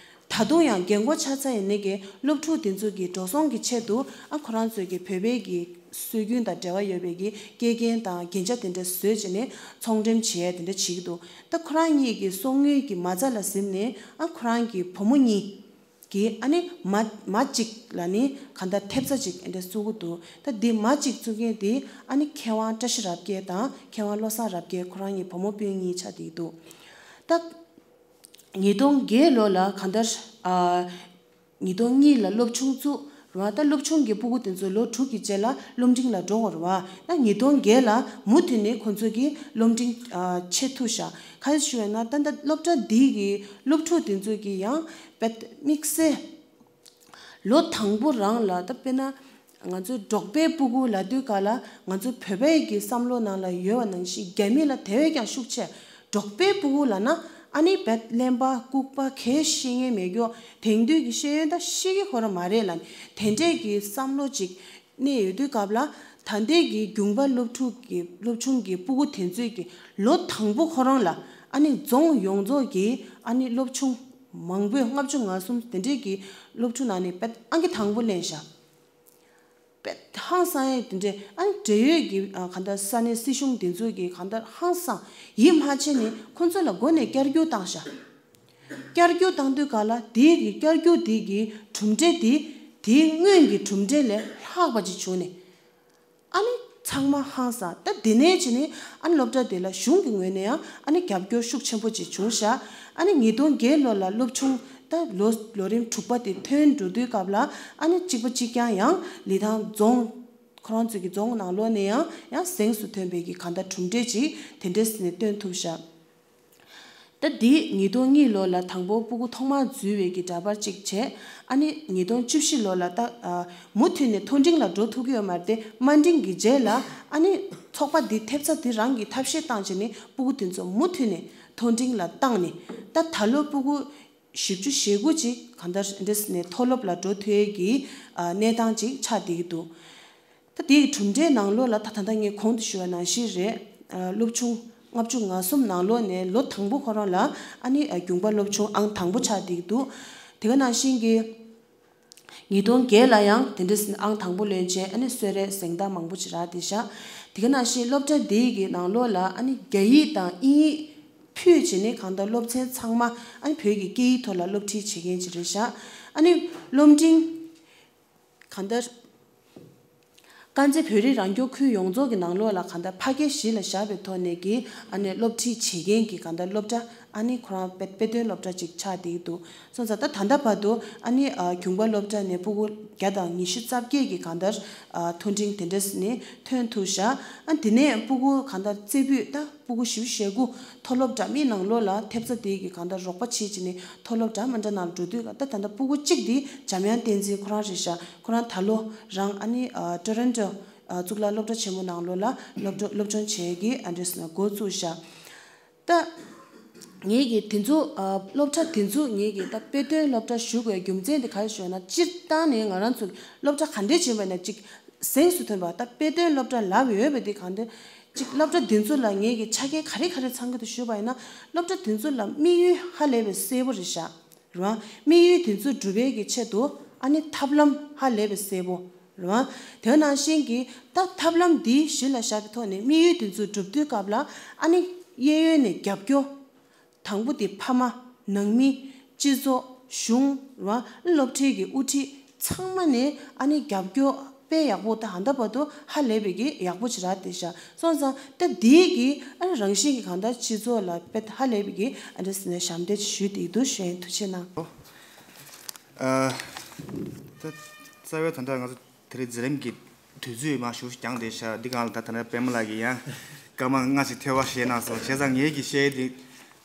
ད་དུང་ཡང་རྒན་གོག་ཆགས་ཚར་ཡིན་ནའི་གི་སློབ་ཕྲུག་དེ་ཚོ་གི་འགྲོ་སོང་གི་ཆེད་དུ་ཨ་ཁོ་རང་ཚོའི་གི་བོད་པའི་གི་སྲོལ་རྒྱུན་དང་འབྲེལ་བ་ཡོད་པའི་གི་སྐྱེལ་མཁན་དང་རྒྱན་ཆ་དེ་འདྲ་བཟོས་བྱས་ནས་ཚོང་འགྲེམས་བྱས་དེ་འདྲ་བྱེད་ཀྱི་འདུག་ད་ཁོ་རང་གཉིས་ཀྱི་གསོག་དངུལ་གྱི་མ་རྩ་ལ་གཟིམས་ནས་ཨ་ཁོ་རང་གི་བུ་མོ་གཉིས་ཀྱི་ཨ་ནི་མ་མ་གཅིག་ལ་ནི་གང་ལྟར་ཐེབས་རྩ་ཅིག་འདྲ་བཙུགས་ཀྱི་འདུག་ད་འདི་མ་གཅིག་བཙུགས་མཁན་དེ་ཨ་ནི་མཁས་དབང་བཀྲ་ཤིས་རབ་རྒྱས་དང་མཁས་དབང་བློ་བཟང་རབ་རྒྱས། ཁོ་རང་གཉིས་བུ་མོ་སྤུན་གཉིས་ཆགས་བསྡད་ཀྱི་འདུག་ད་ཉིས་སྟོང་བརྒྱད་ལོ་ལ་གང་ལྟར་ཨ། ཉིས་སྟོང་གཉིས་ལ་སློབ་ཆུང་བཙུགས་རེད་བ། ད་སློབ་ཆུང་གི་སྤུ་གུ་དེ་ཚོ་ལོ་དྲུག་གི་རྗེས་ལ་སློབ་འབྲིང་ལ་འགྲོ་དགོས་རེད་བ། ད་ཉིས་སྟོང་བརྒྱད་ལ་མུ་མཐུད་ནས་ཁོ་ཚོ་གི་སློབ་འབྲིང་ཨ་བྱེད་ཐུབ་ཤག་ག་རེ་ཞུ་བས་ན་ད་ད་སློབ་གྲྭ་འདི་གི་སློབ་ཕྲུག་དེ་ཚོ་གི་ཡང་དཔེ་དམིགས་བསལ་ལོ་དང་པོ་རང་ལ་ད་དཔེར་ན། ང་ཚོ་འབྲོག་པའི་སྤུ་གུ་ལབ་དུས་ག་ལ་ང་ཚོ་བོད་པའི་གི་བསམ་བློ་ནང་ལ་ཡོད་པ་ནང་བཞིན་རྒྱ་མི་ལ་དེ་བས་ཀྱང་ཤུགས་ཆེ། འབྲོག་པའི་སྤུ་གུ་ལབ་ན་ཨ་ནི་བེད་གླེན་པ་ལྐུགས་པ་གས་ཤེས་མཁན་མེད་ཀྱོ། དེང་དུས་ཀྱི་ཤེས་ཡོན་ད་ཤེས་ཀྱི་ཁོ་རང་མ་རེད་ལབ་ནས་དེ་འདྲས་ཀྱི་བསམ་བློ་ཅིག་གནས་ཡོད་དུས་སྐབས་ལ། ད་ལྟའི་གི་གྱོང་པ་སློབ་ཕྲུག་གི་སློབ་ཆུང་གི་སྤུ་གུ་དེ་ཚོས་ཀྱི་ལོ་དང་པོ་ཁོ་རང་ལ་ཨ་ནི་རྫོང་ཡོངས་རྫོགས་ཀྱི་ཨ་ནི་སློབ་ཆུང་མང་པོས་ལྔ་བཅུ་ང་གསུམ་དེ་འདྲས་ཀྱི་སློབ་ཕྲུག་ནང་ནས་བེད་ཨང་ཀི་དང་པོ་ལེན་ཤག་བེད་ཧང་སང་ཡས་དེ་འདྲས་ཨ་ནི་འབྲེལ་ཡོད་ཀྱི་ཨ་གང་ལྟར་ས་གནས་སྲིད་གཞུང་དེ་ཚོས་ཀྱི་གང་ལྟར་ཧང་སང་ཡིད་མ་ཆེས་ནས་ཁོ་ཚོ་ལ་མགོ་ནས་བསྐྱར་རྒྱུག་བཏང་ཤག་བསྐྱར་རྒྱུག་བཏང་དུས་ག་ལ་དེའི་གི་བསྐྱར་རྒྱུག་དེ་གི་གྲུབ་འབྲས་དེ་དེའི་སྔོན་གྱི་གྲུབ་འབྲས་ལས་ལྷག་པ་ཅིག་བྱུང་ནས། ཨ་ནི་ཚང་མ་ཧང་སང་། ད་དེ་ནས་བྱས་ནས་ཨ་ནི་སློབ་གྲྭ་དེ་ལ་གཞུང་གི་ངོས་ནས་ཡང་ཨ་ནི་རྒྱབ་སྐྱོར་ཤུགས་ཆེན་པོ་ཅིག་བྱུང་ཤག་ཨ་ནི་ཉིས་སྟོང་བརྒྱད་ལོ་ལ་སློབ་ཆུང་ད་ལོ་ལོ་རིམ་དྲུག་པ་དེ་ཐོན་འགྲོ་དུས་སྐབས་ལ་ཨ་ནི་གཅིག་པ་གཅིག་རྐྱང་ཡང་ལི་ཐང་རྫོང་ཁོ་རང་ཚོའི་གི་རྫོང་ནང་ལོགས་ནས་ཡང་ཡང་གཟེངས་སུ་ཐོན་པའི་གི་གང་ལྟར་གྲུབ་འབྲས་ཅིག་དེ་འདྲས་ནས་སྟོན་ཐུབ་ཤག་ད་འདི་ཉིས་སྟོང་གཉིས་ལོ་ལ་དང་པོ་སྤུ་གུ་ཐོག་མར་འཛུལ་བའི་གི་འདྲ་པར་གཅིག་བྱས། ཨ་ནི་ཉིས་སྟོང་བཅུ་བཞི་ལོ་ལ་ད་ཨ་མུ་མཐུད་ནས་མཐོ་འབྲིང་ལ་འགྲོ་ཐུབ་ཀྱི་ཡོད་མ་རེད་དེ། དམའ་འབྲིང་གི་རྗེས་ལ་ཨ་ནི་ཚོགས་པ་འདི་ཐེབས་རྩ་འདི་རང་གིས་ཐབས་ཤེས་བཏང་བྱས་ནས་སྤུ་གུ་དེ་ཚོ་མུ་མཐུད་ནས་མཐོ་འབྲིང་ལ་བཏང་ནས། ད་ད་ལོ་སྤུ་གུ་བཞི་བཅུ་ཞེ་དགུ་ཅིག་གང་ལྟར་འདྲས་ནས་མཐོ་སློབ་ལ་འགྲོ་ཐུབ་ཡས་ཀྱི་ཨ་གནས་སྟངས་ཅིག་ཆགས་བསྡད་ཀྱི་འདུག་ད་དེའི་གྲུབ་འབྲས་ནང་ལོགས་ལ་ད་ད་ལྟ་ངས་གོང་དུ་ཞུས་པ་ནང་བཞིན་རེད། ཨ་སློབ་ཆུང་ལྔ་བཅུ་ང་གསུམ་ནང་ལོགས་ནས་ལོ་དང་པོ་ཁོ་རང་ལ་ཨ་ནི་ཨ་གྱོང་པ་སློབ་ཆུང་ཨང་དང་པོ་ཆགས་བསྡད་ཀྱི་འདུག་དེ་ག་ནང་བཞིན་གྱི་ཉིས་སྟོང་བརྒྱད་ལ་ཡང་དེ་འདྲ་ཨང་དང་པོ་ལོན་བྱས། ཨ་ནི་གསོལ་རས་གཟེངས་རྟགས་མང་པོ་ཅིག་རག་བསྡད་ཤག་དེ་ག་ནང་བཞིན་སློབ་གྲྭ་འདིའི་གི་ནང་ལོགས་ལ་ཨ་ནི་རྒྱ་ཡིག་དང་དབྱིན་ཡིག་ཕུད་བྱས་ནས་གང་ལྟར་སློབ་ཚན་ཚང་མ་ཨ་ནི་བོད་ཀྱི་སྐད་ཡིག་ཐོག་ལ་སློབ་ཁྲིད་བྱེད་མཁན་ཅིག་རེད་ཤག་ཨ་ནི་སློབ་འབྲིང་གང་ལྟར་དཀར་མཛེས་བོད་རིགས་རང་སྐྱོང་ཁུལ་ཡོངས་རྫོགས་ཀྱི་ནང་ལོགས་ལ་གང་ལྟར་ཕ་སྐད་གཞི་ལ་བཞག་པའི་ཐོག་ནས་ཀྱི་ཨ་ནི་སློབ་ཁྲིད་བྱེད་མཁན་གྱི་གང་ལྟར་སློབ་གྲྭ་ ཨ་ནི་ཁོ་རང་དཔེ་དཔེ་སྟོན་སློབ་གྲྭ་ཅིག་ཆགས་བསྡད་ཀྱི་འདུག་སོང་ཙང་ད་ད་ལྟ་བར་དུ་ཨ་ནི་ཨ་གྱོང་པ་སློབ་གྲྭ་ནས་ཕྲུ་གུ་བརྒྱ་དང་ཉི་ཤུ་རྩ་བརྒྱད་ཀྱི་གང་ལྟར་ཨ་མཐོ་འབྲིང་དེ་འདྲས་ནས་ཐོན་ཐུབ་ཤག་ཨ་དེ་ནས་ཕྲུ་གུ་གང་ལྟར་རྩེ་ཕུད་ད་ཕྲུ་གུ་བཞི་བཅུ་ཞེ་དགུ་མཐོ་སློབ་འདྲ་མིན་ནང་ལོགས་ལ་ཐེབས་རྩ་དེ་གི་གང་ལྟར་རོགས་པ་བྱེད་བྱས་ནས་མཐོ་སློབ་འདྲ་མི་འདྲ་ནང་ལ་འགྲོ་དུས་ད་ད་ལྟ་ཕྲུ་གུ་གཅིག་དེ་འཇམ་དབྱངས་བསྟན་འཛིན་ཁོ་རང་རེད་ཤག་ཁོ་རང་ད་ལོ་རང་ཨ་ནི་ཨ་ཊོ་རོན་ཊོ་ཨ་གཙུག་ལག་སློབ་གྲྭ་ཆེན་མོ་ནང་ལོགས་ལ་སློབ་སློབ་སྦྱོང་བྱེད་ཀྱི་ཨ་འདྲས་ནས་འགོ་བཙུགས་ཤག་ད་ངེད་ཀྱིས་དེ་ཚོ་ཨ་སློབ་གྲྭ་དེ་ཚོ་ངེད་ཀྱིས་ད་དཔེ་སྟོན་སློབ་གྲྭ་ཞུགས་པའི་རྒྱུ་མཚན་དེ་ག་རེ་ཞུ་ན། སྤྱིར་བཏང་ནས་ང་རང་ཚོ་སློབ་གྲྭ་ག་འདྲས་ཕྱིན་པ་ཡིན་ན་ཅིག་གཟེངས་སུ་ཐོན་པ། ད་དཔེ་སྟོན་སློབ་གྲྭ་ལབ་ཡོད་པ་དེ་གང་འདྲ་ཅིག་སློབ་གྲྭ་དེ་ཚོ་ལ་ངེད་ཀྱིས་ཆ་རྐྱེན་ག་རེ་ག་རེ་ཚང་གི་འདུག་ཞུས་པ་ཡིན་ན། སློབ་གྲྭ་དེ་ཚོ་ལ་དམིགས་ཡུལ་ཧ་ལས་པའི་གསལ་པོ་རེད་ཤག་རེད་བ། དམིགས་ཡུལ་དེ་ཚོ་འགྲུབ་པའི་གི་ཆེད་དུ་ཨ་ནི་ཐབས་ལམ་ཧ་ལས་པའི་གསལ་པོ་རེད་བ། དེ་ནང་བཞིན་གྱི་ད་ཐབས་ལམ་འདི་གཞི་ལ་བཞག་པའི་ཐོག་ནས་དམིགས་ཡུལ་དེ་ཚོ་འགྲུབ་དུས་སྐབས་ལ་ཨ་ནི་གཡས་གཡོན་ནས་རྒྱབ་སྐྱོར། དང་པོ་དེ་ཕ་མ། ནང་མི། སྤྱི་ཚོགས། གཞུང་། རེད་བ། སློབ་གྲྭའི་གི་དབུ་ཁྲིད་ཚང་མ་ནས་ཨ་ནི་རྒྱབ་སྐྱོར་དཔེ་ཡག་པོ་ད་ཧ་ད་བར་དུ་ཧ་ལས་པའི་གི་ཡག་པོ་ཅིག་རག་བསྡད་ཤག་སོང་ཙང་ད་འདིའི་གི་ཨ་ནི་རང་བཞིན་གྱི་གང་ལྟར་སྤྱི་ཚོགས་ལ་དཔེ་ཧ་ལས་པའི་གི་ཨ་འདྲ་ཟེར་ནས་ཞབས་འདེགས་ཞུས་བསྡད་འདུག་ཞུ་ཡིན། ཐུགས་རྗེ་གནང་། ཨ། ད་རྩ་བའི་ད་ལྟ་ང་ཚོ་དེ་རིང་མཛད་རིམ་གྱི་དུས་ཚོད་མང་ཤོས་ཤིག་འགྱངས་བསྡད་ཤག་འདི་སྒང་ལ་ད་ད་ལྟ་པད་མ་ལགས་ཀྱིས་ཡང་སྐར་མ་ལྔ་ཞིག་ཐེ་བ་བཞེས་གནང་སོང་། བྱས་ཙང་ངེད་ཀྱི་བཤད་ཡས་འདི་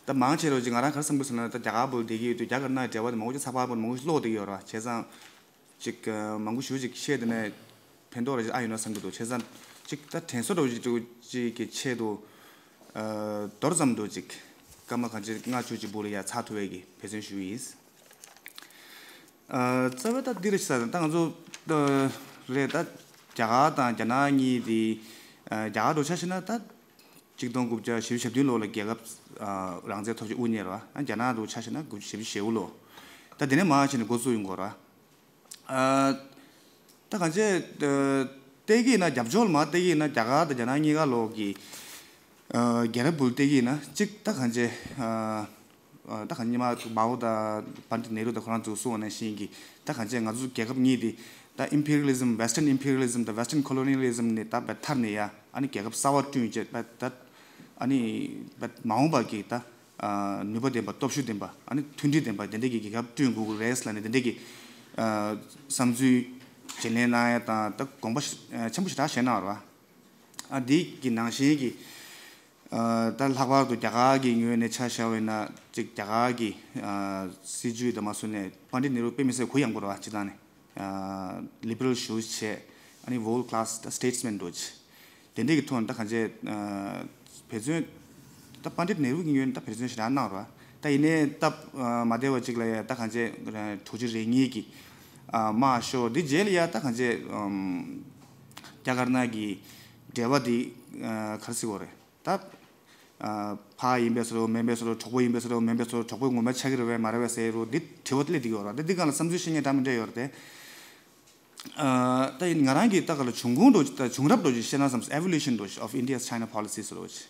ད་མང་ཆེ་རོ་ཅིག་ང་རང་ག་རེ་བསམ་གྱི་འདུག་ཟེར་ན། ད་རྒྱ་གར་བུ་བསྡད་ཀྱི་ཡོད་དུས་རྒྱ་གར་ནང་འབྲེལ་བ་དེ་མང་པོ་ཅིག་ཚགས་པར་བུ་མང་པོ་ཞིག་ཀློག་བསྡད་ཀྱི་ཡོད་རེད་བ། བྱས་ཙང་ཅིག་མང་པོ་ཞེ་ཅིག་བཤད་དེ་ནས་ཕན་ཐོགས་ར་ཅིག་ཨ་ཡོད་ན་བསམ་གྱི་འདུག་བྱས་ཙང་ཅིག་ད་དྲན་གསོ་རོ་ཅིག་ཅིག་གི་ཆེད་དུ་ཨ་མདོར་ཙམ་དུ་ཅིག་སྐར་མ་གང་ཅི་ལྔ་བཅུ་ཅིག་བུ་ལ་ཡ་ཚར་ཐུབ་པའི་གི་འབད་བརྩོན་ཞུ་ཡིན། ཨ། རྩ་བའི་ད་འདི་རེད་ཟེར་ན། ད་ང་ཚོ་ད་རེད། ད་རྒྱ་གར་དང་རྒྱ་ནག་གཉིས་དེ། ཨ། རྒྱ་གར་འགྲོ་ཆ་བཞག་ན་ད་གཅིག་སྟོང་དགུ་བརྒྱ་བཞི་བཅུ་ཞེ་བདུན་ལོ་ལ་རྒྱལ་ཁབ་ཨ་རང་བཙན་ཐོབ་ཆེད་དབུ་བརྙེས་རེད་བ། ཨ། རྒྱ་ནག་འགྲོ་ཆ་བཞག་ན་དགུ་བརྒྱ་བཞི་བཅུ་ཞེ་དགུ་ལོ། ད་དེ་ནས་མར་ཕྱིན་ནས་འགོ་བཙུགས་ཡོང་གི་རེད་བ། ཨ། ད་གང་ཅི་ཨ་བལྟས་ཀྱི་ཡིན་ན། རྒྱབ་ལྗོངས་ལ་མར་བལྟས་ཀྱི་ཡིན་ན། རྒྱ་གར་དང་རྒྱ་ནག་གཉིས་ཀ་ལོག་གི་ཨ་རྒྱལ་རབས་བུ་ལ་བལྟས་ཀྱི་ཡིན་ན། གཅིག་ད་གང་ཅི་ཨ་ཨ་ད་གང་ཉི་མ་མའོ་དང་པཎྜི་ཏ་ནེ་རུ་དང་ཁོ་རང་ཚོ་གསུངས་པ་ནང་བཞིན་གྱི། ད་གང་ཅི་ང་ཚོ་རྒྱལ་ཁབ་གཉིས་དེ་ད་imperialism, Western imperialism དང་Western colonialism ནས་ད་བས་ཐར་ནས་ཡ། ཨ་ནི་རྒྱལ་ཁབ་གསར་པ་བསྐྲུན་བྱས། ད་ད་ཨ་ནི་བས་མ་འོངས་པ་གི་ད་ཨ་ནུས་པ་ལྡན་པ། སྟོབས་ཤུགས་ལྡན་པ། ཨ་ནི་མཐུན་སྒྲིལ་ལྡན་པ་དེ་འདྲ་གི་རྒྱལ་ཁབ་བསྐྲུན་དགོས་ཀྱི་རེད་ལབ་ནས་དེ་འདྲ་གི་ཨ་བསམ་ཚུལ་བརྗེ་ལེན་གནང་ཡ་དང་། ད་དགོངས་པ་ཆེན་པོ་ཞེ་དྲག་བཞེས་གནང་བ་རེད་བ། ཨ་འདི་གི་ནང་བཞིན་གྱི་ཨ་ད་ལྷག་པར་དུ་རྒྱ་གར་གྱི་ངོས་ནས་ཆ་བཞག་པ་ཡིན་ན། ཅིག་རྒྱ་གར་གྱི་ཨ་སྲིད་བྱུས་དང་མ་སོ་ནས་པཎྜི་ཏ་ནེ་རུ་དཔེ་མི་སྲིད་གུ་ཡངས་པོ་རེད་བ། སྤྱིར་བཏང་ནས་ཨ་ལི་བྷ་རལ་ཞེ་པོ་ཅིག་བྱས། ཨ་ནི་world class ད་statesman འདྲ་བོ་ཅིག་དེ་འདྲ་གི་ཐོག་ནས་ད་གང་ཅི་ཨ་འབད་བརྩོན། ད་པཎྜི་ཏ་ནེ་རུ་གི་ངོས་ནས་ད་འབད་བརྩོན་ཞེ་དྲག་གནང་རེད་བ། ད་ཡིན་ནའི་སྟབས་ཨ་མ་བདེ་བ་ཅིག་ལ་ཡ་ད་གང་ཅི་ཨ་དྲུག་ཅུ་རེ་གཉིས་ཀྱི་ཨ་དམག་ཤོར། འདི་རྗེས་ལ་ཡ་ད་གང་ཅི་ཨམ་རྒྱ་དཀར་ནག་གི་འབྲེལ་བ་འདི་ཨ་ག་རེ་ཟེར་དགོས་རེད། ད་ཨ་ཕ་ཡིན་པས་ཟེར་རོ། མིན་པས་ཟེར་རོ། གྲོགས་པོ་ཡིན་པས་ཟེར་རོ། མིན་པས་ཟེར་རོ། གྲོགས་པོ་ངོ་མ་ཆགས་ཀྱི་རེད་པས་མ་རེད་པས་ཟེར་རོ། འདི་དྲི་བ་སླེབས་བསྡད་ཀྱི་ཡོད་རེད། ད་འདི་སྒང་ལ་བསམ་ཚུལ་བཤད་མཁན་འདྲ་མི་འདྲ་ཡོད་རེད་དེ། ཨ་ད་ཡིན་ང་རང་གིས་ད་ག་ལ་བྱུང་ཁུངས་འདྲ་ཅིག་ད་བྱུང་རབས་འདྲ་ཅིག་བཤད་ན་བསམ། evolution འདྲ་ཅིག of India's China policy ཟེར་རོ་ཅིག་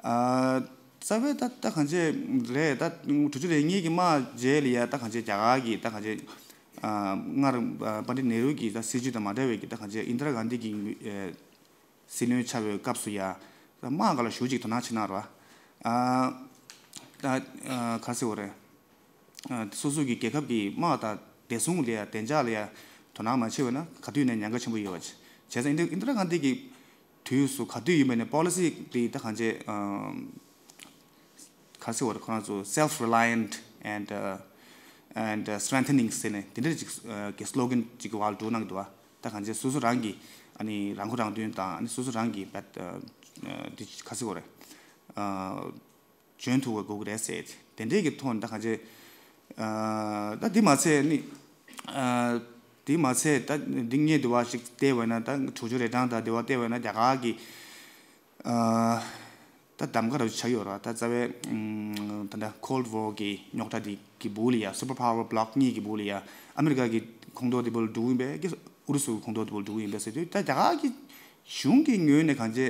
ཨ་རྩ་བའི་ད་ད་གང་ཅི་རེད། ད་དྲུག་ཅུ་རེ་གཉིས་ཀྱི་དམག་རྗེས་ལ་ཡ་ད་གང་ཅི་རྒྱ་གར་གྱི་ད་གང་ཅི་ཨ་སྔར་ཨ་པཎྜི་ཏ་ནེ་རུ་གི་ད་སྲིད་བྱུས་དང་མ་འདྲ་བའི་གི་ད་གང་ཅི་ཨིན་དྲ་གྷན་དྷི་གི་ཨ་སྲིད་བློན་ཆགས་པའི་སྐབས་སུ་ཡ། ད་དམག་སྒང་ལ་ཞེ་ཅིག་དོ་སྣང་བྱེད་གནང་རེད་བ། ཨ་ད་ཨ་ག་རེ་ཟེར་དགོས་རེད། ཨ་སོ་སོ་གི་རྒྱལ་ཁབ་ཀྱི་དམག་དང་བདེ་སྲུང་ལ་ཡ། བདེ་འཇགས་ལ་ཡ་དོ་སྣང་མ་བྱས་པ་ན་ག་དུས་ནས་ཉེན་ཁ་ཆེན་པོ་ཡོད་པ་ཅིག་བྱས་ཙང་ཨིན་དྲ་ཨིན་དྲ་གྷན་དྷི་གི་དུས་སུ་ག་དུས་ཡིན་པ་ནས་པོ་ལི་སི་དེ་ད་གང་ཅི་ཨ་ག་རེ་ཟེར་དགོས་རེད། ཁོ་རང་ཚོ་self reliant and uh, and uh, strengthening ཟེར་ནས་དེ་འདྲ་ཅིག་ཨ་གི་སི་ལོ་གན་ཅིག་གི་འོག་ལ་བསྒྲུགས་གནང་གི་འདུག་བ། ད་གང་ཅི་སོ་སོ་རང་གི་ཨ་ནི་རང་མགོ་རང་ཐོན་དང་། ཨ་ནི་སོ་སོ་རང་གི་བད་ཨ་ཨ་དེ་ག་རེ་ཟེར་དགོས་རེད། ཨ་འཇོན་ཐུབ་པ་དགོས་ཀྱི་རེད་ཟེར། དེ་འདྲའི་གི་ཐོག་ནས་ད་གང་ཅི་ཨ་ད་དེ་མ་ཚད་ནི་ཨ་དེ་མ་ཚད་ད་འདི་སྔོན་དེ་བ་ཞིག་བལྟས་པ་ཡིན་ན། ད་དྲུག་ཅུ་རེ་གྲངས་དང་དེ་བ་བལྟས་པ་ཡིན་ན། རྒྱ་གར་གི་ཨ་ད་གདམ་ག་ར་ཆགས་ཡོད་ར། ད་རྩ་བའི་ཨམ་ད་ལྟ་Cold War གི་རྙོག་དྲ་འདི་གི་སྦུག་ལ་ཡ། Super Power Bloc གཉིས་ཀྱི་སྦུག་ལ་ཡ། ཨ་མི་རི་ཀ་གི་ཁོངས་གཏོགས་དེ་བ་ལ་འགྲོ་གི་ཡིན་པས་ཀྱི། ཨུ་རུ་སུ་གི་ཁོངས་གཏོགས་དེ་བ་ལ་འགྲོ་གི་ཡིན་པས་ཟེར་དུས། ད་རྒྱ་གར་གི་གཞུང་གི་ངོས་ནས་གང་ཅི་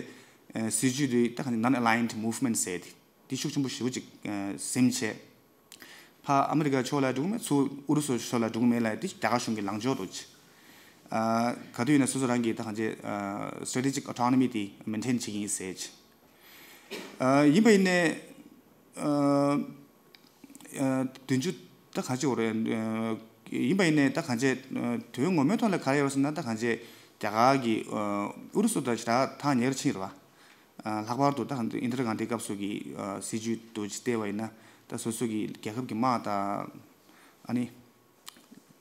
ཨ་སྲིད་བྱུས་དེ་ད་གང་ཅི་non-aligned movement ཟེར་དེ། དེ་ཤུགས་ཆེན་པོ་ཞེ་པོ་ཅིག་ཨ་ཟིན་བྱས། ཕར་ཨ་མི་རི་ཀ་ཕྱོགས་ལ་འགྲོ་གི་མེད། ཚུར་ཨུ་རུ་སུ་ཕྱོགས་ལ་འགྲོ་གི་མེད་ལབ་ཡ་དེ་རྒྱ་གར་གཞུང་གི་ལངས་ཕྱོགས་འདྲ་ཅིག་ཨ་ག་དུས་ཡིན་ན་སོ་སོ་རང་གི་ད་གང་ཅི་ཨ་strategic autonomy དེ་maintain བྱེད་ཀྱི་ཡིན་ཟེར་ཅིག་ཨ་ཡིན་པ་ཡིན་ནའི་ ཨ་ཨ་བདུན་ཅུ་ད་ག་ཅིག་འོ་རེད། ཨ་ཡིན་པ་ཡིན་ནའི་ད་གང་ཅི། ཨ་དོན་ངོ་མའི་ཐོག་ལ་ག་རེ་ཡོད་ཟེར་ན། ད་གང་ཅི་རྒྱ་གར་གྱི་ཨ་ཨུ་རུ་སུ་དང་ཞེ་དྲག་ཐག་ཉེ་རུ་ཕྱིན་རེད་བ། ཨ་ལྷག་པར་དུ་ད་ཨིན་དྲ་གྷན་དྷིའི་སྐབས་སུ་གི་ཨ་སྲིད་ཇུས་དུ་ཅིག་བལྟས་པ་ཡིན་ན། ད་སོ་སོ་གི་རྒྱལ་ཁབ་ཀྱི་དམག་དང་ཨ་ནི།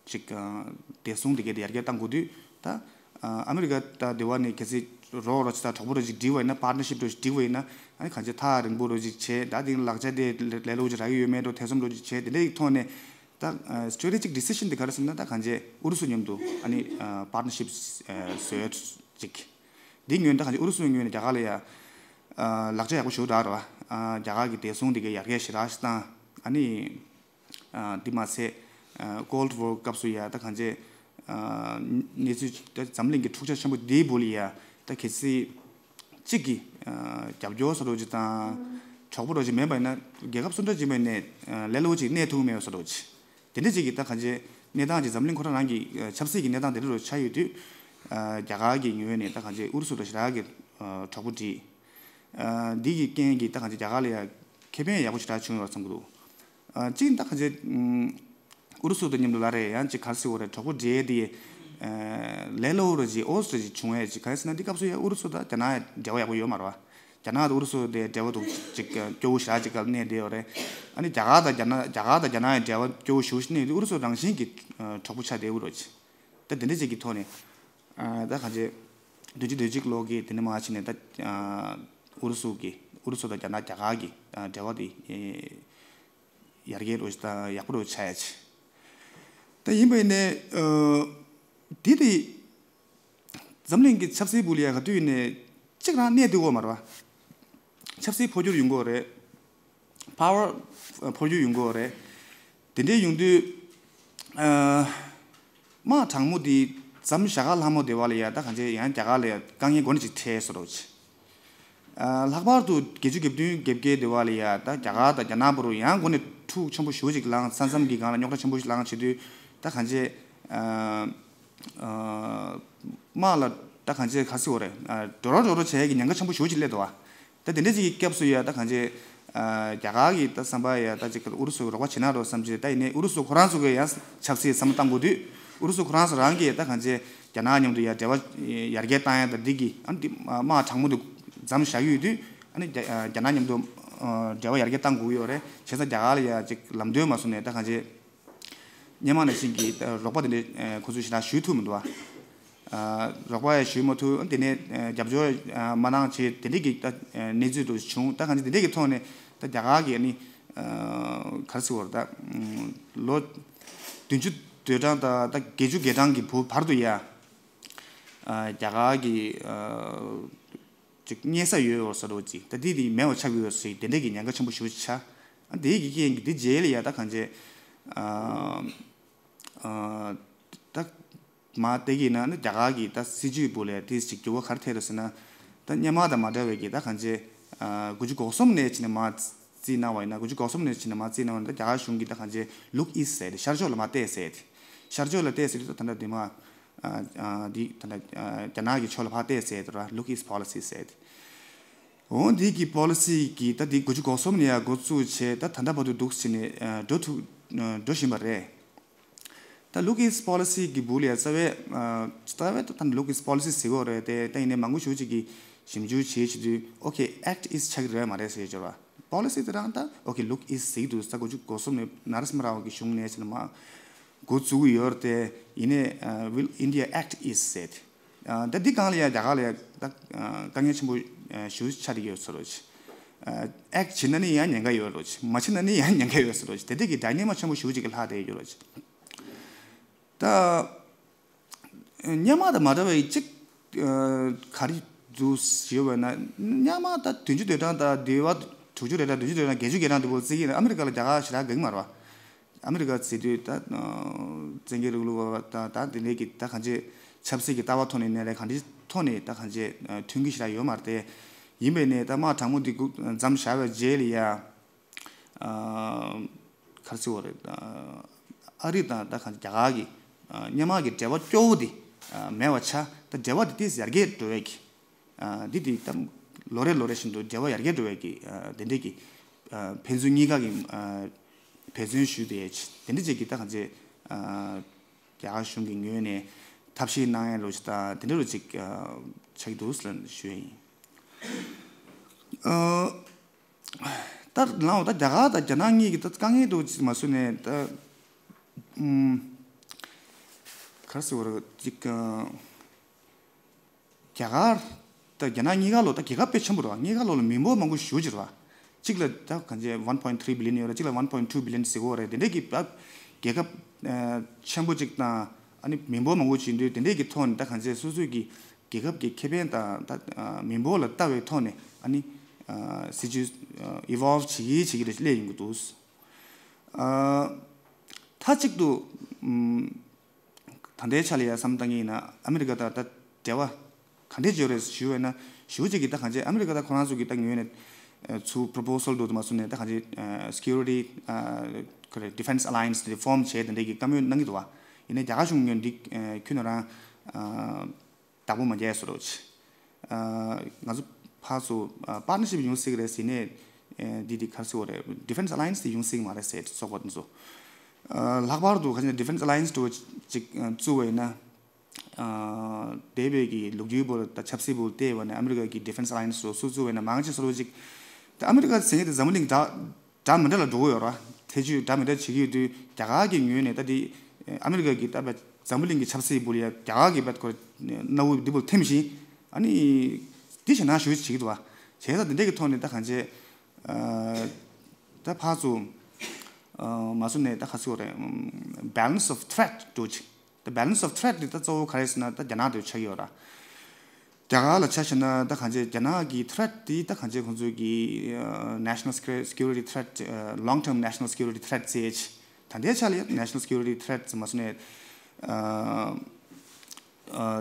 ཅིག་ཨ་བདེ་སྲུང་དེ་གའི་དེ་ཡར་རྒྱས་གཏང་དགོས་དུས། ད་ཨ་ཨ་མི་རི་ཀ་ད་དེ་བ་ནས་གལ་སྲིད་རོགས་རོགས་ཅིག་དང་གྲོགས་པོ་རོགས་ཅིག་སྒྲིག་པ་ཡིན་ན། པར་ཊ་ནར་ཤིབ་རོགས་ཅིག་སྒྲིག་པ་ཡིན་ན། ཨ་ནི་གང་ཅི་ཐག་རིང་པོ་རོགས་ཅིག་བྱས། ད་དེ་ལག་ཆ་དེ་ལས་སླ་པོ་ཅིག་རག་གི་ཡོད་མེད་འགྲོ་ཐེ་ཚོམ་རོགས་ཅིག་བྱས། དེ་འདྲའི་ཐོག་ནས་ད་ཨ་སི་ཊེ་ཊེ་ཇིག་ཌི་སི་ཤན་དེ་ག་རེ་ཟེར་ན། ད་གང་ཅི་ཨུ་རུ་སུ་མཉམ་དུ་ཨ་ནི་ཨ་པར་ཊ་ནར་ཤིབ་ཨ་བཟོས་ཅིག་འདི་ངོས་ནས། ད་གང་ཅི་ཨུ་རུ་སུའི་ངོས་ནས་རྒྱ་གར་ལ་ཡ་ཨ་ལག་ཆ་ཡག་པོ་ཞེ་པོ་རག་རེད་བ། ཨ་རྒྱ་གར་གྱི་བདེ་སྲུང་དེ་གའི་ཡར་རྒྱས་ཞེ་དྲག་ཞིག་བཏང་། ཨ་ནི། ཨ་འདི་མ་ཟད། ཨ་ཀོལ་ཌི་ཝར་སྐབས་སུ་ཡ་ད་གང་ཅི་ཨ་གནས་ཚུལ་ད་འཛམ་གླིང་གི་འཁྲུག་ཆ་ཆེན་པོ་འདིའི་སྦུག་ལ་ཡ་ད་གལ་སྲིད་གཅིག་གིས་ཨ་རྒྱབ་སྐྱོར་ཟེར་རོགས་ཅིག་དང་གྲོགས་པོ་རོགས་ཅིག་མེད་པ་ཡིན་ན། རྒྱལ་ཁབ་སུ་འདྲ་ཅིག་མེད་ནས་ཨ་ལས་སླ་པོ་ཅིག་གནས་ཐུབ་ཀྱི་མེད་པ་ཟེར་རོགས་ཅིག་དེ་འདྲ་ཅིག་གི་ད་གང་ཅི་གནས་སྟངས་ཅིག་འཛམ་གླིང་ཁོ་རང་རང་གི་ཨ་ཆབ་སྲིད་ཀྱི་གནས་སྟངས་དེ་འདྲ་རུ་ཆགས་ཡོད་དུས། ཨ་རྒྱ་གར་གྱི་ངོས་ནས་ད་གང་ཅི་ཨུ་རུ་སུ་དང་ཞེ་དྲག་གི་ཨ་གྲོགས་པོ་སྒྲིག་ཨ་འདི་གི་རྐྱེན་གྱིས་ད་གང་ཅི་རྒྱ་གར་ལ་ཡ་ཁེ་ཕན་ཡག་པོ་ཞེ་དྲག་བྱུང་ཡོད་བསམ་གྱི་འདུག་ཨ་གཅིག་ད་གང་ཅི་ཨུ་རུ་སུ་དང་མཉམ་དུ་ལབ་རེད། ཡང་ཅིག་ག་རེ་ཟེར་དགོས་རེད། གྲོགས་པོ་འབྲེལ་དེ་ཨ་ལས་སླ་པོ་རེད་ཅིག་ཨོ་ཙི་རེད་ཅིག་བྱུང་ཡས་ཅིག་ག་རེ་ཟེར་ན། འདི་སྐབས་སུ་ཡ་ཨུ་རུ་སུ་དང་རྒྱ་ནག་འབྲེལ་བ་ཡག་པོ་ཡོད་མ་རེད་བ། རྒྱ་ནག་དང་ཨུ་རུ་སུ་དེ་འབྲེལ་བ་འདུག་ཅིག་སྐྱོ་བོ་ཞེ་དྲག་ཅིག་ག་གནས་བསྡད་ཡོད་རེད། ཨ་ནི་རྒྱ་གར་དང་རྒྱ་ནག་རྒྱ་གར་དང་རྒྱ་ནག་ཡི་འབྲེལ་བ་སྐྱོ་བོ་ཞེ་པོ་ཞིག་གནས་དུས། ཨུ་རུ་སུ་རང་བཞིན་གྱིས་ཨ་གྲོགས་པོ་ཆགས་བསྡད་ཡོད་རེད་ཅིག་ད་དེ་འདྲ་ཅིག་གི་ཐོག་ནས་ཨ་ད་གང་ཅི་བདུན་ཅུ་དོན་གཅིག་ལོ་གི་དེ་ནས་མར་ཕྱིན་ནས་ད་ཨ་ཨུ་རུ་སུ་གི་ཨུ་རུ་སུ་དང་རྒྱ་ནག་རྒྱ་གར་གྱི་ཨ་འབྲེལ་བ་དེ་ཨེ་ཡར་རྒྱས་རུ་དང་ཡག་པོ་རུ་ཆགས་ཡ་ཅིག་ད་ཡིན་པ་ཡིན་ནའི་ཨ་དེ་དེ་འཛམ་གླིང་གི་ཆབ་སྲིད་སྦུག་ལ་ཡ་ག་དུས་ཡིན་ནའི་གཅིག་རང་གནས་སྡོད་ཀྱི་ཡོད་མ་རེད་བ། ཆབ་སྲིད་འཕོ་འགྱུར་ཡོང་གི་ཡོད་རེད། པ་ཝར་འཕོ་འགྱུར་ཡོང་གི་ཡོད་རེད། དེ་འདྲའི་ཡོང་དུས་ཨ་དམག་གྲང་མོ་དེ་འཛམ་བཞག་ག་ལྷ་མོ་སྡེ་བ་ལ་ཡ་ད་གང་ཅི་ཡང་རྒྱ་གར་ལ་ཡ་དཀའ་ངལ་འགོ་ནས་ཅིག་འཕྲད་ཟེར་རོགས་ཅིག་ཨ་ལྷག་པར་དུ་བརྒྱད་ཅུ་གྱ་བདུན་གྱ་བརྒྱད་སྡེ་བ་ལ་ཡ་ད་རྒྱ་གར་དང་རྒྱ་ནག་བར་དུ་ཡང་འགོ་ནས་འཁྲུག་ཆེན་པོ་ཞེ་པོ་ཅིག་ལངས། ས་མཚམས་ཀྱི་སྒང་ལ་རྙོག་དྲ་ཆེན་པོ་ཞིག་ལངས་བྱེད་དུས། ད་གང་ཅི་ཨ་ཨ་དམག་ལ་ད་གང་ཅི་ག་རེ་ཟེར་དགོས་རེད། ཨ་འགྲོ་རོགས་འགྲོ་རོགས་བྱེད་ཡས་ཀྱི་ཉེན་ཁ་ཆེན་པོ་ཞེ་པོ་ཅིག་སླེབས་འདུག་བ། ད་དེ་འདྲ་ཅིག་གི་སྐབས་སུ་ཡ་ད་གང་ཅི་ཨ་རྒྱ་གར་གྱི་ད་བསམ་པ་ཡ་ད་ཅིག་ཨུ་རུ་སུ་རོགས་པ་བྱེད་ན་འགྲོ་བསམ་གྱི། ད་ཡིན་ནའི་ཨུ་རུ་སུ་ཁོ་རང་ཚོ་གི་ཡང་ཆབ་སྲིད་བསམ་བློ་བཏང་དགོས་དུས། ཨུ་རུ་སུ་ཁོ་རང་ཚོ་རང་གིས་ད་གང་ཅི་རྒྱ་ནག་མཉམ་དུ་ཡ་འབྲེལ་བ་ཡར་རྒྱས་བཏང་ཡ་ད་འདི་གི་ཨ་ནི་དམག་གྲང་མོ་དེ་མཚམས་བཞག་གི་ཡོད་དུས། ཨ་ནི་རྒྱ་རྒྱ་ནག་མཉམ་དུ་ཨ་འབྲེལ་བ་ཡར་རྒྱས་བཏང་དགོས་ཀྱི་ཡོད་རེད། བྱས་ཙང་རྒྱ་གར་ལ་ཡ་ཅིག་ལམ་སྟོན་མ་བཟོ་ནས་ད་གང་ཅི་སྔོན་མ་ནང་བཞིན་གྱི་རོགས་པ་དེ་འདྲ་ཁོ་ཚོས་ཞེ་དྲག་ཞུ་ཐུབ་མི་འདུག་བ། རོགས་པ་ཡང་ཞུ་མ་ཐུབ། དེ་ནས་རྒྱབ་སྐྱོར་མ་གནང་བྱས། དེ་འདྲ་གི་ད་གནས་ཚུལ་དུ་བྱུང་། ད་གང་ཅི་དེ་འདྲ་གི་ཐོག་ནས་ད་རྒྱ་གར་གྱི་ཨ་ནི་ག་རེ་ཟེར་དགོས་རེད། ད་ལོ་བདུན་ཅུ་དོན་གྲངས་དང་ད་བརྒྱད་ཅུ་གྱ་གྲངས་ཀྱི་བར་དུ་ཡ་རྒྱ་གར་གྱི་ཅིག་གཉེན་ས་ཡོད་ཟེར་རོགས་ཅིག་ད་དེ་དེ་མེད་པ་ཆགས་ཀྱི་ཡོད་ཟེར། དེ་འདྲ་གི་ཉེན་ཁ་ཆེན་པོ་ཞེ་པོ་ཅིག་ཆགས། ཨ་དེ་གི་རྐྱེན་གྱིས་དེ་རྗེས་ལ་ཡ་ད་གང་ཅི་ཨ་ཨ་ད་མར་བལྟས་ཀྱི་ཡིན་ན་ནི་རྒྱ་གར་གྱི་ད་སྲིད་ཇུས་སྦུག་ལ་ཏོག་ཙམ་ཅིག་འགྱུར་བ་ག་རེ་ཐེབས་རེད་ཟེར་ན། ད་སྔོན་མ་དང་མ་འདྲ་བའི་གི་ད་གང་ཅི་ཨ་དགུ་བཅུ་གོ་གསུམ་ནས་བྱས་ནས་མར་རྩིས་གནང་བ་ཡིན་ན། དགུ་བཅུ་གོ་གསུམ་ནས་བྱས་ནས་མར་རྩིས་གནང་བ་ཡིན་ན། ད་རྒྱ་གར་གཞུང་གིས་ད་གང་ཅི་Look East ཟེར་ཏེ། ཤར་ཕྱོགས་ལ་མར་བལྟས་ཟེར་ཏེ། ཤར་ཕྱོགས་ལ་བལྟས་ཟེར་དུས་ད་ད་འདི་མ་ཨ་ཨ་འདི་ད་ད་ཨ་རྒྱ་ནག་གི་ཕྱོགས་ལ་ཕར་བལྟས་ཟེར་ཏེ་ར། Look East Policy ཟེར་ཏེ། འོ་འདི་གི་པོ་ལི་སི་གི་ད་འདི་དགུ་བཅུ་གོ་གསུམ་ནས་ཡ་འགོ་བཙུགས་བྱས། ད་ད་ལྟ་བར་དུ་འདུག་ཟེར་ནས་ཨ་འགྲོ་ཐུབ་ཨ་འགྲོ་བཞིན་པ་རེད། ད་Look East Policy གི་སྦུག་ལ་ཡ་རྩ་བའི་ཨ་རྩ་བའི་ད་ད་Look East Policy ཟེར་གྱི་ཡོད་རེད་དེ། ད་ཡིན་ནའི་མང་པོ་ཞེ་པོ་ཅིག་གིས་ཞིབ་འཇུག་བྱེད་བྱེད་དུས་ཨོ་ཁེ་ཨེཀ་ཊི་ཨིསཊ་ཆགས་ཀྱི་རེད་མ་རེད་ཟེར་གྱི་ཡོད་རེད་བ། པོ་ལི་སི་དེ་རང་ད་ཨོ་ཁེ་Look East ཟེར་གྱི་འདུག་ད་དགུ་བཅུ་གོ་གསུམ་ནས་ནར་སི་མ་རའོ་གི་གཞུང་ནས་ཟེར་ནས་མར་འགོ་བཙུགས་ཀྱི་ཡོད་རེད་དེ། ཡིན་ནའི་ཨ་Will India Act East ཟེར་ཏེ། ཨ་ད་འདི་སྒང་ལ་ཡ་རྒྱ་གར་ལ་ཡ་ད་ཨ་དཀའ་ངལ་ཆེན་པོ་ཨ་ཞེ་པོ་ཆགས་བསྡད་ཡོད་ཟེར་རོགས་ཅིག་ཨ་ཨེཀ་ཊི་བྱེད་ན་ནི་ཡང་ཉེན་ཁ་ཡོད་རོགས་ཅིག་མ་བྱེད་ན་ནི་ཡང་ཉེན་ཁ་ཡོད་ཟེར་རོགས་ཅིག་དེ་འདྲ་གི་ཌའི་ལེ་མ་ཆེན་པོ་ཞེ་པོ་ཅིག་གི་ལྷག་བསྡད་ཡོད་རོགས་ཅིག་ད་སྔོན་མ་དང་མ་འདྲ་བའི་གཅིག་ཨ་ག་རེ་འདུག་ཞུས་པ་ན། སྔོན་མ་ད་བདུན་ཅུ་དོན་གྲངས་དང་འདི་བ་དྲུག་ཅུ་དོན་གྲངས། བདུན་ཅུ་དོན་གྲངས། བརྒྱད་ཅུ་གྱ་གྲངས་འདི་བོ་བརྩི་གི་ཡིན་ན། ཨ་མི་རི་ཀ་ལ་རྒྱ་གར་ཞེ་དྲག་དགའ་གི་མ་རེད་བ། ཨ་མི་རི་ཀ་ཟེར་དུས་ད་ཨ་བཙན་རྒྱལ་རིང་ལུགས་པ་དང་ད་དེ་འདྲའི་གི་ད་གང་ཅི་ཆབ་སྲིད་ཀྱི་ལྟ་བ་ཐོག་ནས་ནས་ལས་གང་ཅིའི་ཐོག་ནས་ད་གང་ཅི་ཨ་མཐུན་གྱི་ཞེ་དྲག་ཡོད་མ་རེད་དེ། ཡིན་པས་ནས་ད་དམག་གྲང་མོ་འདི་འགོ་མཚམས་བཞག་པའི་རྗེས་ལ་ཡ། ཨ་ག་རེ་ཟེར་དགོས་རེད། ཨ་ཨ་རི་དང་ད་གང་རྒྱ་གར་གྱི་ཨ་སྔོན་མ་གི་འབྲེལ་བ་སྐྱོ་བོ་དེ་ཨ་མེད་པ་ཆགས། ད་འབྲེལ་བ་དེ་ཏོག་ཙམ་ཡར་རྒྱས་འགྲོ་བའི་གི་ཨ་འདི་དེ་ད་ལོ་རེ་ལོ་རེ་བཞིན་དུ་འབྲེལ་བ་ཡར་རྒྱས་འགྲོ་བའི་གི་ཨ་དེ་འདྲའི་གི་ ཕན་ཚུན་གཉིས་ཀ་གི་འབད་བརྩོན་ཞུས་ཏེ་དེ་འདྲ་ཅིག་གི་ད་གང་ཅི་རྒྱ་གར་གཞུང་གི་ངོས་ནས་ཐབས་ཤེས་གནང་ཡ་ལོ་ཅིག་དང་དེ་འདྲ་ལོ་ཅིག་ཆགས་ཀྱི་འདུག་ལ་ཞུ་ཡ་ཡིན། ད་ལའོ་ད་རྒྱ་གར་དང་རྒྱ་ནག་གཉིས་ཀྱི་ད་དཀའ་ངལ་འདུག་ཅིག་མ་བཟོས་ནས་ད་ག་རེ་ཟེར་བ་རེད་ཅིག་རྒྱ་གར་དང་རྒྱ་ནག་གཉིས་ཀ་ལོ་ད་རྒྱལ་ཁབ་དཔེ་ཆེན་པོ་རེད་བ། གཉིས་ཀ་ལོ་ལ་མི་འབོར་མང་པོ་ཞེ་པོ་ཅིག་རེད་བ། གཅིག་ལ་ད་གང་ཅི་one point three billion ཡོད་རེད། གཅིག་ལ་one point two billion ཟེར་གོ་རེད། དེ་འདྲས་ཀྱི་ད་རྒྱལ་ཁབ་ཆེན་པོ་ཅིག་དང་ཨ་ནི་མི་འབོར་མང་པོ་ཅིག་འདུས་དེ་འདྲས་ཀྱི་ཐོག་ནས་ད་གང་ཅི་སོ་སོའི་གི་རྒྱལ་ཁབ་ཀྱི་ཁེ་ཕན་དང་ད་མི་འབོར་ལ་ལྟ་བའི་ཐོག་ནས་ཨ་ནི་སྲིད་ཇུས་evolve བྱེད་ཀྱི་བྱེད་ཀྱི་རེད་སླེབས་ཡོང་གི་འདུག་མཐའ་གཅིག་ཏུ་ད་ལྟའི་ཆ་ལ་ཡ་བསམ་བཏང་གི་ཡིན་ན་ཨ་མི་རི་ཀ་དང་ད་འབྲེལ་བ་ག་འདྲས་བྱེད་རེད་ཞུ་བས་ན་ཞུ་གཅིག་གི་ད་གང་ཅི་ཨ་མི་རི་ཀ་ད་ཁོ་རང་ཚོ་གི་ད་ངོས་ནས་ཚུ་proposal འདུག་མ་སོང་ནས་ད་གང་ཅི་security ཁོ་རེ་defense alliance དེ་form བྱས་དེ་འདྲས་ཀྱི་བཀའ་མོལ་གནང་གི་འདུག་བ། ཡིན་ནའི་རྒྱ་གར་གཞུང་ངོས་འདི་ཁྱོན་ནས་རང་བདག་པོ་མ་རྒྱག་བཟོ་འདྲ་བྱས། ང་ཚོ་ཕར་ཚུར་partnership ཡོང་སྲིད་ཀྱི་རེད་ཟེར་ནས་འདི་འདི་ག་རེ་ཟེར་དགོས་རེད། Defense Alliance དེ་ཡོང་སྲིད་ཀྱི་མ་རེད་ཟེར་ཚོགས་པ་དེ་ཚོ། ལྷག་པར་དུ་ག་ཅིག་Defense Alliance འདྲ་བོ་ཅིག་བཙུགས་པ་ཡིན་ན། འདས་པའི་གི་ལོ་རྒྱུས་བོ་དང་ཆབ་སྲིད་བོ་བལྟས་པ་ནས་ཨ་མི་རི་ཀ་གི་Defense Alliance འདྲ་བོ་སུ་བཙུགས་པ་ཡིན་ན་མང་ཆེ་སོ་རོ་ཅིག་ད་ཨ་མི་རི་ཀ་ཟེར་མཁན་དེ་འཛམ་བུ་གླིང་གི་འདྲ་འདྲ་མི་འདྲ་ལ་འགྲོ་གི་ཡོད་ར། ཐེ་ཇུས་འདྲ་མི་འདྲ་བྱེད་ཀྱི་ཡོད་དུས་རྒྱ་གར་གྱི་ངོས་ནས་ད་དེ་ཨ་མི་རི་ཀ་གི་ད་བས་འཛམ་བུ་གླིང་གི་ཆབ་སྲིད་བོ་ལ་ཡ་རྒྱ་གར་གྱི་བས་ཁོ་གནའ་བོའི་འདི་བོ་ཐེམ་བཞིན་ཨ་ནི་འདི་ཞེ་ན་ཞུ་བྱེད་ཀྱི་འདུག་བ། བྱས་ཙང་དེ་འདྲ་གི་ཐོག་ནས་ད་གང་ཅི་ད་ཕར་ཚུར་མ་སུ་ནས་ད་ག་ཚོད་རེད། Balance of threat འགྲོ་ཅིག་ད་balance of threat འདི་ད་གཙོ་བོ་ག་རེ་ཟེར་ན་ད་རྒྱ་ནག་དེ་ཆགས་ཡོད་ར། རྒྱ་གར་ལ་ཆ་བཞག་ན་ད་གང་ཅི་རྒྱ་ནག་གི་threat དེ་ད་གང་ཅི་ཁོང་ཚོའི་གི་national security threat, long term national security threat ཟེར་ཅིག་ད་ལྟའི་ཆ་ལ་ཡ་national security threat ཟེར་མ་སོང་ནས་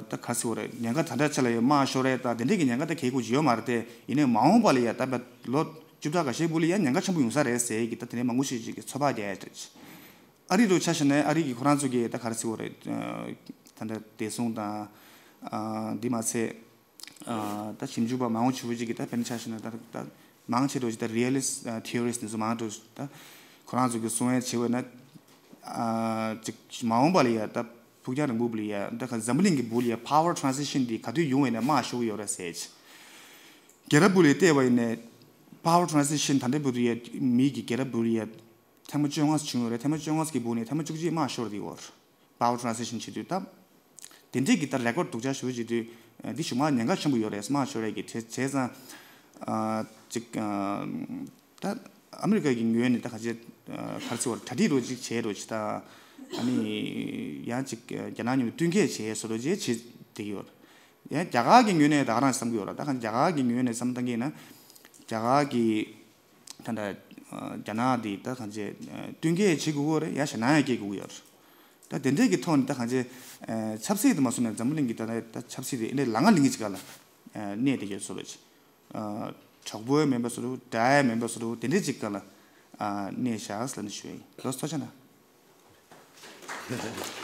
ད་ག་ཟེར་བ་རེད། ཉེན་ཁ་ད་ལྟའི་ཆ་ལ་ཡ་དམག་ཤོར་རེད་ད་དེ་འདྲས་ཀྱི་ཉེན་ཁ་ད་གལ་དགོས་ཀྱི་ཡོད་མ་རེད་དེ། ཡིན་ནའི་མ་འོངས་པ་ལ་ཡ་ད་བས་ལོ་བཅུ་ཕྲག་འགའ་ཤས་སྦུག་ལ་ཡ་ཉེན་ཁ་ཆེན་པོ་ཡོང་ས་རེད་ཟེར་གི་ད་དེ་ནས་མང་པོ་ཞིག་ཅིག་གི་ཚོད་དཔག་རྒྱག་ཡ་རེད། ཨ་རི་རུ་ཆ་བཞག་ན་ཨ་རི་གི་ཁོ་རང་ཚོ་གི་ད་ག་རེ་ཟེར་བ་རེད། ད་ལྟ་བདེ་སྲུང་དང་འདི་མ་ཚད་ད་ཞིབ་འཇུག་པ་མང་པོ་ཞེ་པོ་ཅིག་གི་ད་དཔེར་ན་ཆ་བཞག་ན་ད་ད་མང་ཆེ་འགྲོ་ཅིག་ད་realist theorist འདི་ཚོ་མང་འགྲོ་ད་ཁོ་རང་ཚོ་གི་གསུང་ཡ་བྱེད་བས་ན་ཅིག་མ་འོངས་པ་ལ་ཡ་ད་ཕུགས་རྒྱང་རིང་པོ་ལ་ཡ་ད་ག་འཛམ་བུ་གླིང་གི་སྦུག་ལ་ཡ་power transition འདི་ག་དུས་ཡོང་བས་ན་དམག་ཤོར་གི་ཡོད་རེད་ཟེར་ཅིག་རྒྱལ་རབས་སྦུག་ལ་བལྟས་པ་ཡིན་ནའི་power transition ད་ལྟའི་བར་དུ་ཡ་མི་གི་རྒྱལ་རབས་སྦུག་ལ་ཡ་ཐེངས་མ་བཅོ་ལྔ་བྱུང་ཡོད་རེད། ཐེངས་མ་བཅོ་ལྔ་གི་སྦུག་ནས་ཐེངས་མ་བཅུ་གཅིག་དམག་ཤོར་བསྡད་ཡོད་རེད། power transition བྱེད་དུས་ད་དེ་འདྲས་ཀྱི་ད་record སྡུག་ཅག་ཞུ་བྱེད་དུས་འདི་ཞུ་མ་ཉེན་ཁ་ཆེན་པོ་ཡོད་རེད། དམག་ཤོར་རེད་ཀྱི་བྱས་བྱས་ཙང་ཅིག་ད་ཨ་མི་རི་ཀ་གི་ངོས་ནས་ད་ག་ཅི་ག་རེ་ཟེར་བ་གྲ་སྒྲིག་རོ་ཅིག་བྱས་རོ་ཅིག་ད་ཨ་ནི་ཡང་ཅིག་རྒྱ་ནག་མཉམ་དུ་བསྟུན་མཁས་བྱས་བཟོ་རོ་ཅིག་བྱེད་བསྡད་ཀྱི་ཡོད་རེད། ཡང་རྒྱ་གར་གྱི་ངོས་ནས་ད་ག་རང་བསམ་གྱི་ཡོད་ར། ད་ག་རྒྱ་གར་གྱི་ངོས་ནས་བསམ་བཏང་གི་ཡིན་ན་རྒྱ་གར་གྱི་ད་ལྟ་རྒྱ་ནག་འདི་ད་གང་ཅི་བསྟུན་མཁས་བྱེད་དགོས་ཀྱི་རེད། ཡང་ཞེད་སྣང་ཡང་སྐྱེ་དགོས་ཀྱི་ཡོད་རེད། ད་དེ་འདྲས་ཀྱི་ཐོག་ནས་ད་གང་ཅི་ཆབ་སྲིད་དུ་མ་སོང་ནས་འཛམ་བུ་གླིང་གི་ད་ལྟ་ཆབ་སྲིད་དེ་ཨེ་འདྲས་ལ་ང་ལིང་གི་ཅིག་ག་ལ་གནས་བསྡད་ཡོད་བཟོ་འདྲ་ཅིག་གྲོགས་པོ་ཡང་མེད་པ་བཟོ་འདྲ་དགྲ་ཡང་མེད་པ་བཟོ་འདྲ་དེ་འདྲས་ཅིག་ག་ལ་གནས་བཞག་ཟེར་ནས་ཞུ་ཡ་ཡིན། ལགས་སོ་ཐུགས་རྗེ་གནང་།